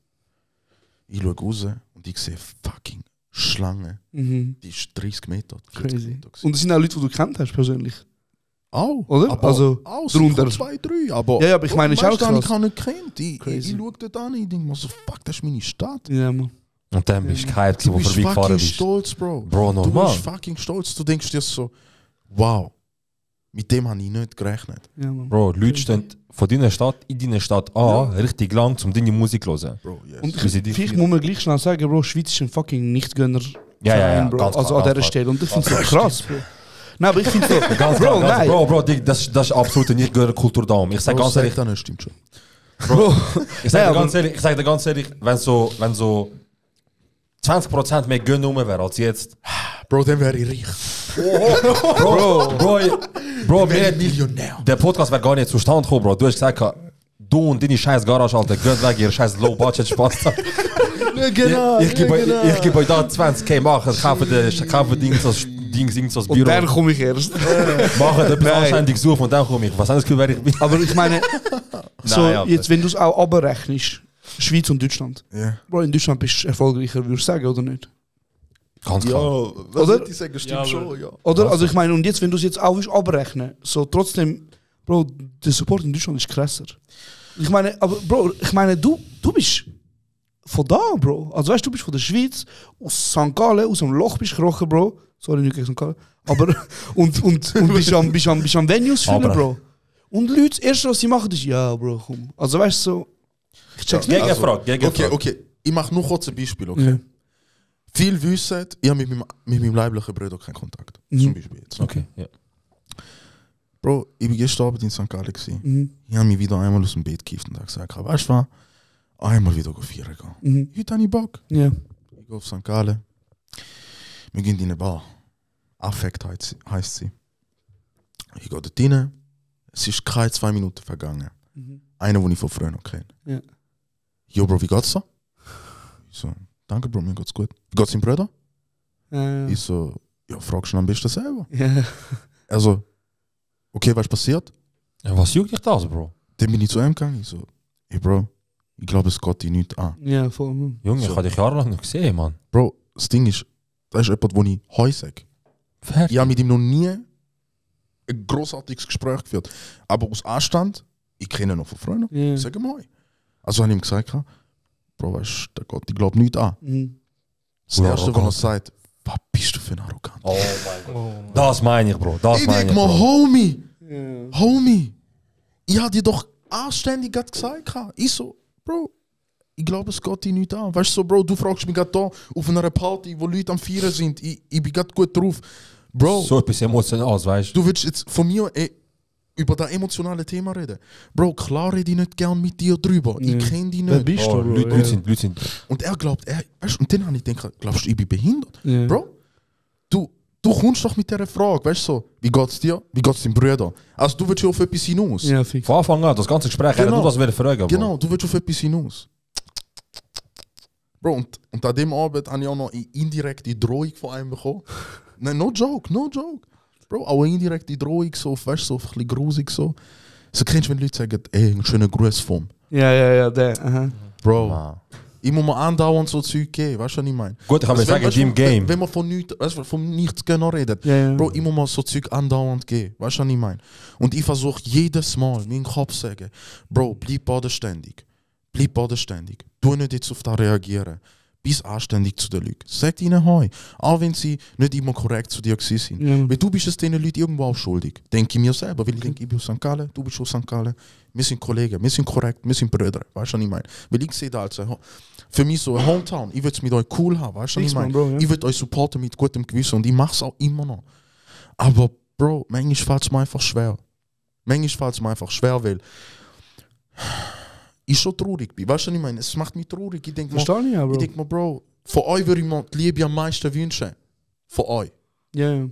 Speaker 3: Ich schaue raus und ich sehe fucking Schlange.
Speaker 2: Mhm.
Speaker 3: Die ist 30 Meter. 40
Speaker 2: Crazy.
Speaker 3: Meter gewesen.
Speaker 2: Und das sind auch Leute, die du kennt hast, persönlich.
Speaker 3: Auch.
Speaker 2: Oder?
Speaker 3: Aber
Speaker 2: Also,
Speaker 3: auch
Speaker 2: drunter.
Speaker 3: 2, 3. Aber,
Speaker 2: Ja, aber ich meine, ist auch
Speaker 3: weißt du,
Speaker 2: krass.
Speaker 3: ich habe nicht gekannt. Ich
Speaker 2: Crazy.
Speaker 3: schaue dort an, ich denke mir so, fuck, das ist meine Stadt.
Speaker 2: Ja, man.
Speaker 1: Und dann bist du gehypt,
Speaker 3: Du
Speaker 1: wo
Speaker 3: bist
Speaker 1: vorbeigefahren
Speaker 3: fucking
Speaker 1: bist.
Speaker 3: stolz, Bro.
Speaker 1: Bro,
Speaker 3: Du
Speaker 1: normal.
Speaker 3: bist fucking stolz. Du denkst dir so, wow, mit dem habe ich nicht gerechnet.
Speaker 2: Ja, man.
Speaker 1: Bro, Leute stehen von deiner Stadt in deine Stadt an, richtig lang, um deine Musik zu hören.
Speaker 3: Bro, yes.
Speaker 2: Und
Speaker 1: Wie sie dich
Speaker 2: vielleicht
Speaker 1: fühlen.
Speaker 2: muss man gleich schnell sagen, Bro, Schweiz ist ein fucking Nichtgönner.
Speaker 1: Ja,
Speaker 2: Bro.
Speaker 1: ganz
Speaker 2: Also
Speaker 1: klar,
Speaker 2: an dieser
Speaker 1: ganz
Speaker 2: Stelle. Und ich finde es so krass, Bro. Nein, aber ich finde so,
Speaker 1: Ganz
Speaker 2: Bro,
Speaker 1: klar,
Speaker 2: nein.
Speaker 1: Bro, das ist absolut nicht Kultur da. Ich sage ganz ehrlich,
Speaker 3: das stimmt schon.
Speaker 2: Bro.
Speaker 1: ich sage dir ganz ehrlich, wenn so 20% mehr Gönn rum wäre als jetzt.
Speaker 3: Bro, dann wäre ich reich.
Speaker 1: Bro,
Speaker 3: Wäre ich Millionär.
Speaker 1: der Podcast wäre gar nicht zustande gekommen, Bro. Du hast gesagt, du und deine scheiß Garage, Alter, gönnt weg, ihr scheiß Low-Budget-Spaß.
Speaker 3: Ja, genau.
Speaker 1: Ich gebe euch da 20k machen, kaufe Dings aus
Speaker 2: Und
Speaker 1: Büro.
Speaker 2: dann komme ich erst.
Speaker 1: Machen etwas
Speaker 2: Nein.
Speaker 1: anständig auf und dann komme ich. Was haben das Gefühl, wer ich bin?
Speaker 2: Aber ich meine, so,
Speaker 1: Nein, Alter.
Speaker 2: jetzt, wenn du es auch abrechnest, Schweiz und Deutschland.
Speaker 3: Ja.
Speaker 2: Bro, in Deutschland bist du erfolgreicher, würdest du sagen, oder nicht?
Speaker 1: Ganz
Speaker 3: Ja,
Speaker 1: klar.
Speaker 3: was
Speaker 2: Oder?
Speaker 3: soll ich sagen? Stimmt
Speaker 10: Ja,
Speaker 3: schon, ja.
Speaker 2: Oder? Also ich meine, und jetzt, wenn du es jetzt auch willst abrechnen, so trotzdem, Bro, der Support in Deutschland ist krasser. Ich meine, aber Bro, ich meine, du bist von da, Bro. Also weißt du, bist von der Schweiz, aus St. Gallen, aus dem Loch bist du gekrochen, Bro. Sorry, nicht gegen St. Gallen. Aber, und bist am Venues fühlen,
Speaker 1: Aber-
Speaker 2: Bro. Und die Leute, das Erste, was sie machen, ist, ja, Bro, komm. Also weißt du, so, ich check's nicht.
Speaker 1: Gegenfrage, Gegenfrage.
Speaker 3: Okay. Ich mache nur kurz ein Beispiel, okay?
Speaker 2: Ja.
Speaker 3: Viele wissen, ich habe mit meinem leiblichen Bruder keinen Kontakt. Zum Beispiel jetzt.
Speaker 1: Okay, ja.
Speaker 3: Bro, ich war gestern Abend in St. Gallen. Ich habe mich wieder einmal aus dem Bett gekifft und habe gesagt, weißt du was? Einmal wieder feiern gehen. Heute habe ich Bock.
Speaker 2: Ja.
Speaker 3: Ich gehe auf St. Gallen. Wir gehen in eine Bar. Affekt heisst sie. Ich gehe dort rein. Es ist keine 2 Minuten vergangen. Einer, den ich von früher noch kenne.
Speaker 2: Ja.
Speaker 3: Jo, Bro, wie geht's dir? Ich so, danke, Bro, mir geht's gut. Wie geht's deinem Bruder? Ich so, ja, fragst du ihn am besten selber.
Speaker 2: Ja.
Speaker 3: Also, okay, was ist passiert?
Speaker 1: Ja, was juckt dich das, Bro?
Speaker 3: Dann bin ich zu ihm gegangen. Ich so, hey, Bro, ich glaube, es geht dich nicht an.
Speaker 2: Ja, voll.
Speaker 1: Junge,
Speaker 3: So.
Speaker 1: ich habe dich jahrelang nicht gesehen, Mann.
Speaker 3: Bro, das Ding ist, das ist jemand, den ich heu sage. Ich habe mit ihm noch nie ein grossartiges Gespräch geführt. Aber aus Anstand, ich kenne ihn noch von früher,
Speaker 2: Ja.
Speaker 3: sage mal. Also habe ich ihm gesagt, Bro, weißt du, der geht, ich glaube nicht an. Das Erste, was er sagt, was bist du für ein Arrogant?
Speaker 1: Oh mein Gott. Das meine ich, Bro. Das
Speaker 3: Ich
Speaker 1: meine
Speaker 3: denke
Speaker 1: ich,
Speaker 3: mal,
Speaker 1: Bro.
Speaker 3: Homie, ich habe dir doch anständig gerade gesagt. Ich so, Bro, ich glaube, es geht dir nicht an. Weißt du, so, Bro, du fragst mich gerade da auf einer Party, wo Leute am Feiern sind. Ich bin gerade gut drauf. Bro,
Speaker 1: So etwas Emotionales, weißt du?
Speaker 3: du willst jetzt von mir über das emotionale Thema reden. Bro, klar rede ich nicht gern mit dir drüber. Ich kenne dich
Speaker 2: Wer
Speaker 3: nicht.
Speaker 2: bist du, Bro?
Speaker 1: Leute sind.
Speaker 3: Und er glaubt, weißt, und dann habe ich gedacht, glaubst du, ich bin behindert?
Speaker 2: Ja.
Speaker 3: Bro, du kommst doch mit dieser Frage, weißt du so, wie geht's dir? Wie geht's deinem Bruder? Also du willst ja auf etwas hinaus.
Speaker 2: Ja, fix.
Speaker 1: Von Anfang an, das ganze Gespräch,
Speaker 3: Genau.
Speaker 1: genau. Du das wieder fragen, Bro.
Speaker 3: Genau, du willst auf etwas hinaus. Bro, und an dem Abend habe ich auch noch eine indirekte Drohung von einem bekommen. Nein, no joke. Bro, auch eine indirekte Drohung, so, weißt du, so ein bisschen grusig so. So kennst du, wenn Leute sagen, ey, einen schönen Gruß vom.
Speaker 2: Ja, der. Aha.
Speaker 3: Bro,
Speaker 1: Ah.
Speaker 3: ich muss mir andauernd so Zeug geben, weißt du, was ich meine?
Speaker 1: Gut, ich kann mir
Speaker 3: Also,
Speaker 1: sagen,
Speaker 3: weißt du,
Speaker 1: im Game.
Speaker 3: Wenn man von nichts genau redet,
Speaker 2: Ja.
Speaker 3: Bro, ich muss mir so Zeug andauernd geben, weißt du, was ich meine? Und ich versuche jedes Mal, meinen Kopf zu sagen, Bro, bleib bodenständig. Du nicht jetzt auf das reagieren. Bist anständig zu den Leuten. Sag ihnen Hi. Auch wenn sie nicht immer korrekt zu dir gewesen sind.
Speaker 2: Ja.
Speaker 3: Weil du bist es diesen Leuten irgendwo auch schuldig. Denke ich mir selber, weil ich denke, ich bin aus St. Gallen, du bist aus St. Gallen. Wir sind Kollegen, wir sind korrekt, wir sind Brüder. Weißt du, was ich meine? Weil ich sehe da als für mich so ein Hometown. Ich will es mit euch cool haben, weißt du, was ich meine?
Speaker 2: Bro, ja.
Speaker 3: Ich will euch supporten mit gutem Gewissen und ich mache es auch immer noch. Aber Bro, manchmal fällt es mir einfach schwer. Weil ich schon traurig bin. Weißt du, was ich meine? Es macht mich traurig. Ich denke
Speaker 2: Verstehe ich ja, Bro.
Speaker 3: mir, Bro, von euch würde ich mir die Liebe am meisten wünschen. Von euch.
Speaker 2: Ja.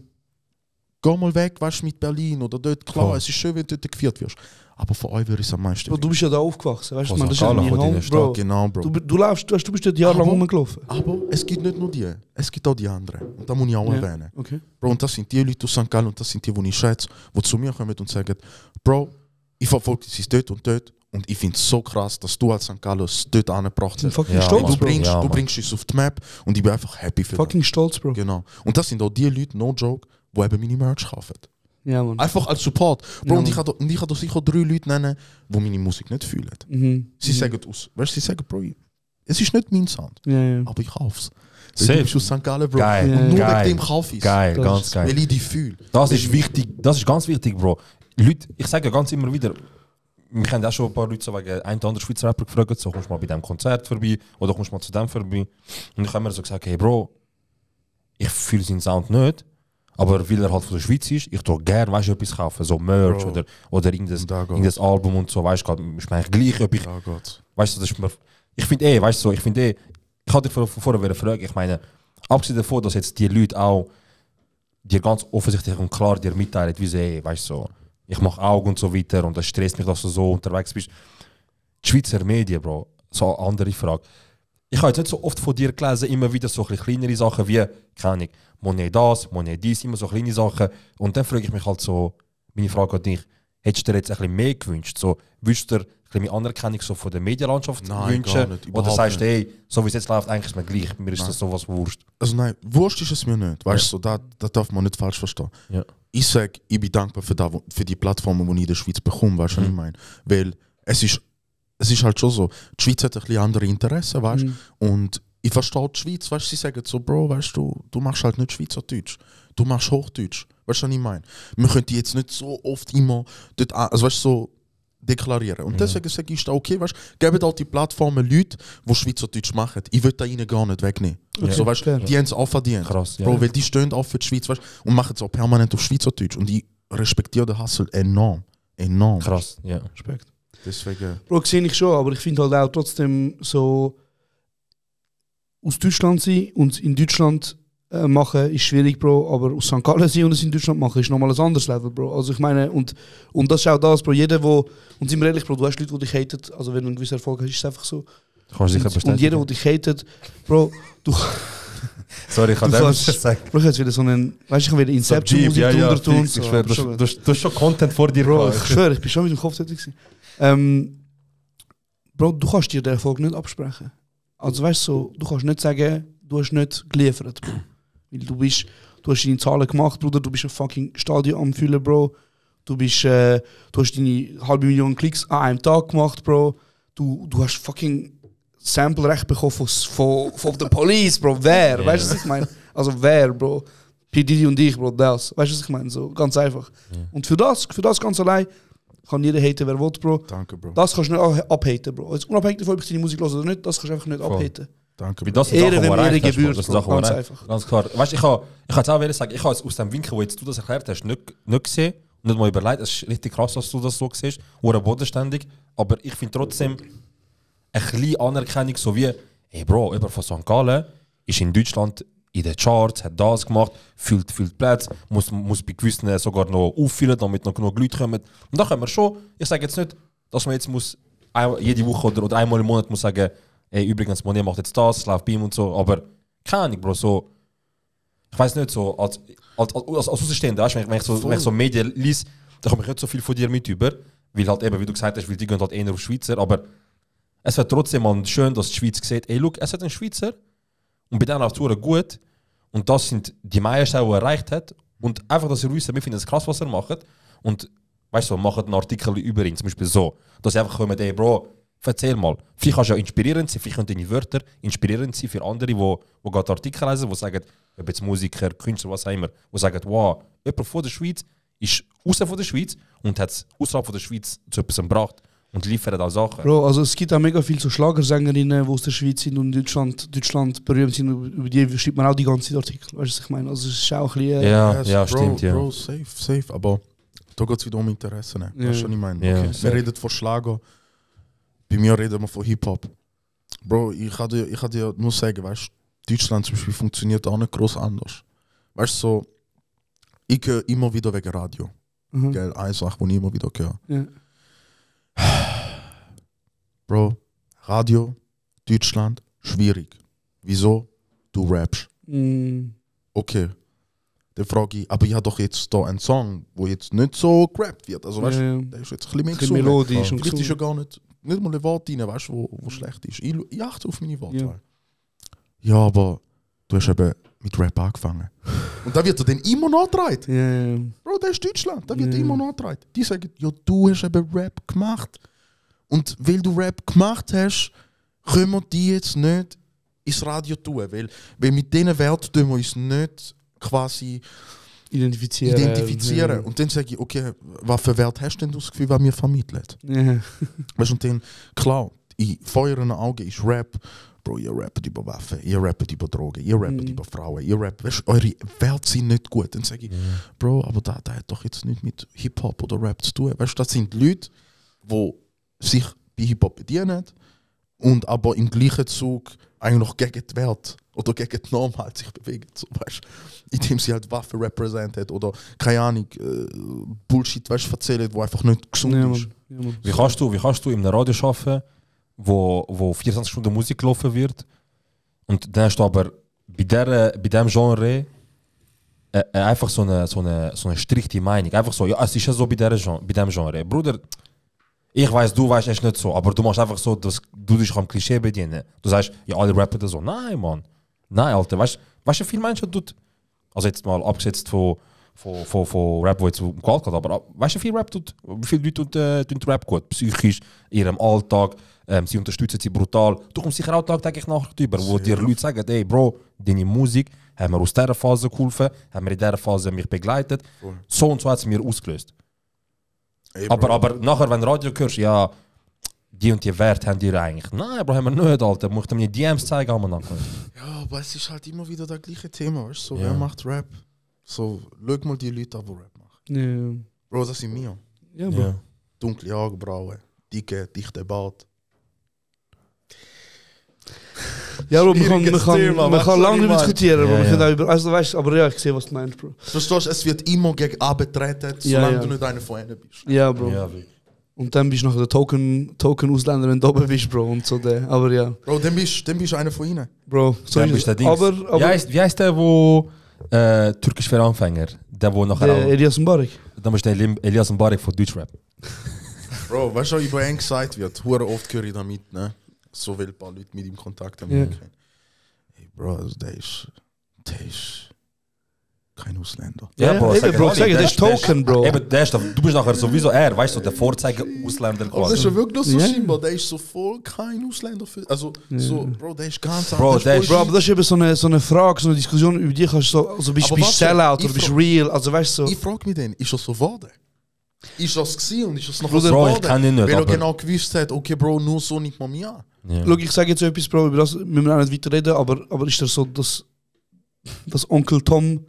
Speaker 3: Geh mal weg, weißt du, mit Berlin oder dort. Klar,
Speaker 1: Voll.
Speaker 3: es ist schön, wenn du dort geführt wirst. Aber von euch würde ich es am meisten
Speaker 2: Bro, du bist ja da aufgewachsen, weißt du?
Speaker 1: Aus
Speaker 2: Man, das ist
Speaker 1: St.
Speaker 2: ja
Speaker 1: Gallen,
Speaker 2: mein
Speaker 1: von
Speaker 2: Home,
Speaker 1: deiner
Speaker 2: Bro.
Speaker 3: Genau, Bro.
Speaker 2: Du bist dort jahrelang
Speaker 3: Aber-
Speaker 2: rumgelaufen.
Speaker 3: Aber es gibt nicht nur die, es gibt auch die anderen. Und da muss ich auch
Speaker 2: Ja.
Speaker 3: erwähnen.
Speaker 2: Okay.
Speaker 3: Bro, und das sind die Leute aus St. Gallen und das sind die ich schätze, die zu mir kommen und sagen, Bro, ich verfolge sie dort und dort und ich finde es so krass, dass du als St. Gallen es dort angebracht
Speaker 2: Ich bin
Speaker 3: hast.
Speaker 2: fucking
Speaker 1: Ja,
Speaker 2: stolz,
Speaker 1: Mann.
Speaker 2: Bro.
Speaker 1: Ja,
Speaker 3: Du
Speaker 1: Mann.
Speaker 3: bringst es auf die Map und ich bin einfach happy für
Speaker 2: Fucking stolz, Bro.
Speaker 3: das. Genau. Und das sind auch die Leute, no joke, die eben meine Merch kaufen.
Speaker 2: Ja, Mann.
Speaker 3: Einfach als Support. Bro,
Speaker 2: Ja,
Speaker 3: und ich kann da sicher 3 Leute nennen, die meine Musik nicht fühlen. Sie sagen aus, weißt du, sie sagen, Bro, es ist nicht mein Sound,
Speaker 2: Ja.
Speaker 3: aber ich kauf's.
Speaker 1: Safe.
Speaker 3: Du bist aus St. Gallen, Bro.
Speaker 1: Geil.
Speaker 3: Und nur
Speaker 1: Geil.
Speaker 3: wegen dem kaufe ich
Speaker 1: Geil,
Speaker 2: Das
Speaker 1: ganz
Speaker 2: ist-
Speaker 1: geil.
Speaker 3: Weil ich die fühle.
Speaker 1: Das ist wichtig, das ist ganz wichtig, Bro. Leute, ich sage ja ganz immer wieder, wir kennen auch schon ein paar Leute so wegen ein oder anderen Schweizer Rapper gefragt, so kommst du mal bei diesem Konzert vorbei oder kommst du mal zu dem vorbei. Und ich habe mir so gesagt, hey Bro, ich fühle seinen Sound nicht, aber weil er halt von der Schweiz ist, ich tue gerne, weißt du, etwas kaufen, so Merch
Speaker 3: Bro.
Speaker 1: oder irgendein,
Speaker 3: Da geht's.
Speaker 1: irgendein Album und so, weißt du, ist mir eigentlich gleich, ob ich,
Speaker 3: Ja, Gott.
Speaker 1: weißt du, das ist mir, ich finde weißt du, so, ich hatte dich vorher fragen, ich meine, abgesehen davon, dass jetzt die Leute auch dir ganz offensichtlich und klar dir mitteilen, wie sie, weißt du, so, ich mache Augen und so weiter und das stresst mich, dass du so unterwegs bist. Die Schweizer Medien, Bro, so eine andere Frage. Ich habe jetzt nicht so oft von dir gelesen, immer wieder so ein bisschen kleinere Sachen wie, keine Ahnung, Monet das, Monet dies, immer so kleine Sachen. Und dann frage ich mich halt so, meine Frage an dich, hättest du dir jetzt ein bisschen mehr gewünscht? So, würdest du dir ein bisschen mehr Anerkennung so von der Medienlandschaft
Speaker 3: Nein, gar
Speaker 1: wünschen?
Speaker 3: nicht,
Speaker 1: Oder
Speaker 3: überhaupt
Speaker 1: sagst du,
Speaker 3: nicht.
Speaker 1: hey, so wie es jetzt läuft, eigentlich ist mir gleich, mir ist das sowas Wurst.
Speaker 3: Also nein, Wurst ist es mir nicht. Weißt du, so, das darf man nicht falsch verstehen.
Speaker 1: Ja.
Speaker 3: Ich sage, ich bin dankbar für die Plattformen, die ich in der Schweiz bekomme, weißt du, was ich meine? Weil es ist halt schon so, die Schweiz hat ein bisschen andere Interessen, weißt du? Und ich verstehe die Schweiz, weißt du, sie sagen so, Bro, weißt du machst halt nicht Schweizerdeutsch, du machst Hochdeutsch, weißt du, was ich meine? Wir könnten jetzt nicht so oft immer dort, also weißt du, so, deklarieren. Und deswegen sage ich, okay, weißt, gebt halt die Plattformen Leute, die Schweizerdeutsch machen. Ich will da ihnen gar nicht wegnehmen.
Speaker 1: Ja.
Speaker 3: So, weißt, die haben es auch verdient.
Speaker 1: Krass, ja.
Speaker 3: Bro, weil die stehen auch für die Schweiz, weißt, und machen es auch permanent auf Schweizerdeutsch. Und ich respektiere den Hustle enorm. Enorm.
Speaker 1: Krass, ja.
Speaker 2: Respekt.
Speaker 3: Deswegen.
Speaker 2: Bro, sehe ich schon, aber ich finde halt auch trotzdem so aus Deutschland sein und in Deutschland machen ist schwierig, Bro, aber aus St. Gallen sein und es in Deutschland machen ist nochmal ein anderes Level, Bro. Also ich meine, und das ist auch das, Bro, jeder, wo, und sind wir ehrlich, Bro, du hast Leute, die dich haten, also wenn du einen gewissen Erfolg hast, ist es einfach so.
Speaker 1: Kannst du sicher bestätigen.
Speaker 2: Und jeder, der dich hatet, Bro, du...
Speaker 1: Sorry, ich kann das nicht sagen.
Speaker 2: Bro, ich jetzt wieder so einen, weißt du, ich kann wieder Inception-Musik drunter tun.
Speaker 1: So, du hast schon Content vor dir.
Speaker 2: Bro, ich schwöre, ich bin schon mit dem Kopf tätig gewesen. Bro, du kannst dir den Erfolg nicht absprechen. Also weißt du, so, du kannst nicht sagen, du hast nicht geliefert, Bro. Weil du hast deine Zahlen gemacht, Bruder, du bist ein fucking Stadion am Füllen, Bro. Du hast deine 500.000 Klicks an einem Tag gemacht, Bro. Du hast fucking Sample-Recht bekommen von der Police, Bro. Wer? Yeah. Weißt du, was ich meine? Also wer, Bro? P. Diddy und ich, Bro, das. Weißt du, was ich meine? So, ganz einfach. Yeah. Und für das ganz allein kann jeder haten, wer will, Bro.
Speaker 3: Danke, Bro.
Speaker 2: Das kannst du nicht abhaten, Bro. Also, unabhängig davon, ob ich deine Musik höre oder nicht, das kannst du einfach nicht abhaten.
Speaker 3: Danke,
Speaker 1: Bro. Das sind Sachen,
Speaker 2: Ehre gebührt, Bro. Ganz einfach.
Speaker 1: Ganz klar. Weißt du, ich kann jetzt auch sagen, ich habe es aus dem Winkel, wo jetzt du das erklärt hast, nicht gesehen und nicht mal überlegt. Es ist richtig krass, dass du das so siehst. Oder bodenständig. Aber ich finde trotzdem eine kleine Anerkennung, so wie, hey Bro, jemand von St. Gallen ist in Deutschland in den Charts, hat das gemacht, füllt Plätze, muss bei gewissen sogar noch auffüllen, damit noch genug Leute kommen. Und da können wir schon, ich sage jetzt nicht, dass man jetzt muss jede Woche oder einmal im Monat muss sagen, ey, übrigens, Monier macht jetzt das, läuft bei ihm und so, aber keine Ahnung, Bro, so, ich weiß nicht, so, als Außenstehender, wenn ich so Medien lese, da komme ich nicht so viel von dir mit über, weil halt eben, wie du gesagt hast, weil die gehen halt eher auf Schweizer, aber es wird trotzdem mal schön, dass die Schweiz sieht, ey, look, es hat einen Schweizer und bei denen auch zu gut und das sind die meisten, die er erreicht hat und einfach, dass ihr wisst, wir finden es krass, was er macht und weißt du, macht einen Artikel über ihn, zum Beispiel so, dass sie einfach kommen, ey, Bro, erzähl mal, vielleicht kannst du ja inspirierend sein, vielleicht können deine Wörter inspirierend sein für andere, die gerade Artikel lesen, die sagen, ob jetzt Musiker, Künstler, was auch immer, die sagen, wow, jemand von der Schweiz ist raus von der Schweiz und hat es außerhalb von der Schweiz zu etwas gebracht. Und liefern auch Sachen. Bro,
Speaker 2: also es gibt auch mega viele so Schlagersängerinnen, die aus der Schweiz sind und Deutschland berühmt sind. Über die schreibt man auch die ganze Artikel. Weißt du, was ich meine? Also es ist auch ein bisschen...
Speaker 1: Ja, stimmt, ja.
Speaker 3: Bro, safe. Aber da geht es wieder um Interessen. Ne? Weißt du, was ich meine?
Speaker 1: Ja,
Speaker 3: okay. Wir reden von Schlager. Bei mir reden wir von Hip-Hop. Bro, ich kann dir nur sagen, weißt du, Deutschland zum Beispiel funktioniert auch nicht groß anders. Weißt du, so, ich höre immer wieder wegen Radio. Gell, eine Sache, die ich immer wieder höre.
Speaker 2: Ja.
Speaker 3: Bro, Radio, Deutschland, schwierig. Wieso? Du rappst. Okay. Dann frage ich, aber ich habe doch jetzt da einen Song, wo jetzt nicht so gerappt wird. Also weißt du, der ist jetzt ein bisschen mehr gesungen.
Speaker 2: Melodisch und
Speaker 3: vielleicht ist ja gar nicht mal ein Wort rein, weißt du, wo schlecht ist. Ich achte auf meine Wortwahl. Ja, aber du hast eben mit Rap angefangen. Und da wird er dann immer noch getragen. Bro, das ist Deutschland, da wird immer noch getragen. Die sagen, ja, du hast eben Rap gemacht. Und weil du Rap gemacht hast, können wir die jetzt nicht ins Radio tun. Weil mit diesen Werten tun wir uns nicht quasi identifizieren. Und dann sage ich, okay, was für Wert hast du denn das Gefühl, was mir vermittelt? Weißt du, und dann, klar, in feuernden Augen ist Rap. Bro, ihr rappt über Waffen, ihr rappt über Drogen, ihr rappt über Frauen, ihr rappt, weißt du, eure Werte sind nicht gut. Dann sage ich, Bro, aber da hat doch jetzt nicht mit Hip-Hop oder Rap zu tun. Weißt du, das sind Leute, die sich bei Hip-Hop bedienen und aber im gleichen Zug eigentlich gegen die Welt oder gegen die Norm halt sich bewegen. So, weißt, indem sie halt Waffen representiert oder keine Ahnung, Bullshit erzählen, wo einfach nicht gesund ist.
Speaker 1: Wie kannst du in einem Radio arbeiten, wo 24 Stunden Musik gelaufen wird und dann hast du aber bei diesem Genre einfach so eine strikte Meinung. Einfach so, ja, es ist ja so bei diesem Genre. Bruder, ich weiss, du weißt es nicht so, aber du machst einfach so, dass du dich am Klischee bedienen. Du sagst, ja, alle rappen das so. Nein, Mann. Nein, Alter. Weißt du, wie viele Menschen tut, also jetzt mal abgesetzt von Rap, wo jetzt um Gewalt geht, aber weißt du, wie viel Rap tut, wie viele Leute tun Rap gut? Psychisch, in ihrem Alltag, sie unterstützen sie brutal. Du kommst sicher auch tagtäglich Nachrichten über, wo dir Leute sagen, ey Bro, deine Musik hat mir aus dieser Phase geholfen, hat mir in dieser Phase mich begleitet. So und so hat es mir ausgelöst.
Speaker 3: Ey,
Speaker 1: aber nachher, wenn du Radio hörst, ja, die und die Werte haben die eigentlich. Nein, Bro, haben wir nicht, Alter. Möchten mir die DMs zeigen, haben wir nachher.
Speaker 3: Ja, aber es ist halt immer wieder das gleiche Thema, weißt du? So,
Speaker 1: Ja.
Speaker 3: wer macht Rap? So, schau mal die Leute an, die Rap machen.
Speaker 2: Ja,
Speaker 3: Bro, das sind wir.
Speaker 2: ja Bro.
Speaker 1: Ja.
Speaker 3: Dunkle Augenbrauen, dicke, dichte Bart.
Speaker 2: Ja, Bro, man
Speaker 3: Schwieriges Thema,
Speaker 2: man
Speaker 3: weißt
Speaker 2: kann
Speaker 3: du,
Speaker 2: lange
Speaker 3: was ich
Speaker 2: darüber
Speaker 3: meine?
Speaker 2: diskutieren, Bro.
Speaker 1: Ja,
Speaker 2: Man
Speaker 1: ja.
Speaker 2: kann auch über, also weißt, aber ja, ich sehe, was du meinst, Bro.
Speaker 3: Verstehst du, es wird immer gegen abgetreten,
Speaker 2: Ja,
Speaker 3: solange
Speaker 2: ja.
Speaker 3: du nicht einer von ihnen bist.
Speaker 2: Ja, Bro.
Speaker 1: Ja, wie.
Speaker 2: Und dann bist du nachher der Token-Ausländer, wenn du oben bist, Bro. Und so der. Aber ja,
Speaker 3: Bro, dann bist du einer von ihnen.
Speaker 2: Bro. So
Speaker 1: Dann
Speaker 2: ist
Speaker 1: bist
Speaker 2: es.
Speaker 1: der Dings.
Speaker 2: Aber
Speaker 1: Wie heißt der, wo Türkisch für Anfänger? Der, wo nachher
Speaker 2: der
Speaker 1: auch...
Speaker 2: Elias Mbarek.
Speaker 1: Dann bist der Elias Mbarek von Deutschrap.
Speaker 3: Bro, weißt du, was über ihn gesagt wird? Hure oft höre ich damit, ne? So viele paar Leute mit ihm Kontakt haben.
Speaker 2: Ja.
Speaker 3: Hey, Bro, also der ist kein Ausländer.
Speaker 2: Ja,
Speaker 1: Bro,
Speaker 2: eben,
Speaker 1: sagen
Speaker 2: Bro,
Speaker 1: alle,
Speaker 2: sagen, der ist Token, Bro.
Speaker 1: Eben, du bist nachher sowieso weißt du, der Vorzeige-Ausländer
Speaker 3: Aber das ist ja
Speaker 1: quasi.
Speaker 3: wirklich so
Speaker 2: Ja.
Speaker 3: scheinbar, der ist so voll kein Ausländer. Also, so, Bro, der ist ganz
Speaker 1: Bro,
Speaker 3: anders.
Speaker 1: der ist-
Speaker 2: Bro, aber das ist eben so eine Frage, so eine Diskussion, über die kannst du so, also bist du
Speaker 3: Aber warte,
Speaker 2: Sellout oder
Speaker 3: ich
Speaker 2: bist du
Speaker 3: frag-
Speaker 2: real, also weißt du so.
Speaker 3: Ich frage mich dann, ist das so geworden? Ist das gewesen und ist das noch
Speaker 1: Bro,
Speaker 3: so
Speaker 1: ich
Speaker 3: geworden?
Speaker 1: kann ihn nicht,
Speaker 3: Weil er
Speaker 1: aber-
Speaker 3: genau gewusst hat, okay, Bro, nur so nimmt man mich an.
Speaker 1: Ja.
Speaker 2: Schau, ich sage jetzt etwas, Bro, über das müssen wir auch nicht weiter reden, aber ist das so, dass Onkel Tom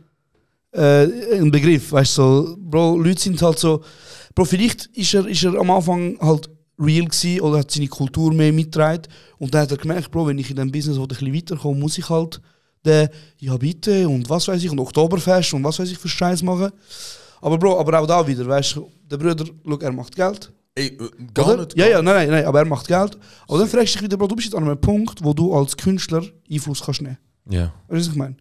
Speaker 2: ein Begriff, weißt du, so, Bro, Leute sind halt so, Bro, vielleicht ist er am Anfang halt real gewesen oder hat seine Kultur mehr mitgetragen und dann hat er gemerkt, Bro, wenn ich in diesem Business ein bisschen weiterkomme, muss ich halt ja bitte und was weiß ich und Oktoberfest und was weiß ich für Scheiß machen. Aber Bro, aber auch da wieder, weißt du, der Bruder, schau, er macht Geld.
Speaker 3: Ey, gar
Speaker 2: Oder?
Speaker 3: nicht.
Speaker 2: Ja, nein, aber er macht Geld. Aber dann fragst du dich wieder, Bro, du bist jetzt an einem Punkt, wo du als Künstler Einfluss kannst nehmen.
Speaker 1: Ja.
Speaker 2: Weißt du, was ich meine?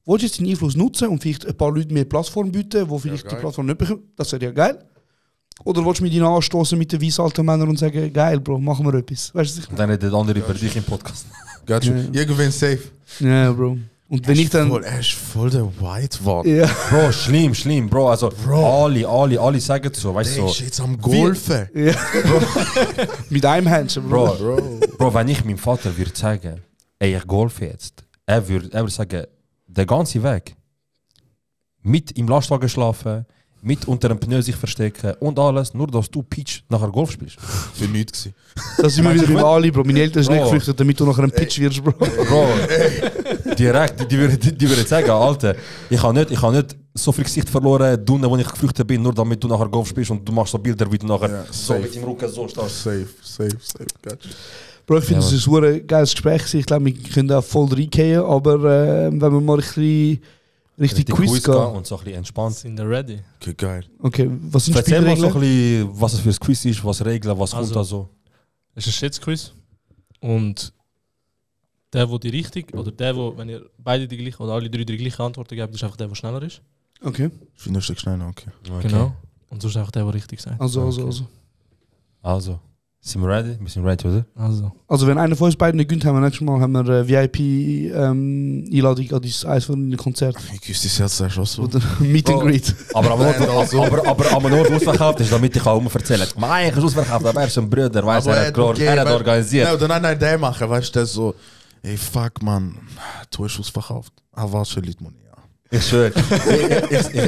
Speaker 2: Willst du jetzt deinen Einfluss nutzen und vielleicht ein paar Leuten mehr Plattform bieten, die vielleicht die
Speaker 3: geil.
Speaker 2: Plattform nicht bekommen? Das wäre ja geil. Oder willst du mit ihnen anstoßen mit den weißen alten Männern und sagen, geil, Bro, machen wir etwas? Weißt du, was ich
Speaker 1: Und dann redet der andere über dich im Podcast.
Speaker 3: Got you.
Speaker 2: Ja.
Speaker 3: Irgendwann safe.
Speaker 2: meine? Ja, Bro. Und wenn ich dann...
Speaker 3: Er ist voll der White-Wart.
Speaker 2: Ja.
Speaker 1: Bro, schlimm, Bro. Also, alle sagen so, weißt
Speaker 3: Der
Speaker 1: du
Speaker 3: ist
Speaker 1: so.
Speaker 3: jetzt am Golfen.
Speaker 2: Ja. mit einem Händchen, Bro.
Speaker 1: Bro, wenn ich meinem Vater würde sagen, ey, ich golfe jetzt, er würde sagen, der ganze Weg, mit im Lastwagen schlafen, mit unter einem Pneu sich verstecken und alles, nur dass du Pitch nachher Golf spielst.
Speaker 3: Für nichts gewesen.
Speaker 2: Das sind wir wieder beim Ali, Bro. Meine Eltern sind nicht
Speaker 1: Bro.
Speaker 2: geflüchtet, damit du nachher ein Pitch wirst, Bro.
Speaker 1: Bro, direkt, die würden sagen, Alter, ich habe nicht so viel Gesicht verloren, du, wo ich geflüchtet bin, nur damit du nachher Golf spielst und du machst so Bilder, wie du nachher
Speaker 3: Ja,
Speaker 1: so
Speaker 3: safe.
Speaker 1: mit dem Rücken so stehst.
Speaker 3: Safe. Got you.
Speaker 2: Bro, ich finde,
Speaker 1: Ja,
Speaker 2: es ist ein geiles Gespräch gewesen. Ich glaube, wir können da voll reingehen, aber wenn wir mal ein bisschen richtig Quiz gehen.
Speaker 1: und so ein bisschen entspannt.
Speaker 10: Sind ihr ready?
Speaker 3: Okay, geil.
Speaker 2: Okay, was sind
Speaker 1: Erzähl mal so ein
Speaker 2: Spielregeln?
Speaker 1: bisschen, was es für ein Quiz ist, was Regeln, was kommt
Speaker 10: Also.
Speaker 1: da so.
Speaker 10: Es ist ein Schätzquiz. Und der, wo die richtig, oder der, wo, wenn ihr beide die gleiche, oder alle drei die gleiche Antworten gebt, ist einfach der, der schneller ist.
Speaker 2: Okay,
Speaker 3: Ich finde, das ist schnell, okay.
Speaker 10: Genau. Und sonst einfach der, der richtig sagt.
Speaker 1: Also, sind wir ready? Wir sind ready, oder?
Speaker 2: Also wenn einer von uns beiden nicht gönnt, haben wir nächstes Mal haben wir VIP-Einladung an eines von den Konzerten.
Speaker 3: Ich wüsste es jetzt schon so.
Speaker 2: Oder Meet and
Speaker 1: Bro.
Speaker 2: Greet.
Speaker 1: Aber am Ort ausverkauft ist, damit ich auch immer erzählen. Mein ist ausverkauft, aber er ist ein Bruder, weißt er hat organisiert.
Speaker 3: Nein, der machen, weißt du, der so, ey, fuck, man, du hast ausverkauft. Aber was für Leute, man, ja.
Speaker 1: Ich schwöre.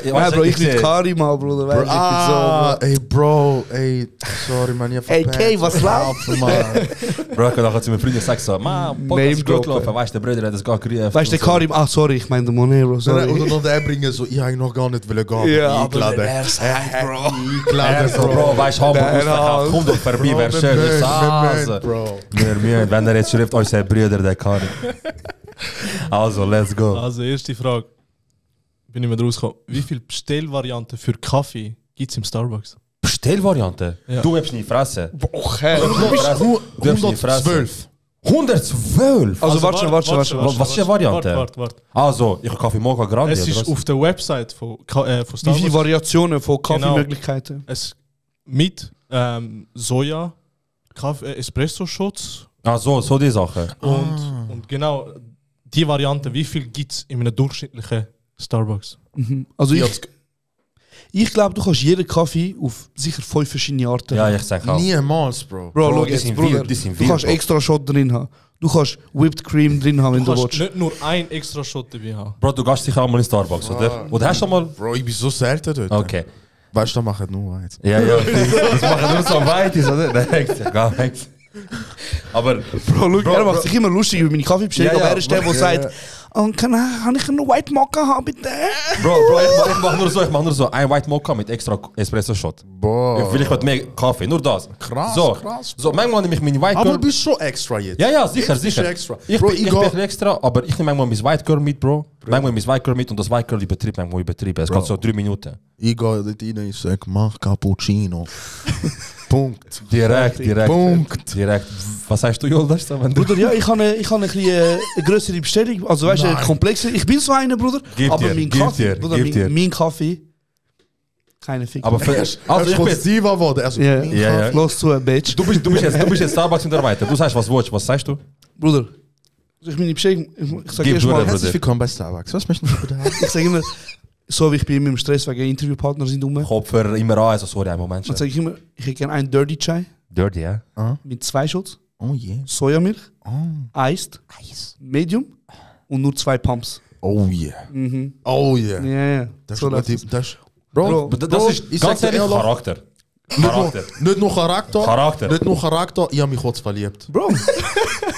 Speaker 2: Ja, Bro, ich bin Karim, Bruder. Weißt, ich bin
Speaker 3: ey, Bro, ey, sorry, man, ich hab
Speaker 2: Ey,
Speaker 3: verpennt.
Speaker 2: Kay, was läuft?
Speaker 3: Man.
Speaker 1: Bro, ich kann nachher zu meinen Freunden sagen so, man, Podcast ist gut gelaufen, weißt du, der Bruder hat das gar gerufen.
Speaker 2: Weißt du, der Karim, sorry, ich meine der Monero, sorry.
Speaker 3: Oder noch der bringen so, ich hab noch gar nicht gehen,
Speaker 2: Ja, aber
Speaker 3: eingeladen.
Speaker 2: er sagt, Bro.
Speaker 3: Eingeladen,
Speaker 1: So, Bro, weißt du, Hamburg
Speaker 2: Nein,
Speaker 1: ausverkauft, komm doch vorbei, wäre schön. Ich so, also.
Speaker 3: Bro.
Speaker 1: Wir müssen, wenn er jetzt schreibt, unser Bruder, der Karim. Also, let's go.
Speaker 10: Also, erste Frage. Bin ich mir rausgekommen. Wie viele Bestellvarianten für Kaffee gibt es im Starbucks?
Speaker 1: Bestellvariante?
Speaker 10: Ja.
Speaker 1: Du hast nicht fressen.
Speaker 2: Okay.
Speaker 1: Du hast nicht fressen. 112?
Speaker 2: Also warte.
Speaker 1: Was ist die Variante?
Speaker 10: Warte.
Speaker 1: Also, ich habe Kaffee Mocha Grande.
Speaker 10: Es
Speaker 1: oder
Speaker 10: ist
Speaker 1: was?
Speaker 10: auf der Website von Starbucks.
Speaker 2: Wie viele Variationen von Kaffeemöglichkeiten?
Speaker 10: Es mit Soja, Espresso-Shots
Speaker 1: Ah, so die Sache.
Speaker 10: und genau die Variante, wie viel gibt es in einem durchschnittlichen Starbucks?
Speaker 2: Mhm. Also ich glaube, du kannst jeden Kaffee auf sicher 5 verschiedene Arten
Speaker 1: Ja,
Speaker 2: haben.
Speaker 1: ich sag auch.
Speaker 3: Niemals, Bro.
Speaker 2: Bro, schau
Speaker 1: die
Speaker 2: jetzt,
Speaker 1: sind
Speaker 2: Bruder.
Speaker 1: wild, die sind
Speaker 2: Du
Speaker 1: wild,
Speaker 2: kannst
Speaker 1: Bro.
Speaker 2: extra Shot drin haben. Du kannst Whipped Cream drin haben, wenn
Speaker 10: Du
Speaker 2: du
Speaker 10: kannst
Speaker 2: willst.
Speaker 10: nicht nur ein extra Shot dabei haben.
Speaker 1: Bro, du gehst sicher auch mal in Starbucks, oder? Oder hast du mal...
Speaker 3: Bro, ich bin so selten dort.
Speaker 1: Okay.
Speaker 3: Weißt du, da machen nur eins.
Speaker 1: Ja, das machen nur so weit, oder? Nein, gar nichts. Aber,
Speaker 2: Bro, er macht sich immer lustig über meine Kaffeebestellung,
Speaker 1: Ja, ja,
Speaker 2: aber er ist der, der
Speaker 1: ja,
Speaker 2: sagt, oh, kann ich einen White Mocha haben, bitte?
Speaker 1: Bro, ich mach nur so ein White Mocha mit extra Espresso-Shot.
Speaker 3: Boah.
Speaker 1: Vielleicht mit mehr Kaffee, nur das.
Speaker 3: Krass,
Speaker 1: so,
Speaker 3: krass.
Speaker 1: So, manchmal nehme ich meine White
Speaker 3: Aber
Speaker 1: Girl...
Speaker 3: du bist schon extra jetzt.
Speaker 1: Ja, sicher,
Speaker 3: Jetzt bist
Speaker 1: sicher.
Speaker 3: du extra.
Speaker 1: Ich
Speaker 3: Bro,
Speaker 1: bin extra, aber ich nehme manchmal mein White Girl mit, Bro. Manchmal mein White Girl mit und das White Girl übertrieben, manchmal übertrieben. Es geht so 3 Minuten.
Speaker 3: Ich gehe dort rein und sage, mach Cappuccino. Punkt.
Speaker 1: Direkt.
Speaker 3: Punkt.
Speaker 1: Direkt. Was sagst du, Yoldas?
Speaker 2: Bruder, ja, ich habe eine bisschen eine größere Bestellung, also weißt du, eine komplexe. Ich bin so einer, Bruder, aber mein Kaffee, Bruder, mein Kaffee, keine Fick.
Speaker 1: Aber für, also ich bin
Speaker 3: Diva geworden. Also,
Speaker 1: ja.
Speaker 2: Los zu, Bitch.
Speaker 1: Du bist jetzt Starbucks-Mitarbeiter. Du sagst, was willst du? Was sagst du?
Speaker 2: Bruder, ich meine Bestellung, ich sage
Speaker 1: Gib
Speaker 2: erst mal,
Speaker 1: durch,
Speaker 3: herzlich willkommen bei Starbucks. Was möchten Sie bitte haben?
Speaker 2: ich sage immer, so wie ich bin mit dem Stress wegen Interviewpartner sind rum.
Speaker 1: Kopfer immer an, also sorry, einen Moment.
Speaker 2: Dann sage ich immer, ich hätte gerne einen Dirty Chai
Speaker 1: Dirty, ja?
Speaker 2: mit 2 Shots,
Speaker 3: Oh yeah.
Speaker 2: Sojamilch, Iced, Medium und nur 2 Pumps.
Speaker 3: Oh yeah. Oh yeah.
Speaker 2: Ja.
Speaker 3: Das
Speaker 2: So
Speaker 3: ist
Speaker 2: läuft
Speaker 3: gut.
Speaker 2: es.
Speaker 3: Das, Bro,
Speaker 1: Das ist
Speaker 3: ich
Speaker 1: ganz
Speaker 3: sag dir
Speaker 1: ehrlich
Speaker 3: ehrlich,
Speaker 1: Charakter.
Speaker 3: Nicht nur Charakter.
Speaker 1: Charakter.
Speaker 3: Nicht nur Charakter, ich habe mich kurz verliebt.
Speaker 2: Bro,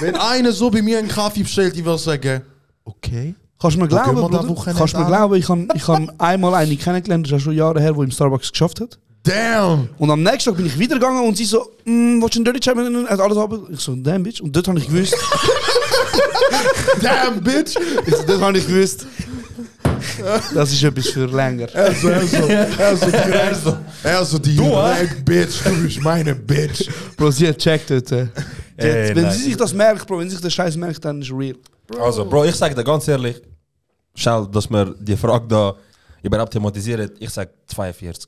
Speaker 3: Wenn einer so bei mir einen Kaffee bestellt, ich würde sagen, okay.
Speaker 2: kannst du mir glauben,
Speaker 3: gehen wir da
Speaker 2: Bruder?
Speaker 3: Wochenende
Speaker 2: Kannst du mir
Speaker 3: an?
Speaker 2: glauben, ich habe einmal eine kennengelernt, das ist ja schon Jahre her, wo im Starbucks geschafft hat.
Speaker 3: Damn!
Speaker 2: Und am nächsten Tag bin ich wieder gegangen und sie so, willst du einen Dirty Chai mit alles haben? Ich so, damn, Bitch. Und dort habe ich gewusst,
Speaker 3: Damn, bitch!
Speaker 2: ich so, dort habe ich gewusst, das ist etwas für länger.
Speaker 3: Also die Bitch, du bist meine Bitch.
Speaker 2: Bro, sie hat checkt dort. Wenn
Speaker 1: nein.
Speaker 2: sie sich das merkt, Bro, wenn sie sich der Scheiß merkt, dann ist es real.
Speaker 1: Also, Bro, ich sag dir ganz ehrlich, schau, dass wir die Frage da überhaupt thematisieren, ich sag 42.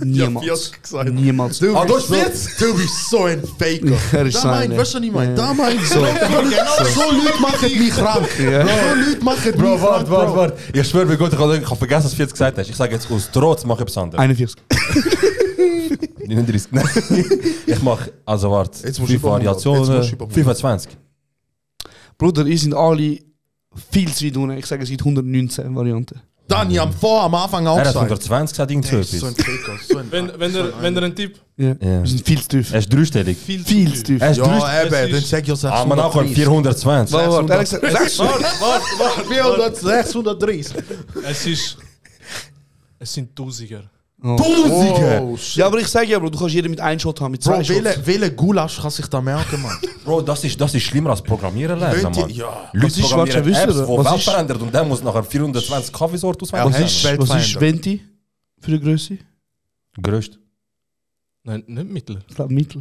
Speaker 2: Niemals.
Speaker 3: 40 gesagt.
Speaker 2: Niemals.
Speaker 3: Du
Speaker 1: Ah,
Speaker 3: bist
Speaker 1: du
Speaker 3: so,
Speaker 1: hast
Speaker 3: du bist so ein Faker.
Speaker 2: Er ist
Speaker 3: Da
Speaker 2: so
Speaker 3: mein,
Speaker 2: einer.
Speaker 3: weißt du, was ich meine?
Speaker 2: Ja.
Speaker 3: Da mein, so. Genau so Leute machen mich krank.
Speaker 2: Ja.
Speaker 3: So Leute machen mich
Speaker 1: Bro,
Speaker 3: krank,
Speaker 1: warte. Ich schwöre mir Gott, ich habe vergessen, was du 40 gesagt hast. Ich sage jetzt aus Trotz, mach ich etwas anderes.
Speaker 2: 41.
Speaker 1: 39. Nein. Ich mach, also warte,
Speaker 3: Jetzt musst du
Speaker 1: 5
Speaker 3: über 100. Jetzt musst du
Speaker 1: Variationen,
Speaker 3: über 100.
Speaker 1: 25.
Speaker 2: Bruder, ihr sind alle viel zu weit unten. Ich sage, es sind 119 Varianten.
Speaker 3: Dani, am Anfang auch
Speaker 1: Er hat
Speaker 3: gesagt.
Speaker 1: 120 gesagt, irgend so
Speaker 3: Der ist so ein
Speaker 1: etwas.
Speaker 3: Faker. So ein
Speaker 10: Wenn er einen Tipp.
Speaker 2: Ja.
Speaker 1: Ja.
Speaker 2: Wir sind viel zu tief.
Speaker 1: Er ist dreistellig.
Speaker 2: Viel zu tief.
Speaker 1: Er ist
Speaker 3: Ja,
Speaker 1: dreistellig.
Speaker 3: eben, dann sag ich ja
Speaker 1: Ah, man auch
Speaker 3: 630.
Speaker 1: 420.
Speaker 2: Warte, er hat gesagt, 600.
Speaker 3: 630.
Speaker 10: Es sind Tausiger.
Speaker 1: Tausiger!
Speaker 3: Oh, shit.
Speaker 2: Ja, aber ich sage ja, Bro, du kannst jeden mit einem Shot haben, mit 2
Speaker 3: Bro,
Speaker 2: Shots.
Speaker 3: welche Gulasch kann sich da merken, Mann?
Speaker 1: Bro, das ist schlimmer als Programmieren lernen,
Speaker 3: Könnt ihr-
Speaker 1: Mann.
Speaker 3: ja.
Speaker 1: Leute
Speaker 2: Was ist,
Speaker 1: programmieren
Speaker 2: warte, wisst ihr
Speaker 1: Apps,
Speaker 2: das?
Speaker 1: die
Speaker 2: Was
Speaker 1: Welt
Speaker 2: ist-
Speaker 1: verändert und der muss nachher 420 Kaffeesorten auswählen.
Speaker 3: Ja,
Speaker 2: Was ist
Speaker 3: Weltfeinder.
Speaker 2: Venti für die Größe?
Speaker 1: Größt.
Speaker 10: Nein, nicht Mittel.
Speaker 2: Ich glaube Mittel.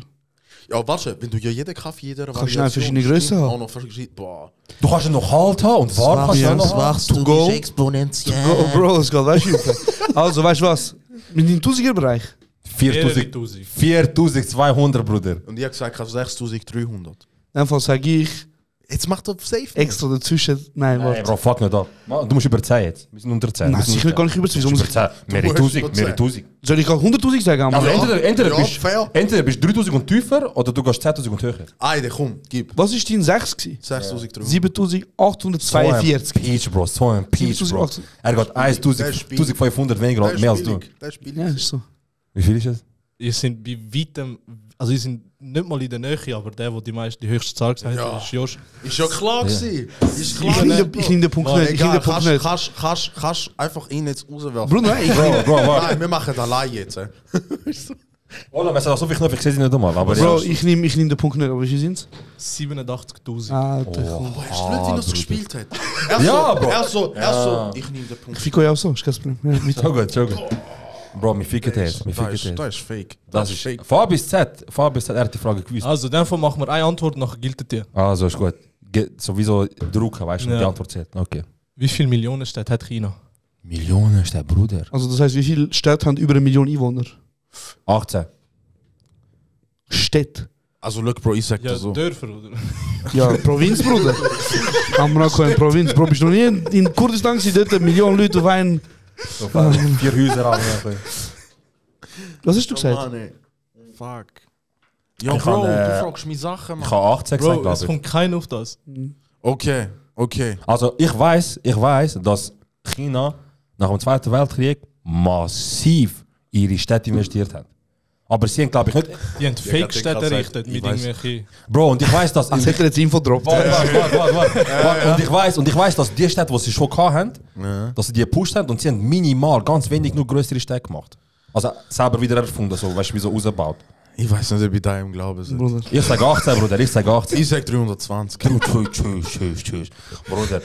Speaker 3: Ja, warte, wenn du ja jeden Kaffee, jeder
Speaker 2: Kannst du auch verschiedene Grössen haben.
Speaker 3: Auch noch verschiedene, boah.
Speaker 1: Du kannst ihn noch halt haben und warm kannst du auch noch haben.
Speaker 2: To go.
Speaker 3: exponentiell.
Speaker 2: Oh, Bro, das geht, weißt du? Also, weißt du was? Mit dem 1000er-Bereich.
Speaker 10: 4000.
Speaker 1: 4200, Bruder.
Speaker 3: Und ich habe gesagt, 6300.
Speaker 2: In dem Fall sage ich
Speaker 3: Jetzt macht er safe.
Speaker 2: extra dazwischen. Nein,
Speaker 1: Hey,
Speaker 2: warte.
Speaker 1: Bro, fuck nicht ab. Man, du musst über 10 jetzt. Wir sind unter 10.
Speaker 2: Nein, sicher gar nicht über 10.
Speaker 1: Über 10. Mehr
Speaker 3: musst
Speaker 1: 1000,
Speaker 3: über
Speaker 1: mehr
Speaker 3: 10.
Speaker 1: 1000.
Speaker 2: Soll ich gerade 100.000 sagen?
Speaker 1: Also
Speaker 2: Mann?
Speaker 1: entweder
Speaker 3: Ja,
Speaker 1: bist
Speaker 3: fair.
Speaker 1: entweder bist 3000 und tiefer oder du gehst 10.000 und höher.
Speaker 3: Eide, komm, gib.
Speaker 2: Was war dein 6 gewesen?
Speaker 3: 6300.
Speaker 2: 7.842.
Speaker 1: Peach, Bro. So ein Peach, Bro.
Speaker 2: 7800.
Speaker 1: Er geht 1500 weniger, mehr als du.
Speaker 3: Das ist
Speaker 2: Ja,
Speaker 3: billig.
Speaker 2: ist so.
Speaker 1: Wie viel ist es?
Speaker 10: Ihr sind bei weitem, also ihr sind nicht mal in der Nähe, aber der die höchste Zahl gesagt
Speaker 3: Ja.
Speaker 10: hat, ist Josh.
Speaker 3: Ist ja klar gewesen. Ist klar.
Speaker 2: Ich nehme den Punkt
Speaker 10: Mann,
Speaker 2: nicht. Ich nehme
Speaker 3: Egal,
Speaker 2: den Punkt nicht.
Speaker 3: kannst einfach ihn jetzt rauswerfen.
Speaker 2: Bruder, nein, ich
Speaker 1: Bro, warte.
Speaker 3: Nein, wir machen das allein jetzt.
Speaker 1: Oh, man sagt so viel Knöpfe, ich sehe sie nicht einmal. Aber
Speaker 2: Bro,
Speaker 1: ja.
Speaker 2: ich nehm den Punkt nicht, aber wie viel sind es?
Speaker 10: 87.000.
Speaker 2: Alter, komm.
Speaker 3: Hast du nicht, wie er es gespielt hat?
Speaker 1: Ja, Bro.
Speaker 3: Er so, ich nehme den Punkt.
Speaker 2: Ich fico ja auch so, ist kein Problem. Ja, weiter.
Speaker 1: So gut, so gut. Bro, wir ficken das. Wir ficken
Speaker 3: Das
Speaker 1: das.
Speaker 3: ist fake.
Speaker 1: Das ist von A bis Z. Von A bis Z, er hat die Frage gewusst.
Speaker 10: Also, in dem Fall machen wir eine Antwort, nachher gilt es dir.
Speaker 1: Also ist gut. Sowieso drucken, weißt du, und
Speaker 10: Ja.
Speaker 1: die Antwort zählt. Okay.
Speaker 10: Wie viele Millionen Städte hat China?
Speaker 1: Millionen ist der Bruder.
Speaker 2: Also das heißt, wie viele Städte haben über 1 Million Einwohner?
Speaker 1: 18.
Speaker 2: Städte.
Speaker 3: Also, look, Bro, ich sag
Speaker 10: Ja,
Speaker 3: dir so.
Speaker 10: Dörfer, oder?
Speaker 2: Ja, Provinz, Bruder. Amrako in Provinz. Bro, bist du noch nie in Kurdistan gewesen, dort 1 Million Leute auf einen...
Speaker 1: So 4 Häuser an.
Speaker 2: Was hast du
Speaker 3: Oh,
Speaker 2: gesagt?
Speaker 3: Mann, ey. Fuck. Ja,
Speaker 1: Ich
Speaker 3: Bro,
Speaker 1: kann,
Speaker 3: du fragst mich Sachen,
Speaker 1: Ich
Speaker 3: Mann.
Speaker 1: habe 18 gesagt,
Speaker 10: Bro,
Speaker 1: glaube
Speaker 10: es
Speaker 1: ich.
Speaker 10: kommt keiner auf das.
Speaker 3: Okay.
Speaker 1: Also ich weiß, dass China nach dem Zweiten Weltkrieg massiv ihre Städte investiert haben. Aber sie haben, glaube ich, nicht...
Speaker 10: Die haben Fake-Städte errichtet mit irgendwelchen...
Speaker 1: Bro, und ich weiss, dass...
Speaker 2: Als hätte er jetzt Info gedroppt.
Speaker 1: Warte. Und ich weiss, dass die Städte, die sie schon hatten, dass sie die gepusht haben und sie haben minimal, ganz wenig, nur größere Städte gemacht. Also selber wieder erfunden, so, weißt du, wie so ausgebaut.
Speaker 3: Ich weiß nicht, ob ich da im Glauben bin.
Speaker 1: Ich sage 18, Bruder, ich sage 18.
Speaker 3: Ich sage 320.
Speaker 1: Tschüss. Bruder,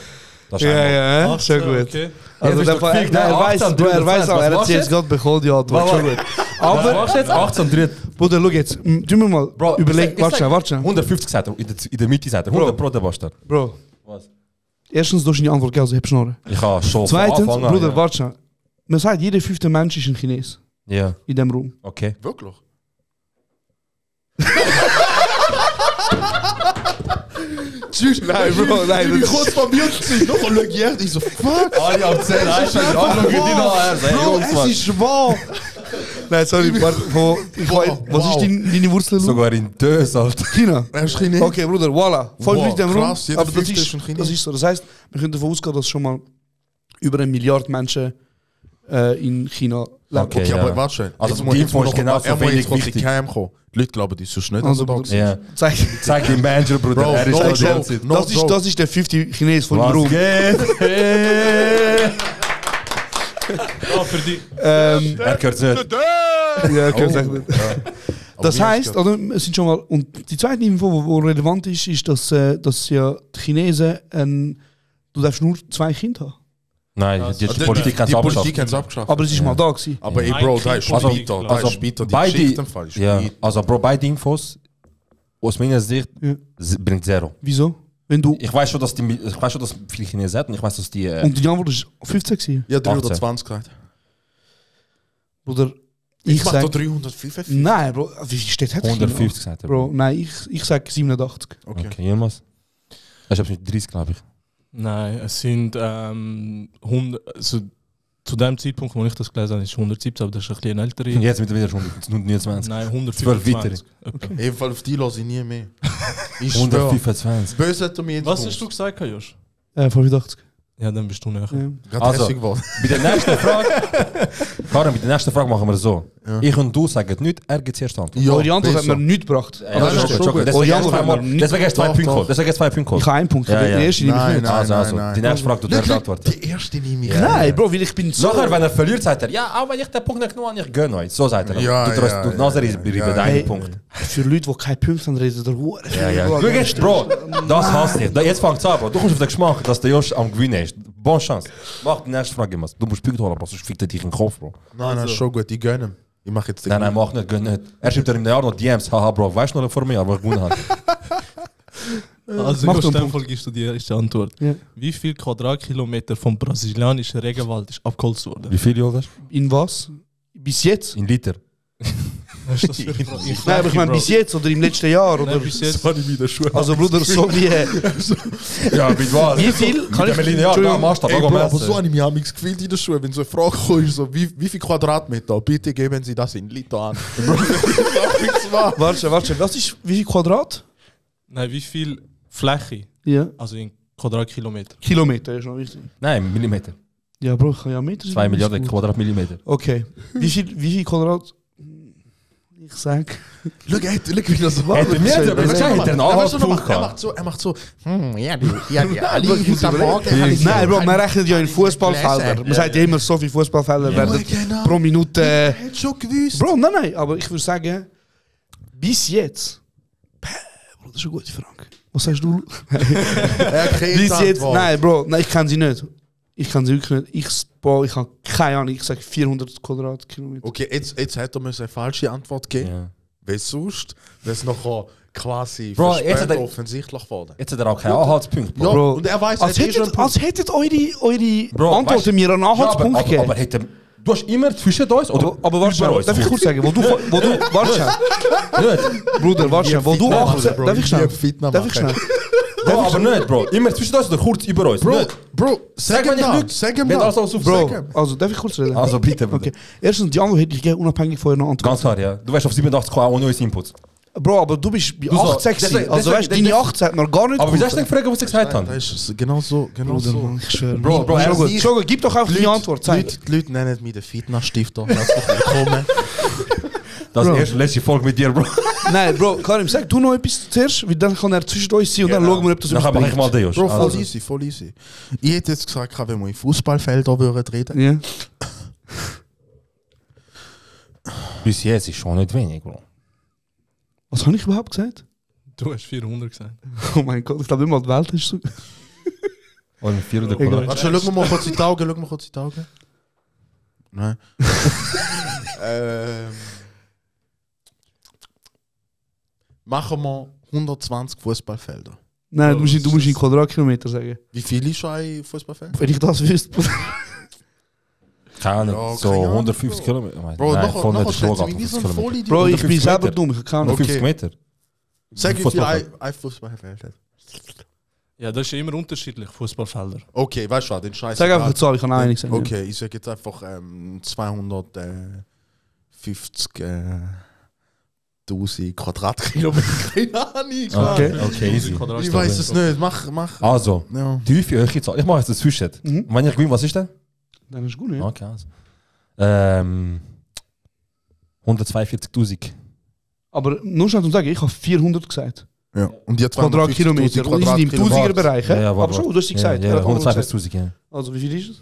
Speaker 1: das ist
Speaker 2: Ja, sehr gut.
Speaker 10: Okay.
Speaker 2: Also,
Speaker 1: Ja,
Speaker 2: er weiß, er hat sie jetzt gerade bekommen, die Antwort. Schon gut.
Speaker 1: Aber machst du jetzt 18 3?
Speaker 2: Bruder, schau jetzt, tu mir mal, überleg, warte schnell.
Speaker 1: 150 sagt er, in der Mitte sagt er, 100 Pro der Bastard.
Speaker 2: Bro,
Speaker 1: Was?
Speaker 2: erstens, du hast die Antwort gegeben, also hebst Schnorren.
Speaker 1: Ich habe schon
Speaker 2: Zweitens,
Speaker 1: von Anfang an,
Speaker 2: Bruder,
Speaker 1: ja.
Speaker 2: warte schnell. Man sagt, jeder 5. Mensch ist ein Chines
Speaker 1: Ja,
Speaker 2: in diesem Raum.
Speaker 1: okay.
Speaker 3: Wirklich? Tschüss.
Speaker 2: Nein, Bro, nein.
Speaker 3: Ich bin kurz von mir gewesen. Noch ein Legiert. Ich so, fuck.
Speaker 1: Alle am 10
Speaker 3: Bro, es ist wahr.
Speaker 2: Nein, sorry, warte, was ist deine Wurzel?
Speaker 1: Sogar in Dös, Alter.
Speaker 2: China.
Speaker 3: Er ist Chines.
Speaker 2: Okay, Bruder, voilà. Voll
Speaker 3: Wow,
Speaker 2: in diesem Raum.
Speaker 3: krass, jeder
Speaker 2: Aber das
Speaker 3: Fünfte ist ein
Speaker 2: ist,
Speaker 3: Chines.
Speaker 2: das ist so. Das heisst, wir können davon ausgehen, dass schon mal über 1 Milliarde Menschen in China leben.
Speaker 1: Okay,
Speaker 3: Okay,
Speaker 1: ja.
Speaker 3: aber warte schon.
Speaker 1: Also
Speaker 3: Jetzt
Speaker 1: die
Speaker 3: muss- jetzt
Speaker 1: Info
Speaker 3: muss
Speaker 1: ist
Speaker 3: noch-
Speaker 1: genauso
Speaker 3: er muss
Speaker 1: wenig
Speaker 3: jetzt auf die
Speaker 1: wichtig.
Speaker 3: Cam kommen. Die Leute glauben, die ist so schnell.
Speaker 2: Also,
Speaker 3: da
Speaker 2: Bruder,
Speaker 1: Ja.
Speaker 2: zeig.
Speaker 1: Zeig dem Manager, Bruder,
Speaker 3: Bro,
Speaker 1: er ist
Speaker 3: no
Speaker 1: da die
Speaker 3: joke.
Speaker 1: ganze Zeit.
Speaker 3: No joke.
Speaker 2: Das ist der 50 Chines von dem
Speaker 1: Was
Speaker 2: Raum.
Speaker 1: geht?
Speaker 10: Ja, für die...
Speaker 1: Er gehört es nicht.
Speaker 2: Ja, okay, sag nicht.
Speaker 3: Aber
Speaker 2: Das
Speaker 3: wie hast
Speaker 2: heisst,
Speaker 3: du
Speaker 2: oder, es sind schon mal, und die zweite Info, die relevant ist, ist, dass ja die Chinesen, du darfst nur 2 Kinder haben.
Speaker 1: Nein,
Speaker 10: Also,
Speaker 1: die
Speaker 3: gesagt?
Speaker 1: Politik kann
Speaker 3: Die
Speaker 1: es
Speaker 3: Politik
Speaker 1: abschaffen.
Speaker 3: hat es abgeschafft.
Speaker 2: Aber es ist mal da gewesen.
Speaker 3: Aber ey,
Speaker 10: Ein
Speaker 3: Bro,
Speaker 10: Kind
Speaker 3: da ist
Speaker 10: pro
Speaker 3: später.
Speaker 10: Kind,
Speaker 3: Da ist
Speaker 1: also
Speaker 3: später. Die
Speaker 1: beide-
Speaker 3: Geschichte im Fall ist
Speaker 1: Ja,
Speaker 3: später.
Speaker 1: also Bro, beide Infos, aus meiner Sicht,
Speaker 2: Ja.
Speaker 1: bringt zero.
Speaker 2: Wieso? Wenn du,
Speaker 1: Ich weiß schon, dass viele Chinesen hat und ich weiß, dass die...
Speaker 2: und die Antwort ist 15 gewesen.
Speaker 3: Ja, 320 gesagt.
Speaker 2: Oder
Speaker 3: Ich
Speaker 2: ich
Speaker 3: mach da
Speaker 2: sag,
Speaker 3: 345.
Speaker 2: nein, Bro, wie viel steht hat
Speaker 1: 150 gesagt.
Speaker 2: Bro, nein, ich sag 87.
Speaker 3: Okay.
Speaker 1: Okay, Yilmaz? Ich hab's mit 30, glaube ich.
Speaker 10: Nein, es sind 100... Also, zu dem Zeitpunkt, wo ich das gelesen habe, ist 117, aber das ist ein bisschen ältere.
Speaker 1: Jetzt mittlerweile schon 129.
Speaker 10: Nein,
Speaker 1: 12
Speaker 10: 125.
Speaker 3: Im Fall auf die lasse ich nie mehr. Ich schwöre.
Speaker 1: 125.
Speaker 3: Böse hat er mir jetzt
Speaker 10: Was hast du gesagt, Josh?
Speaker 2: 85.
Speaker 10: Ja, dann bist du näher.
Speaker 2: Ja.
Speaker 3: Gerade
Speaker 1: Also,
Speaker 3: hässlich geworden.
Speaker 1: Bei der nächsten Frage... Karin, bei der nächsten Frage machen wir es so.
Speaker 3: Ja.
Speaker 1: Ich und du sagen nicht, er gibt zuerst Antwort.
Speaker 3: Ja,
Speaker 2: Eure Antwort hat
Speaker 3: besser.
Speaker 2: mir nichts gebracht.
Speaker 1: Ja, das ist
Speaker 3: schon
Speaker 1: schon
Speaker 3: gut.
Speaker 1: gut. Deswegen
Speaker 2: Oh,
Speaker 1: hast du
Speaker 2: ja,
Speaker 1: zweimal-
Speaker 2: aber nicht-
Speaker 1: deswegen hast du 2
Speaker 3: Doch,
Speaker 1: Punkte
Speaker 3: doch.
Speaker 1: geholt. Deswegen hast du 2 Punkte
Speaker 2: Ich
Speaker 1: geholt.
Speaker 2: habe einen Punkt.
Speaker 1: Ja,
Speaker 2: Die
Speaker 1: ja.
Speaker 2: erste nehme ich nicht.
Speaker 1: Also,
Speaker 3: nein.
Speaker 1: die nächste Frage, du darfst antworten.
Speaker 3: Die erste nehme ich.
Speaker 2: Nein, Bro, weil ich bin so...
Speaker 1: Nachher, wenn er verliert, sagt er, ja, auch wenn ich den Punkt nicht genommen habe, ich gönne euch. So sagt er.
Speaker 3: Ja,
Speaker 1: du
Speaker 3: ja,
Speaker 1: du Nasser ist bei
Speaker 3: ja,
Speaker 1: deinem
Speaker 2: Hey,
Speaker 1: Punkt.
Speaker 2: für Leute, die keine Punkte haben, reden der Hure.
Speaker 1: Ja, ja. Schau jetzt, Bro, das hasst ich. Jetzt fängt es an, Bro. Du kommst auf den Geschmack, dass der Josh am Gewinnen ist. Bonne Chance. Mach die nächste Frage, Mann. Du musst Punkte holen, Bro, sonst fickt er dich in den Kopf, Bro.
Speaker 3: Nein, schon gut. Ich gönne ihm. Ich mache jetzt den.
Speaker 1: Nein, mach nicht, gönn nicht. Er schreibt dir im Jahr noch DMs. Haha, Bro, weißt du noch vor mir, aber ich gewonnen habe.
Speaker 10: Also,
Speaker 2: Mach
Speaker 10: Josh,
Speaker 2: doch
Speaker 10: in
Speaker 2: einen
Speaker 10: dem Fall gibst du die erste Antwort.
Speaker 2: Ja.
Speaker 10: Wie viel Quadratkilometer vom brasilianischen Regenwald ist abgeholzt worden?
Speaker 1: Wie viel, Jonas?
Speaker 2: In was? Bis jetzt?
Speaker 1: In Liter.
Speaker 10: Was ist das für eine Frage?
Speaker 2: Nein, aber ich meine bis jetzt oder im letzten Jahr. Oder?
Speaker 10: Nein, bis jetzt.
Speaker 2: Also Bruder, so wie...
Speaker 1: Ja, mit was?
Speaker 2: Wie viel kann ich...
Speaker 1: Ja, Maßstab,
Speaker 3: Ey,
Speaker 1: geh
Speaker 3: Bro, aber
Speaker 1: messen.
Speaker 3: so habe ich mich amigs gefühlt in der Schule, wenn so eine Frage kommt, so, wie viel Quadratmeter? Bitte geben Sie das in Liter an.
Speaker 2: Warte, was ist... Wie viel Quadrat?
Speaker 10: Nein, wie viel Fläche?
Speaker 2: Ja.
Speaker 10: Also in Quadratkilometer.
Speaker 2: Kilometer ist noch wichtig.
Speaker 1: Nein, Millimeter.
Speaker 2: Ja, Bro, ich kann ja Meter
Speaker 1: 2 Milliarden Quadratmillimeter.
Speaker 2: Okay. Wie viel Quadrat... Ich sag...
Speaker 3: Schau, wie das war.
Speaker 1: Hätte mir
Speaker 2: Hätte
Speaker 1: das gesagt, hätte er einen Anhaltspunkt
Speaker 3: Er
Speaker 1: gehabt.
Speaker 3: macht so, ja, alle guten Morgen.
Speaker 2: Nein, Bro, man rechnet ja in Fußballfelder. Man sagt ja immer, so viele Fußballfelder werden
Speaker 3: genau.
Speaker 2: pro Minute...
Speaker 3: Er hat schon gewusst.
Speaker 2: Bro, nein, aber ich würde sagen, bis jetzt... Bro, das ist eine gute Frage. Was sagst du?
Speaker 3: Er kennt
Speaker 2: Bis jetzt...
Speaker 3: Antwort.
Speaker 2: Nein, Bro, nein, ich kenne sie nicht. Ich kann sie wirklich nicht. Ich habe keine Ahnung, ich sage 400 Quadratkilometer.
Speaker 3: Okay, jetzt hat er mir eine falsche Antwort gegeben.
Speaker 1: Ja.
Speaker 3: Weil sonst wäre es noch quasi
Speaker 1: Bro,
Speaker 3: für
Speaker 1: jetzt hat
Speaker 3: später
Speaker 1: er-
Speaker 3: offensichtlich geworden.
Speaker 1: Jetzt hat er auch keinen Anhaltspunkt,
Speaker 3: Ja,
Speaker 1: Bro.
Speaker 2: Bro,
Speaker 3: und er weiß,
Speaker 2: als hättet eure
Speaker 1: Bro,
Speaker 2: Antworten
Speaker 1: weißt-
Speaker 2: mir einen Anhaltspunkt
Speaker 1: aber
Speaker 2: gegeben.
Speaker 1: hätte... Du hast immer zwischen uns oder
Speaker 2: Aber warte
Speaker 1: über
Speaker 2: schnell,
Speaker 1: uns?
Speaker 2: darf ich kurz sagen, wo du warte schnell,
Speaker 1: Nicht.
Speaker 2: Bruder, warte schnell, wo du 18, darf ich schnell,
Speaker 3: Fitner
Speaker 2: darf ich schnell,
Speaker 1: Bro, aber nicht, Bro. Immer zwischen uns oder kurz über uns.
Speaker 3: Bro,
Speaker 1: Nicht.
Speaker 3: Bro, sag ihm
Speaker 1: wenn ich
Speaker 3: das.
Speaker 1: nicht-
Speaker 3: Sag ihm
Speaker 1: Wenn
Speaker 3: das.
Speaker 1: alles auf
Speaker 2: Bro,
Speaker 3: Sag ihm.
Speaker 2: also darf ich kurz reden?
Speaker 1: Also bitte, Bruder.
Speaker 2: Okay, erstens, die Antwort hätte ich gegeben, unabhängig von eurer Antwort.
Speaker 1: Ganz klar, ja. Du weißt auf 87 auch ohne uns Inputs.
Speaker 2: Bro, aber du bist bei
Speaker 1: Du so-
Speaker 2: 18 gewesen.
Speaker 1: deswegen-
Speaker 2: Also weißt du, deine 18 hat noch gar nicht
Speaker 1: Aber wie hast du denn
Speaker 2: geholfen.
Speaker 1: gefragt, was sie gesagt haben?
Speaker 3: Das ist genau so.
Speaker 2: Ich schwöre.
Speaker 1: Bro,
Speaker 2: Schon
Speaker 1: er
Speaker 2: gut,
Speaker 3: ist-
Speaker 2: schon gut. Gib doch einfach deine Antwort. Zeig.
Speaker 3: Die Leute nennen mich den Fitnessstifter. Herzlich willkommen.
Speaker 1: Das ist
Speaker 2: Bro.
Speaker 1: die erste letzte Folge mit dir, Bro.
Speaker 2: Nein, Bro, Karim, sag du noch etwas zuerst, weil dann kann er zwischen uns sein und dann schauen wir, ob das
Speaker 1: Dann mache ich mal den, Josh.
Speaker 3: Bro, voll
Speaker 1: Also.
Speaker 3: easy, voll easy. Ich hätte jetzt gesagt, wenn wir in Fußballfelder reden.
Speaker 2: Ja.
Speaker 1: Bis jetzt ist schon nicht wenig, Bro.
Speaker 2: Was habe ich überhaupt gesagt?
Speaker 10: Du hast 400 gesagt.
Speaker 2: Oh mein Gott, ich glaube nicht mal die Welt ist so.
Speaker 1: Und 400
Speaker 2: Egal.
Speaker 1: Dollar.
Speaker 3: Warte, schauen wir mal kurz in die Augen. Nein. Machen wir 120 Fußballfelder.
Speaker 2: Nein, du musst in Quadratkilometer sagen.
Speaker 3: Wie viel ist ein Fußballfeld?
Speaker 2: Wenn ich das wüsste.
Speaker 1: Keine Ahnung,
Speaker 3: Ja,
Speaker 1: so
Speaker 3: keine Ahnung,
Speaker 1: 150
Speaker 3: Bro.
Speaker 1: Kilometer.
Speaker 3: Bro,
Speaker 1: Nein,
Speaker 3: nachher
Speaker 1: voll nicht
Speaker 3: schätzen
Speaker 1: Schlag,
Speaker 3: wir wie so
Speaker 1: 50
Speaker 3: ein
Speaker 1: Kilometer.
Speaker 3: Vollidiot.
Speaker 2: Bro, ich
Speaker 1: 150
Speaker 2: bin selber
Speaker 1: Meter.
Speaker 2: dumm, ich habe keine Ahnung.
Speaker 1: 150 Meter.
Speaker 3: Sag, wie viel ein Fußballfeld hat.
Speaker 10: Ja, das ist ja immer unterschiedlich, Fußballfelder.
Speaker 3: Okay, weißt du was, den Scheiß.
Speaker 2: Sag einfach eine Zahl, ich kann eine sagen.
Speaker 3: Okay, ich sage jetzt einfach 250 1000 Quadratkilometer. Keine Ahnung.
Speaker 1: Okay, easy.
Speaker 3: Ich weiß es nicht. Mach.
Speaker 1: Also,
Speaker 3: Ja.
Speaker 1: tiefe höhere Zahl. Ich mache jetzt das Zwischen.
Speaker 2: Mhm.
Speaker 1: Und wenn ich gewinne, was ist denn?
Speaker 2: Dann ist gut, ja.
Speaker 1: Okay, also. 142.000.
Speaker 2: Aber nur schnell zu sagen, ich habe 400 gesagt.
Speaker 3: Ja. Und die hat
Speaker 2: Quadratkilometer. Und die sind im Tausiger-Bereich.
Speaker 1: Ja, ja,
Speaker 2: Aber schon, du hast sie gesagt.
Speaker 1: Ja,
Speaker 2: Er hat auch gesagt.
Speaker 1: 142.000, ja.
Speaker 2: Also wie viel ist es?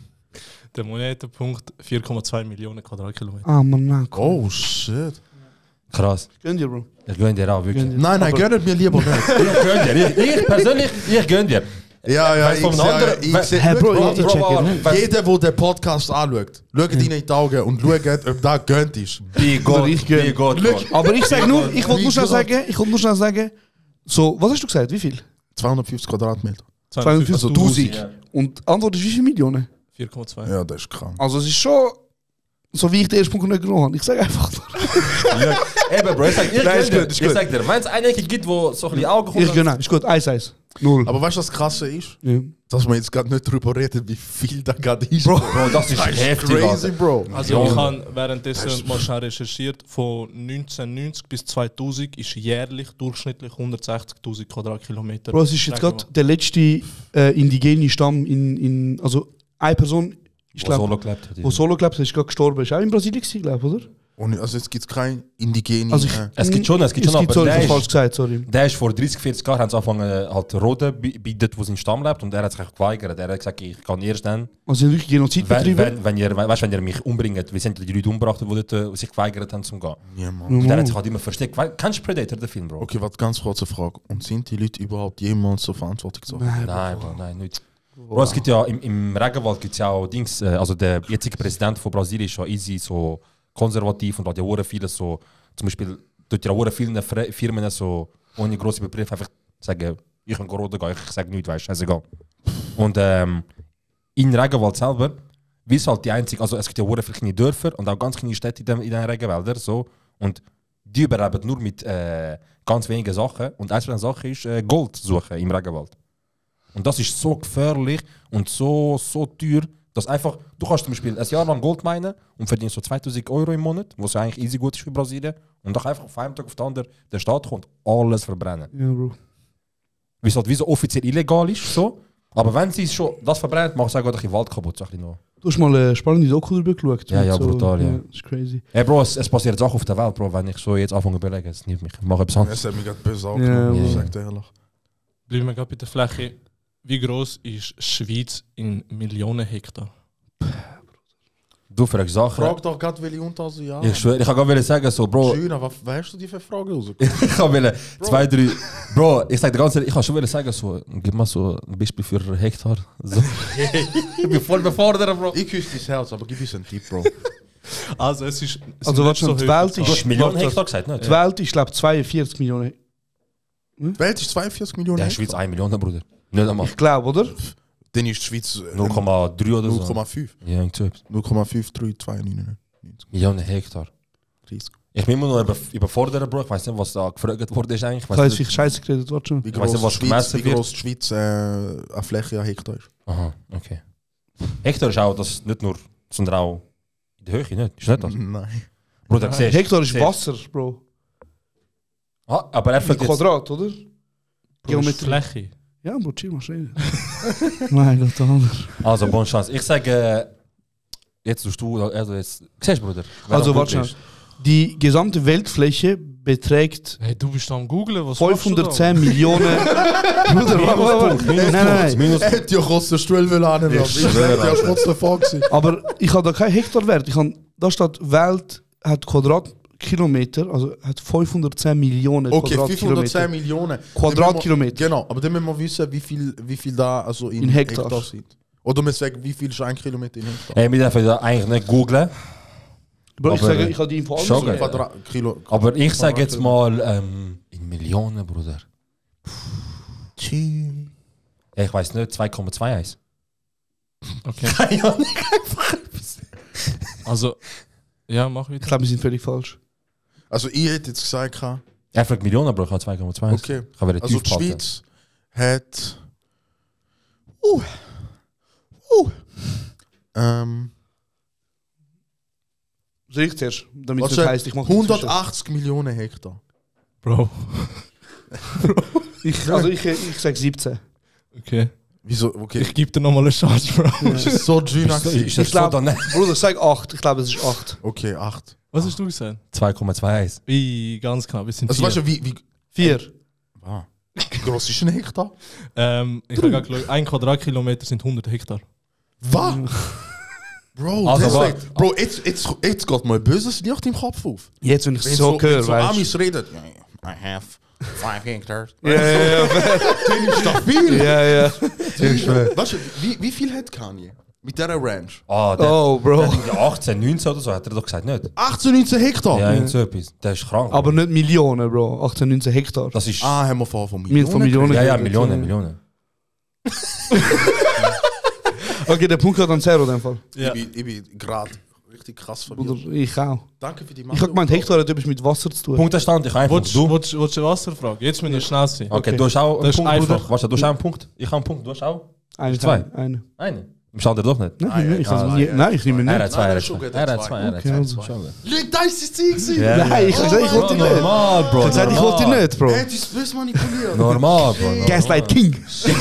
Speaker 10: Der Monetenpunkt 4,2 Millionen Quadratkilometer.
Speaker 2: Ah, Mann, nein.
Speaker 3: Oh shit.
Speaker 1: Krass.
Speaker 2: Gönn dir, Bro.
Speaker 1: Ich gönne dir auch, wirklich.
Speaker 2: Gönn dir.
Speaker 3: Nein,
Speaker 2: Aber-
Speaker 3: gönnt mir lieber nicht.
Speaker 1: Ich gönne dir. Ich persönlich, ich gönne dir.
Speaker 3: Ja,
Speaker 1: Weißt du, vom anderen-
Speaker 2: Hey, Bro, ich check it.
Speaker 3: Jeder, der den Podcast anschaut, schaut ihn in die Augen und schaut, ob das gönnt ist.
Speaker 1: Wie Gott,
Speaker 2: ich gönne.
Speaker 1: wie Gott.
Speaker 2: Aber ich sag nur, ich wollte nur schnell sagen, so, was hast du gesagt, wie viel?
Speaker 3: 250 Quadratmeter.
Speaker 2: 250.000.
Speaker 1: Ja.
Speaker 2: Und die Antwort ist wie viele Millionen?
Speaker 10: 4,2.
Speaker 3: Ja, das ist krank.
Speaker 2: Also es ist schon, so wie ich den ersten Punkt nicht genommen habe. Ich sage einfach nur.
Speaker 1: Eben, Bro, ich sag, ich
Speaker 2: Nein, ist
Speaker 1: gönne
Speaker 2: gut,
Speaker 1: dir.
Speaker 2: ist
Speaker 1: Ich
Speaker 2: gut.
Speaker 1: sag dir, wenn es einige gibt, wo so ein bisschen Augen kommt.
Speaker 2: Ich gönne, ist gut, 1-1. 0.
Speaker 3: Aber weißt du, was das Krasse ist?
Speaker 2: Ja.
Speaker 3: Dass wir jetzt gerade nicht darüber reden, wie viel da gerade ist.
Speaker 1: Bro, das ist heftig,
Speaker 3: Crazy,
Speaker 1: Alter.
Speaker 3: Bro.
Speaker 10: Also ich habe währenddessen mal schnell recherchiert, von 1990 bis 2000 ist jährlich durchschnittlich 160.000 Quadratkilometer.
Speaker 2: Bro, es ist jetzt gerade der letzte indigene Stamm also eine Person, ich
Speaker 1: Wo
Speaker 2: glaube,
Speaker 1: Solo gelebt hat.
Speaker 2: wo solo gelebt hat, ist gerade gestorben. Ist auch in Brasilien gewesen, glaube ich, oder?
Speaker 3: Und also jetzt gibt es kein indigene...
Speaker 2: Also
Speaker 1: Es gibt schon,
Speaker 2: sorry,
Speaker 1: aber
Speaker 2: ich
Speaker 1: der
Speaker 2: habe
Speaker 1: ist-
Speaker 2: falsch gesagt, sorry.
Speaker 1: Der ist vor 30, 40 Jahren haben sie angefangen, halt Roden bei dort, wo sein Stamm lebt, und er hat sich geweigert. Er hat gesagt, ich kann erst dann,
Speaker 2: Also sie haben wirklich Genozid betrieben.
Speaker 1: wenn ihr mich umbringt, wie sind die Leute umgebracht, die dort sich geweigert haben zum gehen.
Speaker 3: ja, Mann.
Speaker 1: Und der hat sich halt immer versteckt. Kennst du Predator, den Film, Bro?
Speaker 3: Okay, warte, ganz kurze Frage. Und sind die Leute überhaupt jemals so verantwortlich gezogen?
Speaker 1: Nein, Bro, nein, nicht. Bro, es gibt ja im Regenwald gibt's ja auch Dings, also der jetzige Präsident von Brasilien ist ja easy so konservativ und hat ja auch viele so, zum Beispiel tut ja auch viele Firmen so ohne grosse Begriffe einfach sagen, ich kann Roden gehen, ich sage nichts, weißt du, egal. Und in Regenwald selber, wie es halt die einzige, also es gibt ja auch viele kleine Dörfer und auch ganz kleine Städte in den Regenwäldern so, und die überleben nur mit ganz wenigen Sachen, und eine von den Sachen ist Gold suchen im Regenwald. Und das ist so gefährlich und so teuer, dass einfach, du kannst zum Beispiel ein Jahr lang Gold meinen und verdienst so 2000 Euro im Monat, was ja eigentlich easy gut ist für Brasilien, und dann einfach von einem Tag auf den anderen der Staat kommt, alles verbrennen.
Speaker 2: Ja, Bro.
Speaker 1: Wie es halt wie so offiziell illegal ist, so. Aber wenn sie schon das verbrennt, macht es auch gerade ein Wald kaputt. So ein bisschen noch.
Speaker 2: Du hast mal eine spannende Doku darüber geschaut.
Speaker 1: Ja,
Speaker 2: mit
Speaker 1: ja, brutal, ja.
Speaker 2: Das ist crazy.
Speaker 1: Hey Bro, es passiert Sachen auf der Welt, Bro, wenn ich so jetzt anfange zu überlegen, es nimmt mich. Ich mache etwas anderes.
Speaker 3: Es hat mich gerade böse
Speaker 2: Ja,
Speaker 3: angenommen,
Speaker 1: ja.
Speaker 3: ich sag dir ehrlich.
Speaker 10: Bleiben wir gerade bei der Fläche. Wie groß ist die Schweiz in Millionen Hektar?
Speaker 1: Du fragst Sachen.
Speaker 3: Frag doch gerade, welche Unterhose ja.
Speaker 1: Ich schwöre, ich kann gerade sagen, so, Bro,
Speaker 3: Schön, aber wer hast du die für Fragen raus?
Speaker 1: ich kann wollen 2, 3. Bro, ich sag dir ganz ehrlich, ich kann schon sagen, so, gib mal so ein Beispiel für Hektar. So. Ich bin voll befordert, Bro.
Speaker 3: Ich küsse dein Herz, aber gib uns einen Tipp, Bro.
Speaker 10: Also es ist...
Speaker 2: Also warte schon, die Welt
Speaker 1: Du hast
Speaker 2: ist...
Speaker 1: Millionen
Speaker 2: warte,
Speaker 1: Hektar gesagt, nicht?
Speaker 2: Die Welt ist, glaube ich, 42 Millionen.
Speaker 3: Die Welt ist 42 Millionen.
Speaker 1: Der Schweiz 1 Million, Bruder. Nicht einmal.
Speaker 2: Ich glaube, oder?
Speaker 3: Dann ist die Schweiz
Speaker 1: 0,3 oder so.
Speaker 3: 0,5.
Speaker 1: Ja, irgendwie so.
Speaker 3: 0,5, 3, 2, 9,
Speaker 1: Millionen Hektar.
Speaker 3: 30.
Speaker 1: Ich bin immer noch überfordert, Bro. Ich weiß nicht, was da gefragt wurde ist eigentlich. Ich
Speaker 2: Ich habe
Speaker 1: weiss
Speaker 2: jetzt vielleicht scheiße geredet, warte schon.
Speaker 3: Wie
Speaker 1: Ich weiss nicht, was
Speaker 3: groß
Speaker 1: gemessen
Speaker 3: wie
Speaker 1: wird.
Speaker 3: groß die Schweiz an Fläche an Hektar ist.
Speaker 1: Aha, okay. Hektar ist auch das nicht nur, sondern auch in der Höhe, nicht? Ist nicht das?
Speaker 3: Nein.
Speaker 1: Bruder, siehst
Speaker 2: Hektar ist
Speaker 1: siehst-
Speaker 2: Wasser, Bro.
Speaker 1: Aber er fragt jetzt...
Speaker 2: Quadrat, oder?
Speaker 10: Geometrie. Fläche.
Speaker 2: Ja, Bro, chill mal schnell. Mein Gott, anders.
Speaker 1: Also, bonne Chance. Ich sage... Jetzt tust du... Also jetzt... Siehst du, Bruder?
Speaker 2: Also, warte schon. Die gesamte Weltfläche beträgt...
Speaker 10: Hey, du bist am Googlen, was
Speaker 2: 510 Millionen... Bruder, warte. Nein.
Speaker 3: Er hätte ja Kostenstuhl annehmen. Ich schwöre, ja trotzdem vor gewesen.
Speaker 2: Aber ich habe da keinen Hektarwert. Da steht, Welt hat Quadratkilometer, also hat 510 Millionen Quadratkilometer.
Speaker 3: 510 Millionen.
Speaker 2: Quadratkilometer.
Speaker 3: Genau, aber dann müssen wir wissen, wie viel da also in
Speaker 2: Hektar
Speaker 3: sind. Oder wir sagen, wie viel ist ein Kilometer in Hektar?
Speaker 1: Hey, wir dürfen da eigentlich nicht googlen.
Speaker 2: Bro, ich sage, ich habe die Info
Speaker 3: Quadratkilometer.
Speaker 1: Aber ich sage jetzt mal in Millionen, Bruder. Ich weiß nicht, 2,21.
Speaker 10: Okay.
Speaker 1: Keine Ahnung, einfach etwas.
Speaker 10: Also, ja, mach
Speaker 2: Ich
Speaker 10: wieder.
Speaker 2: glaube, wir sind völlig falsch.
Speaker 3: Also ich hätte jetzt gesagt,
Speaker 1: Er fragt Millionen, Bro, ich habe 2,2.
Speaker 3: okay.
Speaker 1: Ich habe
Speaker 3: Also die Schweiz hat...
Speaker 2: Soll ich zuerst? Damit es
Speaker 3: Was
Speaker 2: nicht heisst, ich mache
Speaker 3: 180 Millionen Hektar.
Speaker 10: Bro.
Speaker 2: Ich sage 17.
Speaker 10: Okay.
Speaker 3: Wieso? Okay.
Speaker 10: Ich gebe dir nochmal eine Chance, Bro.
Speaker 3: Das ist so dünn.
Speaker 1: Ist das
Speaker 2: Ich
Speaker 1: so
Speaker 2: glaube,
Speaker 1: daneben?
Speaker 2: Bruder, sag 8. Ich glaube, es ist 8.
Speaker 3: Okay, 8.
Speaker 10: Was hast du gesagt?
Speaker 1: 2,21.
Speaker 10: Wie, ganz knapp. Wir sind
Speaker 3: Also
Speaker 10: 4.
Speaker 3: weißt du, wie
Speaker 2: 4.
Speaker 3: wie groß ist ein Hektar?
Speaker 10: Ich habe gerade geschaut, 1 Quadratkilometer sind 100 Hektar.
Speaker 3: Was? Bro,
Speaker 1: Also,
Speaker 3: deswegen, Bro, jetzt geht mal böses Licht im Kopf auf.
Speaker 2: Jetzt, wenn ich
Speaker 3: Wenn
Speaker 2: so höre,
Speaker 3: so
Speaker 2: weißt
Speaker 3: Amis reden, I have 5 Hectares.
Speaker 2: Ja.
Speaker 3: Stabil.
Speaker 2: Ja.
Speaker 3: Weißt du, wie viel hat Kanye mit dieser Ranch?
Speaker 2: Oh, Bro.
Speaker 1: Der hat 18, 19 oder so, hat er doch gesagt, nicht?
Speaker 3: 18, 19 Hektar?
Speaker 1: Ja, irgend so etwas. Der ist krank.
Speaker 2: Aber nicht Millionen, Bro. 18, 19 Hektar.
Speaker 1: Das ist...
Speaker 3: Haben wir von
Speaker 2: Wir
Speaker 3: Millionen?
Speaker 2: von Millionen.
Speaker 1: ja,
Speaker 2: geredet,
Speaker 1: Millionen.
Speaker 2: Okay, der Punkt hat an Zero in dem Fall.
Speaker 10: Ja.
Speaker 3: Ich bin gerade richtig krass
Speaker 2: Oder
Speaker 3: verwirrt.
Speaker 2: ich auch.
Speaker 3: Danke für die
Speaker 2: Ich habe gemeint, Hektar hat etwas mit Wasser zu tun.
Speaker 1: Punktestand, ich einfach.
Speaker 10: Willst du eine Wasserfrage? Jetzt müssen wir schnell sein.
Speaker 1: Okay, du hast auch einen
Speaker 10: Das ist
Speaker 1: Punkt,
Speaker 10: einfach.
Speaker 1: Bruder. Warte, du hast auch einen Punkt. Ich habe einen Punkt, du hast auch?
Speaker 2: Eine.
Speaker 1: Zwei.
Speaker 2: Eine.
Speaker 1: Einen. Im Schalter doch nicht.
Speaker 2: Nein, ich
Speaker 3: Ah,
Speaker 2: nehme Nein, ich nehme
Speaker 1: Er
Speaker 2: nicht.
Speaker 1: hat zwei,
Speaker 3: Nein,
Speaker 1: er hat
Speaker 3: schon
Speaker 1: zwei.
Speaker 3: gut,
Speaker 1: Er
Speaker 3: er
Speaker 1: hat
Speaker 3: hat
Speaker 1: zwei, er hat
Speaker 2: Okay,
Speaker 1: zwei.
Speaker 2: also.
Speaker 1: Schon gut.
Speaker 3: Leute, da ist das Ziel gewesen.
Speaker 1: Ja.
Speaker 2: Nein, ich habe gesagt, ich wollte ihn nicht.
Speaker 1: Normal, Bro.
Speaker 2: Ich habe gesagt, ich wollte ihn nicht, Bro.
Speaker 3: Er hat uns böse manipuliert.
Speaker 1: Normal, Bro. normal.
Speaker 2: Gaslight King.
Speaker 3: Shit.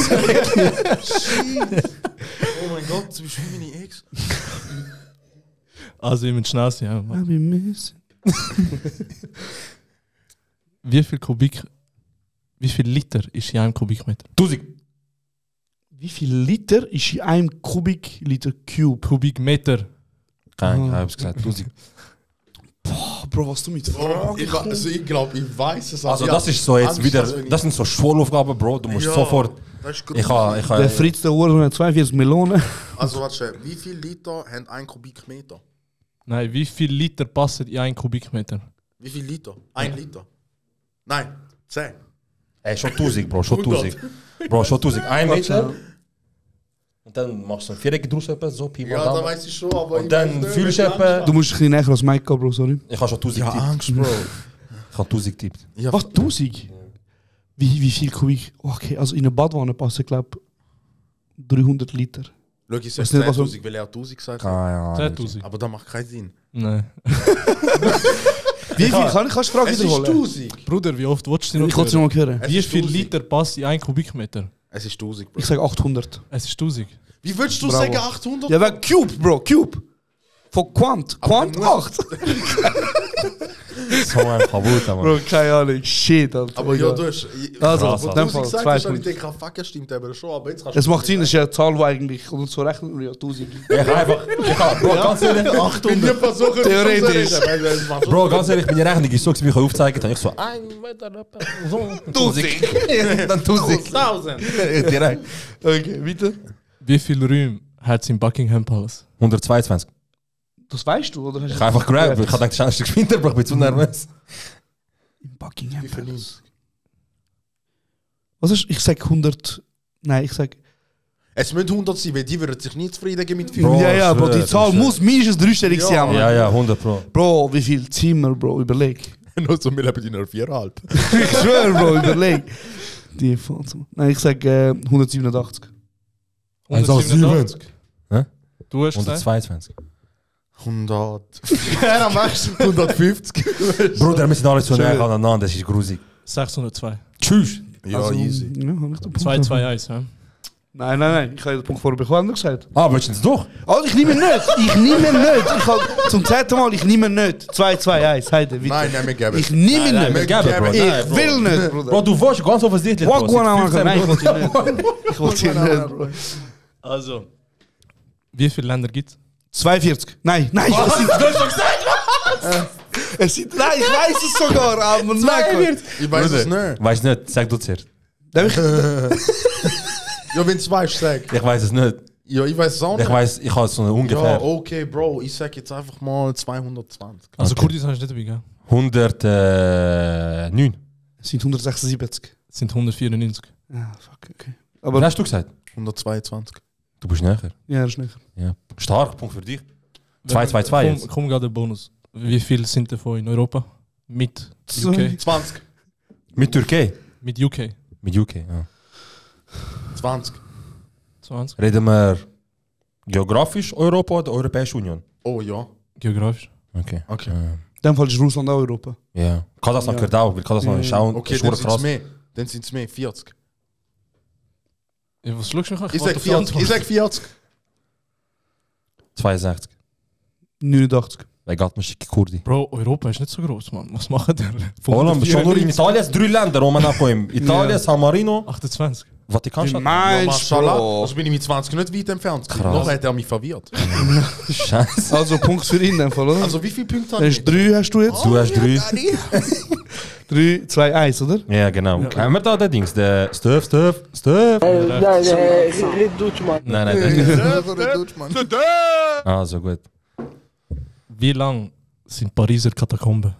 Speaker 3: Oh mein Gott, du bist wie meine Ex.
Speaker 10: Also, ich muss schnell sein. Ja.
Speaker 2: I'll be missing.
Speaker 10: Wie viel Liter ist in einem Kubikmeter?
Speaker 1: 1000.
Speaker 2: Wie viel Liter ist in einem Kubikliter Cube?
Speaker 10: Kubikmeter.
Speaker 1: Kein, ich hab's gesagt. 1000.
Speaker 2: Boah, Bro, was du mit Fragen
Speaker 3: Ich glaube, ich weiß es.
Speaker 1: Also, das ist so jetzt wieder. Das sind so Schulaufgaben, Bro. Du musst sofort.
Speaker 3: Das ist
Speaker 1: Ich habe.
Speaker 2: Der Fritz der Uhr hat 42 Millionen.
Speaker 3: Also, warte, wie viel Liter haben ein Kubikmeter?
Speaker 10: Nein, wie viel Liter passen in einen Kubikmeter?
Speaker 3: Wie viel Liter? 1 Liter? Nein, 10.
Speaker 1: Ey, schon 1000, Bro. Schon 1000. Bro, schon 1000. 1 Meter. Und dann machst du ein Viereck draus, so Pi mal
Speaker 3: Ja, da
Speaker 1: Daumen.
Speaker 3: weiß ich schon, aber.
Speaker 1: Und dann fühlst du etwa.
Speaker 2: Du musst ein bisschen näher als Mike gehen, Bro, sorry.
Speaker 1: Ich habe schon 1000
Speaker 3: Ja,
Speaker 1: getippt.
Speaker 3: Angst, Bro.
Speaker 1: Ich habe 1000 getippt.
Speaker 3: Ja,
Speaker 2: Was, 1000? Wie viel Kubik? Okay, also in eine Badwanne passen, glaube ich, 300 Liter.
Speaker 3: Schau, ich
Speaker 2: Weißt
Speaker 3: sage
Speaker 2: nicht, was
Speaker 3: 10.000, weil er 1000 gesagt hat.
Speaker 1: Keine Ahnung.
Speaker 10: 10.000.
Speaker 3: Aber das macht keinen Sinn.
Speaker 10: Nein.
Speaker 2: Wie viel? Kannst du die Frage
Speaker 3: Es ist
Speaker 2: wiederholen?
Speaker 3: 1000.
Speaker 10: Bruder, wie oft willst du noch
Speaker 2: Ich wollte es noch mal hören.
Speaker 3: Es
Speaker 10: Wie
Speaker 3: ist
Speaker 10: viel
Speaker 3: 1000.
Speaker 10: Liter passt in einen Kubikmeter?
Speaker 3: Es ist 1000, Bro.
Speaker 2: Ich sage 800.
Speaker 10: Es ist 1000.
Speaker 3: Wie würdest du
Speaker 2: Bravo.
Speaker 3: sagen 800?
Speaker 2: Ja, wegen Cube, Bro, Cube. Von Quant. Quant 8.
Speaker 1: So ein Kabut, Mann.
Speaker 2: Bro, keine Ahnung. Shit, Alter.
Speaker 3: Aber ja, du hast.
Speaker 2: Also,
Speaker 1: Krass,
Speaker 2: in
Speaker 1: Alter.
Speaker 2: dem
Speaker 3: Du
Speaker 2: Fall,
Speaker 3: gesagt
Speaker 2: 2
Speaker 3: hast, ich
Speaker 2: Punkte.
Speaker 3: denke, fuck, es stimmt aber schon. Aber jetzt kannst
Speaker 2: Es macht Sinn, das ist ja eine Zahl, die eigentlich, oder so rechnen wir ja 1000.
Speaker 1: Ich habe, Bro, ganz ehrlich,
Speaker 3: 800 versuchen,
Speaker 2: Theoretisch.
Speaker 1: Bro, ganz ehrlich, meine Rechnung ist so, wie ich aufzeigen habe. Ich so, 1 Meter, so, 1000. Dann 1000.
Speaker 3: 1000.
Speaker 1: Direkt.
Speaker 2: Okay, weiter.
Speaker 10: Wie viele Räume hat es im Buckingham Palace?
Speaker 1: 122.
Speaker 2: Das weißt du, oder?
Speaker 1: Ich habe einfach grabbed. Ich habe gedacht, das ist ein Stück Winter, Bro, ich bin zu nervös.
Speaker 2: Im Buckingham Palace. Was ist? Ich sag 100. Nein, ich sag.
Speaker 3: Es müssen 100 sein, weil die würden sich nicht zufrieden geben mit 5.
Speaker 1: Bro,
Speaker 2: ja, Bro, die
Speaker 1: schwör,
Speaker 2: Zahl
Speaker 1: schwör.
Speaker 2: muss mindestens dreistellig sein. Mann.
Speaker 1: Ja, 100 Pro.
Speaker 2: Bro, wie viel Zimmer, Bro? Überleg.
Speaker 3: Nur so, wir leben in einer 4,5.
Speaker 2: Ich schwör, Bro, überleg. Die Fahrt. Nein, ich sag 187.
Speaker 10: 187.
Speaker 1: Hä?
Speaker 10: Du hast gesagt?
Speaker 1: 122.
Speaker 3: 100. Ja, am meisten 150.
Speaker 1: Bruder, wir sind alle so näher aneinander, das ist grusig.
Speaker 10: 602.
Speaker 1: Tschüss.
Speaker 3: Ja,
Speaker 2: Also,
Speaker 3: easy.
Speaker 2: Ja, hab ich den Punkt.
Speaker 10: 221, ja.
Speaker 2: Nein. Ich habe den Punkt vorher bekommen gesagt.
Speaker 1: Ah, willst du das doch?
Speaker 2: Also, ich nehme ihn nicht. Ich hab, zum zweiten Mal, ich nehme ihn nicht. 2-2-1. Heide, bitte.
Speaker 3: Nein, wir geben.
Speaker 2: Ich nehme ihn
Speaker 1: Nein, wir
Speaker 2: nicht.
Speaker 1: geben, Bro.
Speaker 2: Ich
Speaker 1: Nein, Bro.
Speaker 2: will nicht, Bruder.
Speaker 1: Bro, du warst ganz offensichtlich.
Speaker 2: Walk
Speaker 1: Bro.
Speaker 2: one hour.
Speaker 1: Seit 15
Speaker 2: Nein, ich
Speaker 1: Minuten.
Speaker 2: wollte ihn nicht. Ich wollte ihn nicht, Bro.
Speaker 10: Also, wie viele Länder gibt es?
Speaker 2: 42. Nein.
Speaker 1: Du hast schon gesagt,
Speaker 2: Es sind, nein, ich weiß es sogar, aber nein.
Speaker 3: Ich weiß es nicht.
Speaker 1: Weiß nicht, sag du zuerst.
Speaker 3: Ja, wenn du weißt, sag.
Speaker 1: Ich weiß es nicht.
Speaker 3: Ja, ich weiß es auch nicht.
Speaker 1: Ich weiß, ich habe so eine
Speaker 3: Ja,
Speaker 1: ungefähr
Speaker 3: okay, Bro. Ich sag jetzt einfach mal 220.
Speaker 10: Also
Speaker 1: Okay.
Speaker 10: Kurdistan ist nicht dabei, gell?
Speaker 1: 109.
Speaker 2: Es sind 176.
Speaker 10: Es sind 194.
Speaker 2: Ja, fuck, okay.
Speaker 1: Was
Speaker 2: Aber
Speaker 1: hast du gesagt?
Speaker 3: 122.
Speaker 1: Du bist näher.
Speaker 2: ja, das ist nicht.
Speaker 1: Ja. Stark, Punkt für dich. 2-2-2 jetzt.
Speaker 10: Komm gerade der Bonus. Wie viele sind davon in Europa? Mit UK?
Speaker 3: 20.
Speaker 1: Mit Türkei?
Speaker 10: Mit UK?
Speaker 1: Mit UK, ja.
Speaker 3: 20.
Speaker 10: 20?
Speaker 1: Reden wir geografisch Europa oder Europäische Union?
Speaker 3: Oh ja.
Speaker 10: Geografisch?
Speaker 1: Okay.
Speaker 3: Okay.
Speaker 2: In dem Fall ist Russland auch Europa.
Speaker 1: Ja. Kasachstan gehört auch, weil Kasachstan ist auch
Speaker 3: Okay,
Speaker 1: ist
Speaker 3: dann
Speaker 1: verdammt
Speaker 3: sind es
Speaker 1: krass.
Speaker 3: mehr. Dann sind es mehr. 40.
Speaker 10: Ja, was schaust du mich an?
Speaker 3: Ich sag 40. Ich sag 40.
Speaker 1: 62.
Speaker 2: 89.
Speaker 1: Weil geht man schicke Kurdi.
Speaker 10: Bro, Europa ist nicht so groß, Mann. Was machen die?
Speaker 1: Holland, schon nur in Italien ist 3 Länder, wo man nachkommt. Italien, San Marino,
Speaker 10: 28.
Speaker 1: Vatikanstadt.
Speaker 3: Mashallah. Also bin ich mit 20 nicht weit entfernt.
Speaker 1: Krass.
Speaker 3: Noch hat er mich verwirrt.
Speaker 1: Scheiße.
Speaker 2: Also Punkt für ihn in dem Fall, oder?
Speaker 3: Also wie viele Punkte
Speaker 2: Dann ist 3 hast du jetzt?
Speaker 1: Du hast 3.
Speaker 2: 3, 2, 1, oder?
Speaker 1: Ja, genau. Haben wir da den Dings? Der Stuff. Nein, das ist nicht. Also gut.
Speaker 10: Wie lang sind Pariser Katakomben?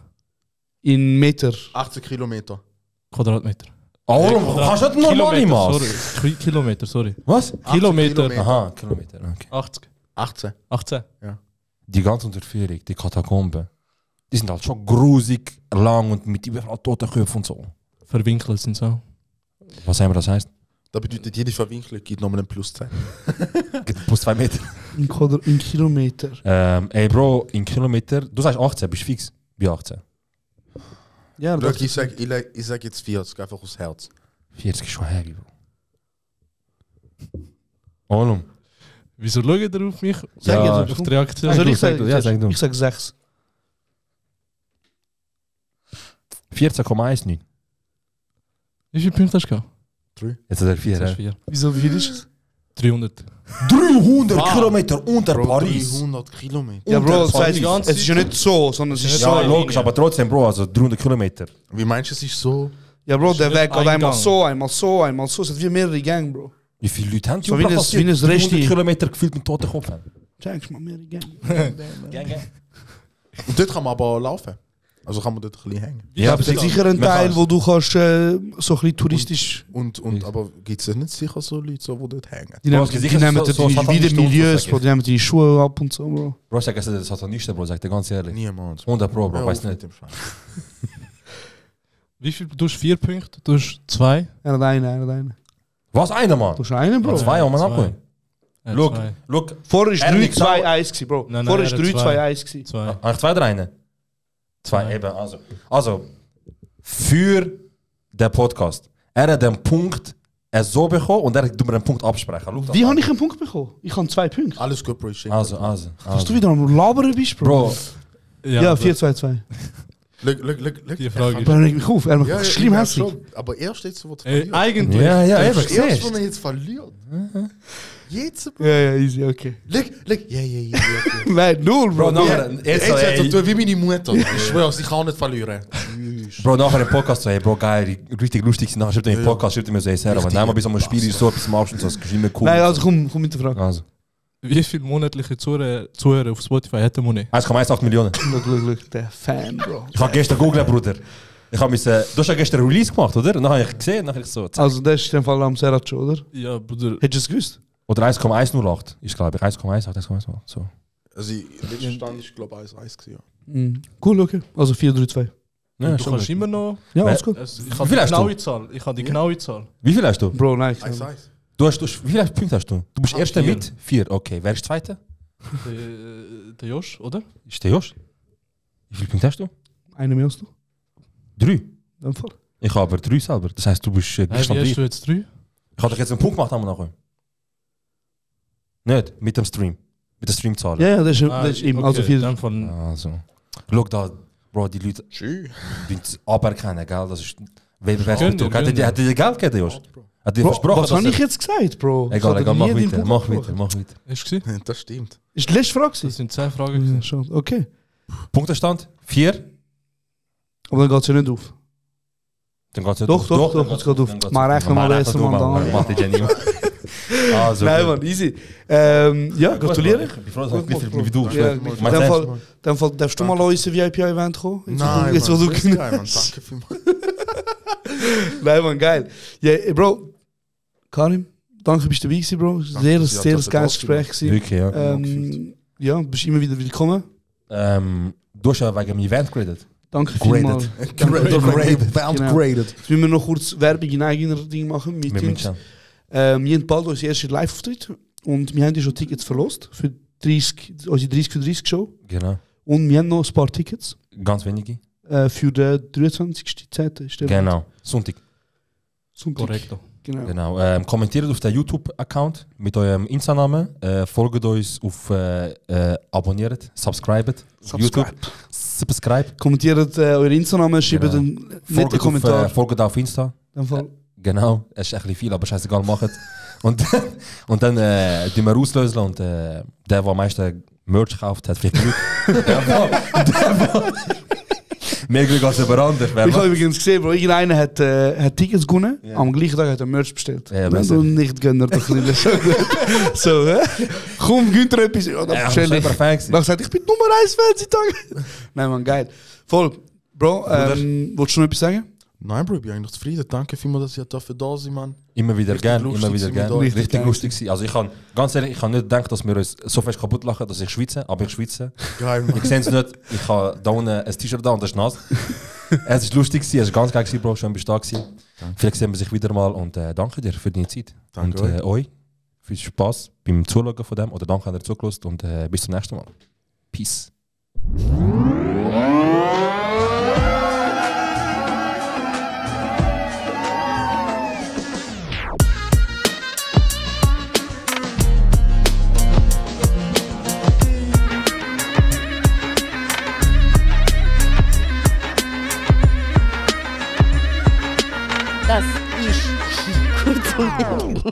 Speaker 2: In Meter.
Speaker 3: 80 Kilometer.
Speaker 10: Quadratmeter.
Speaker 1: Oh, kannst du nicht normal Maß?
Speaker 10: Sorry. Kilometer, sorry.
Speaker 1: Was?
Speaker 10: Kilometer.
Speaker 1: Aha, Kilometer. Okay.
Speaker 10: 80.
Speaker 3: 18.
Speaker 10: 18.
Speaker 1: Die ganze Unterführung, die Katakomben, die sind halt schon grusig lang und mit überall toten Köpfen und so.
Speaker 10: Verwinkelt sind so.
Speaker 1: Was haben wir das heißt?
Speaker 3: Das bedeutet, jede Verwinkelung gibt nochmal einen plus 10.
Speaker 1: Gibt plus 2 Meter.
Speaker 2: In Kilometer.
Speaker 1: Ey Bro, in Kilometer, du sagst 18, bist fix. Wie 18?
Speaker 2: Ja,
Speaker 3: Schau,
Speaker 2: das
Speaker 3: ich sag jetzt 40, einfach aus Herz.
Speaker 1: 40 ist schon heavy, Bro. Olum.
Speaker 10: Wieso schaut ihr auf mich?
Speaker 1: Ja,
Speaker 10: Auf die Reaktion.
Speaker 2: Also
Speaker 1: du,
Speaker 2: ich
Speaker 1: sag du, ja, sag du.
Speaker 2: sag 6.
Speaker 1: 14,19.
Speaker 10: Wie viele Punkte hast du gehabt?
Speaker 1: Jetzt hat er 4.
Speaker 10: Jetzt hast du
Speaker 1: Ja.
Speaker 10: 4.
Speaker 2: Wieso, wie viel ist es?
Speaker 10: 300.
Speaker 1: 300 Kilometer unter
Speaker 3: Bro,
Speaker 1: Paris.
Speaker 3: 300 Kilometer.
Speaker 2: Ja, Bro,
Speaker 1: Unter
Speaker 2: es
Speaker 1: Paris.
Speaker 2: ist ja nicht so, sondern es ist
Speaker 1: Ja,
Speaker 2: so.
Speaker 1: logisch, aber trotzdem, Bro, also 300 Kilometer.
Speaker 3: Wie meinst du, es ist so?
Speaker 2: Ja, Bro, der
Speaker 10: nicht
Speaker 2: Weg geht
Speaker 10: ein
Speaker 2: einmal
Speaker 10: Gang.
Speaker 2: so, einmal so, einmal so. Es hat wie mehrere Gänge, Bro.
Speaker 1: Wie viele Leute haben die
Speaker 2: So wie
Speaker 1: überall
Speaker 2: ein-
Speaker 1: passiert?
Speaker 2: wie ein
Speaker 1: 300
Speaker 2: Resti.
Speaker 1: Kilometer gefühlt mit toten Kopf haben.
Speaker 2: Checkst mal mehrere Gänge.
Speaker 3: Und dort kann man aber laufen. Also kann man dort ein bisschen hängen.
Speaker 2: Ja, aber es ist sicher ein
Speaker 1: Man
Speaker 2: Teil,
Speaker 1: kann's.
Speaker 2: wo du kannst so ein bisschen touristisch.
Speaker 3: Und aber gibt es nicht sicher so Leute, so, die dort hängen?
Speaker 2: Die nehmen,
Speaker 1: es gibt
Speaker 2: die
Speaker 1: sicher
Speaker 2: nehmen
Speaker 1: so- so
Speaker 2: die
Speaker 1: satanische
Speaker 2: wieder Milieus,
Speaker 1: Stunden,
Speaker 2: Bro, die nehmen die Schuhe ab und so, Bro.
Speaker 1: Bro, sag es ist Satanisten, Bro, sag dir ganz ehrlich.
Speaker 3: Niemand.
Speaker 1: 100 Pro, Bro,
Speaker 3: Hör
Speaker 1: weiß
Speaker 3: auf
Speaker 1: nicht.
Speaker 3: mit dem Scheiß.
Speaker 10: Wie viel? Du hast 4 Punkte, du hast 2.
Speaker 2: Er hat einen.
Speaker 1: Was, einer, Mann?
Speaker 2: Du hast einen, Bro.
Speaker 1: 2 haben wir
Speaker 10: Zwei.
Speaker 1: abgeholt. Look, look.
Speaker 2: Vorher ist
Speaker 1: Er
Speaker 2: 3,
Speaker 1: liegt
Speaker 2: 2,
Speaker 1: auch-
Speaker 2: 1 gewesen, Bro.
Speaker 10: Nein,
Speaker 2: Vorher
Speaker 10: er
Speaker 2: ist
Speaker 10: hat
Speaker 2: 3,
Speaker 10: zwei.
Speaker 2: 2, 1 gewesen.
Speaker 10: 2.
Speaker 1: Eigentlich 2 oder eine? 2,
Speaker 10: Zwei.
Speaker 1: eben, also, für den Podcast. Er hat den Punkt so bekommen und er tut mir einen Punkt absprechen. Schau das
Speaker 2: Wie
Speaker 1: an.
Speaker 2: habe ich einen Punkt bekommen? Ich habe 2 Punkte.
Speaker 3: Alles gut, Bro. Ich schick
Speaker 1: Also.
Speaker 2: Dass du wieder am Labern bist, Bro.
Speaker 1: Bro,
Speaker 2: Ja, 4, 2, 2.
Speaker 3: Look.
Speaker 10: Die Frage
Speaker 2: Aber er regt mich auf. Er macht
Speaker 3: Ja,
Speaker 2: schlimm
Speaker 3: ja,
Speaker 2: hässlich.
Speaker 3: schon. Aber erst jetzt, wo du
Speaker 10: Eigentlich.
Speaker 1: ja, eben,
Speaker 3: Erst,
Speaker 1: siehst
Speaker 3: wo er jetzt verliert. Jetzt, Bro.
Speaker 2: Ja, easy, okay.
Speaker 3: Look. Ja. Okay.
Speaker 2: Nein, null,
Speaker 1: Bro,
Speaker 2: Bro.
Speaker 1: nachher,
Speaker 3: Jetzt
Speaker 1: jetzt so,
Speaker 3: hat er
Speaker 1: ey,
Speaker 3: tun wie meine Mutter. Ich schwöre, ich kann nicht verlieren.
Speaker 1: Bro, nachher im Podcast so, hey, Bro, geil, richtig lustig, nachher schreibt er im
Speaker 3: Ja.
Speaker 1: Podcast, schreibt er mir so, hey, Sarah, aber nein, mal bis am Spiel ist so etwas machst und so, das ist immer cool.
Speaker 2: Nein, also komm mit der Frage.
Speaker 1: Also,
Speaker 10: Wie viele monatliche Zuhörer auf Spotify hätte Money?
Speaker 1: 1,18 Millionen.
Speaker 2: Look, der Fan, Bro.
Speaker 1: Ich habe gestern googeln, Bruder. Du hast ja gestern einen Release gemacht, oder? Und dann habe ich gesehen, dann habe ich so, zack.
Speaker 2: Also, das ist in dem Fall am Seracho, oder?
Speaker 10: Ja, Bruder.
Speaker 2: Hättest du es gewusst?
Speaker 1: Oder 1,108 ist, glaube ich, 1,18, 1,1. So.
Speaker 3: Also, letzter Stand ist, glaube ich, 1 gewesen.
Speaker 2: Mhm. Cool, okay. Also 4, 3, 2.
Speaker 1: Ja,
Speaker 10: Du
Speaker 1: schon
Speaker 10: kannst
Speaker 1: gut.
Speaker 10: immer noch.
Speaker 2: Ja,
Speaker 1: Wer-
Speaker 2: alles gut.
Speaker 10: Ich
Speaker 1: Wie
Speaker 10: habe
Speaker 1: viel
Speaker 10: die
Speaker 1: hast du?
Speaker 10: genaue Zahl. Ich habe die genaue Zahl.
Speaker 1: Wie viel hast du?
Speaker 2: Bro, nein.
Speaker 3: 1.
Speaker 1: Wie viele Punkte hast du? Du bist Erster
Speaker 10: 4.
Speaker 1: mit 4. Okay, wer ist Zweiter?
Speaker 10: Der Josh, oder?
Speaker 1: Ist der Josh? Wie viele Punkte hast du?
Speaker 2: Eine mehr als du.
Speaker 1: 3.
Speaker 2: In dem Fall.
Speaker 1: Ich habe aber 3 selber. Das heisst, du bist
Speaker 10: Wie hast
Speaker 1: gleich.
Speaker 10: du jetzt 3?
Speaker 1: Ich habe doch jetzt einen Punkt gemacht, haben wir nachher. Nicht, mit dem Stream. Mit der Streamzahl.
Speaker 2: Ja, das ist eben. Also viel.
Speaker 1: Also. Schau da, Bro, die Leute die aberkennen, gell? Das ist Wettbewerbsbetrug. Hat dir Geld gegeben, Jost? Hat dir versprochen,
Speaker 2: was habe ich jetzt gesagt, Bro?
Speaker 1: Egal, mach weiter.
Speaker 10: Hast du gesehen?
Speaker 3: Das stimmt.
Speaker 2: Ist die letzte Frage?
Speaker 10: Das sind 10 Fragen.
Speaker 2: Ja, schon. Okay.
Speaker 1: Punktestand 4.
Speaker 2: Aber dann geht es ja nicht auf.
Speaker 1: Dann geht es nicht
Speaker 2: auf. Doch, es geht auf. Mal rechnen, mal lesen, mal dann.
Speaker 1: Macht die Jenny. Also,
Speaker 2: nein, Mann, easy. Ja, gratuliere.
Speaker 1: Ich freue mich, wie du.
Speaker 2: In dem Fall darfst du mal an unser VIP-Event kommen.
Speaker 3: Nein,
Speaker 2: jetzt, wo du
Speaker 3: geil, Mann. Danke vielmals.
Speaker 2: Nein, Mann, geil. Ja, Bro, Karim, danke, bist du dabei gewesen, Bro. Sehr geiles Gespräch gewesen.
Speaker 1: Wirklich, ja.
Speaker 2: Ja, bist immer wieder willkommen.
Speaker 1: Du hast ja wegen dem Event geredet.
Speaker 2: Danke vielmals.
Speaker 3: Graded.
Speaker 2: Jetzt müssen wir noch kurz Werbung in eigener Ding machen. Wir haben bald unseren ersten Live-Auftritt und wir haben ja schon Tickets verlost für unsere 30 für 30 Show.
Speaker 1: Genau.
Speaker 2: Und wir haben noch ein paar Tickets.
Speaker 1: Ganz wenige.
Speaker 2: Für den 23.10.
Speaker 1: Genau. Sonntag.
Speaker 10: Korrekt.
Speaker 1: Genau. Kommentiert auf den YouTube-Account mit eurem Insta-Namen. Folgt uns auf abonniert, subscribet. YouTube. Subscribe.
Speaker 2: Kommentiert euren Insta-Namen, schreibt einen netten Kommentar.
Speaker 1: Folgt auf Insta. Genau, es ist ein bisschen viel, aber scheißegal, macht. Und dann tun wir auslösen und der am meisten Merch kauft, hat viel Glück. Mehr Glück als jemand anderes.
Speaker 2: Ich habe übrigens gesehen, Bro, irgendeiner hat Tickets gewonnen, am gleichen Tag hat er Merch bestellt.
Speaker 1: Ja,
Speaker 2: und nicht gönner doch nicht. So, hä? Komm, Günther etwas. Ja, das bestell ich. Dann gesagt, ich bin Nummer 1 Fernsehtag. Nein, Mann, geil. Voll. Bro, wolltest du noch etwas sagen?
Speaker 3: Nein, Bro, ich bin eigentlich zufrieden. Danke vielmals, dass ihr dafür da seid, Mann.
Speaker 1: Immer wieder gerne. Richtig lustig
Speaker 2: gewesen.
Speaker 1: Also ich kann, ganz ehrlich, ich kann nicht denken, dass wir uns so fest kaputt lachen, dass ich schwitze, aber ich schwitze.
Speaker 3: Geil, Mann.
Speaker 1: Ich sehe es nicht, ich habe da unten ein T-Shirt da und das ist nass. Es ist lustig gewesen, es ist ganz geil gewesen, Bro, schön bist du da gewesen. Vielleicht sehen wir sich wieder mal und danke dir für deine Zeit.
Speaker 3: Danke
Speaker 1: und euch viel Spaß beim Zuschauen von dem oder danke, dass ihr zugelassen und bis zum nächsten Mal. Peace.
Speaker 11: Das ist kurz und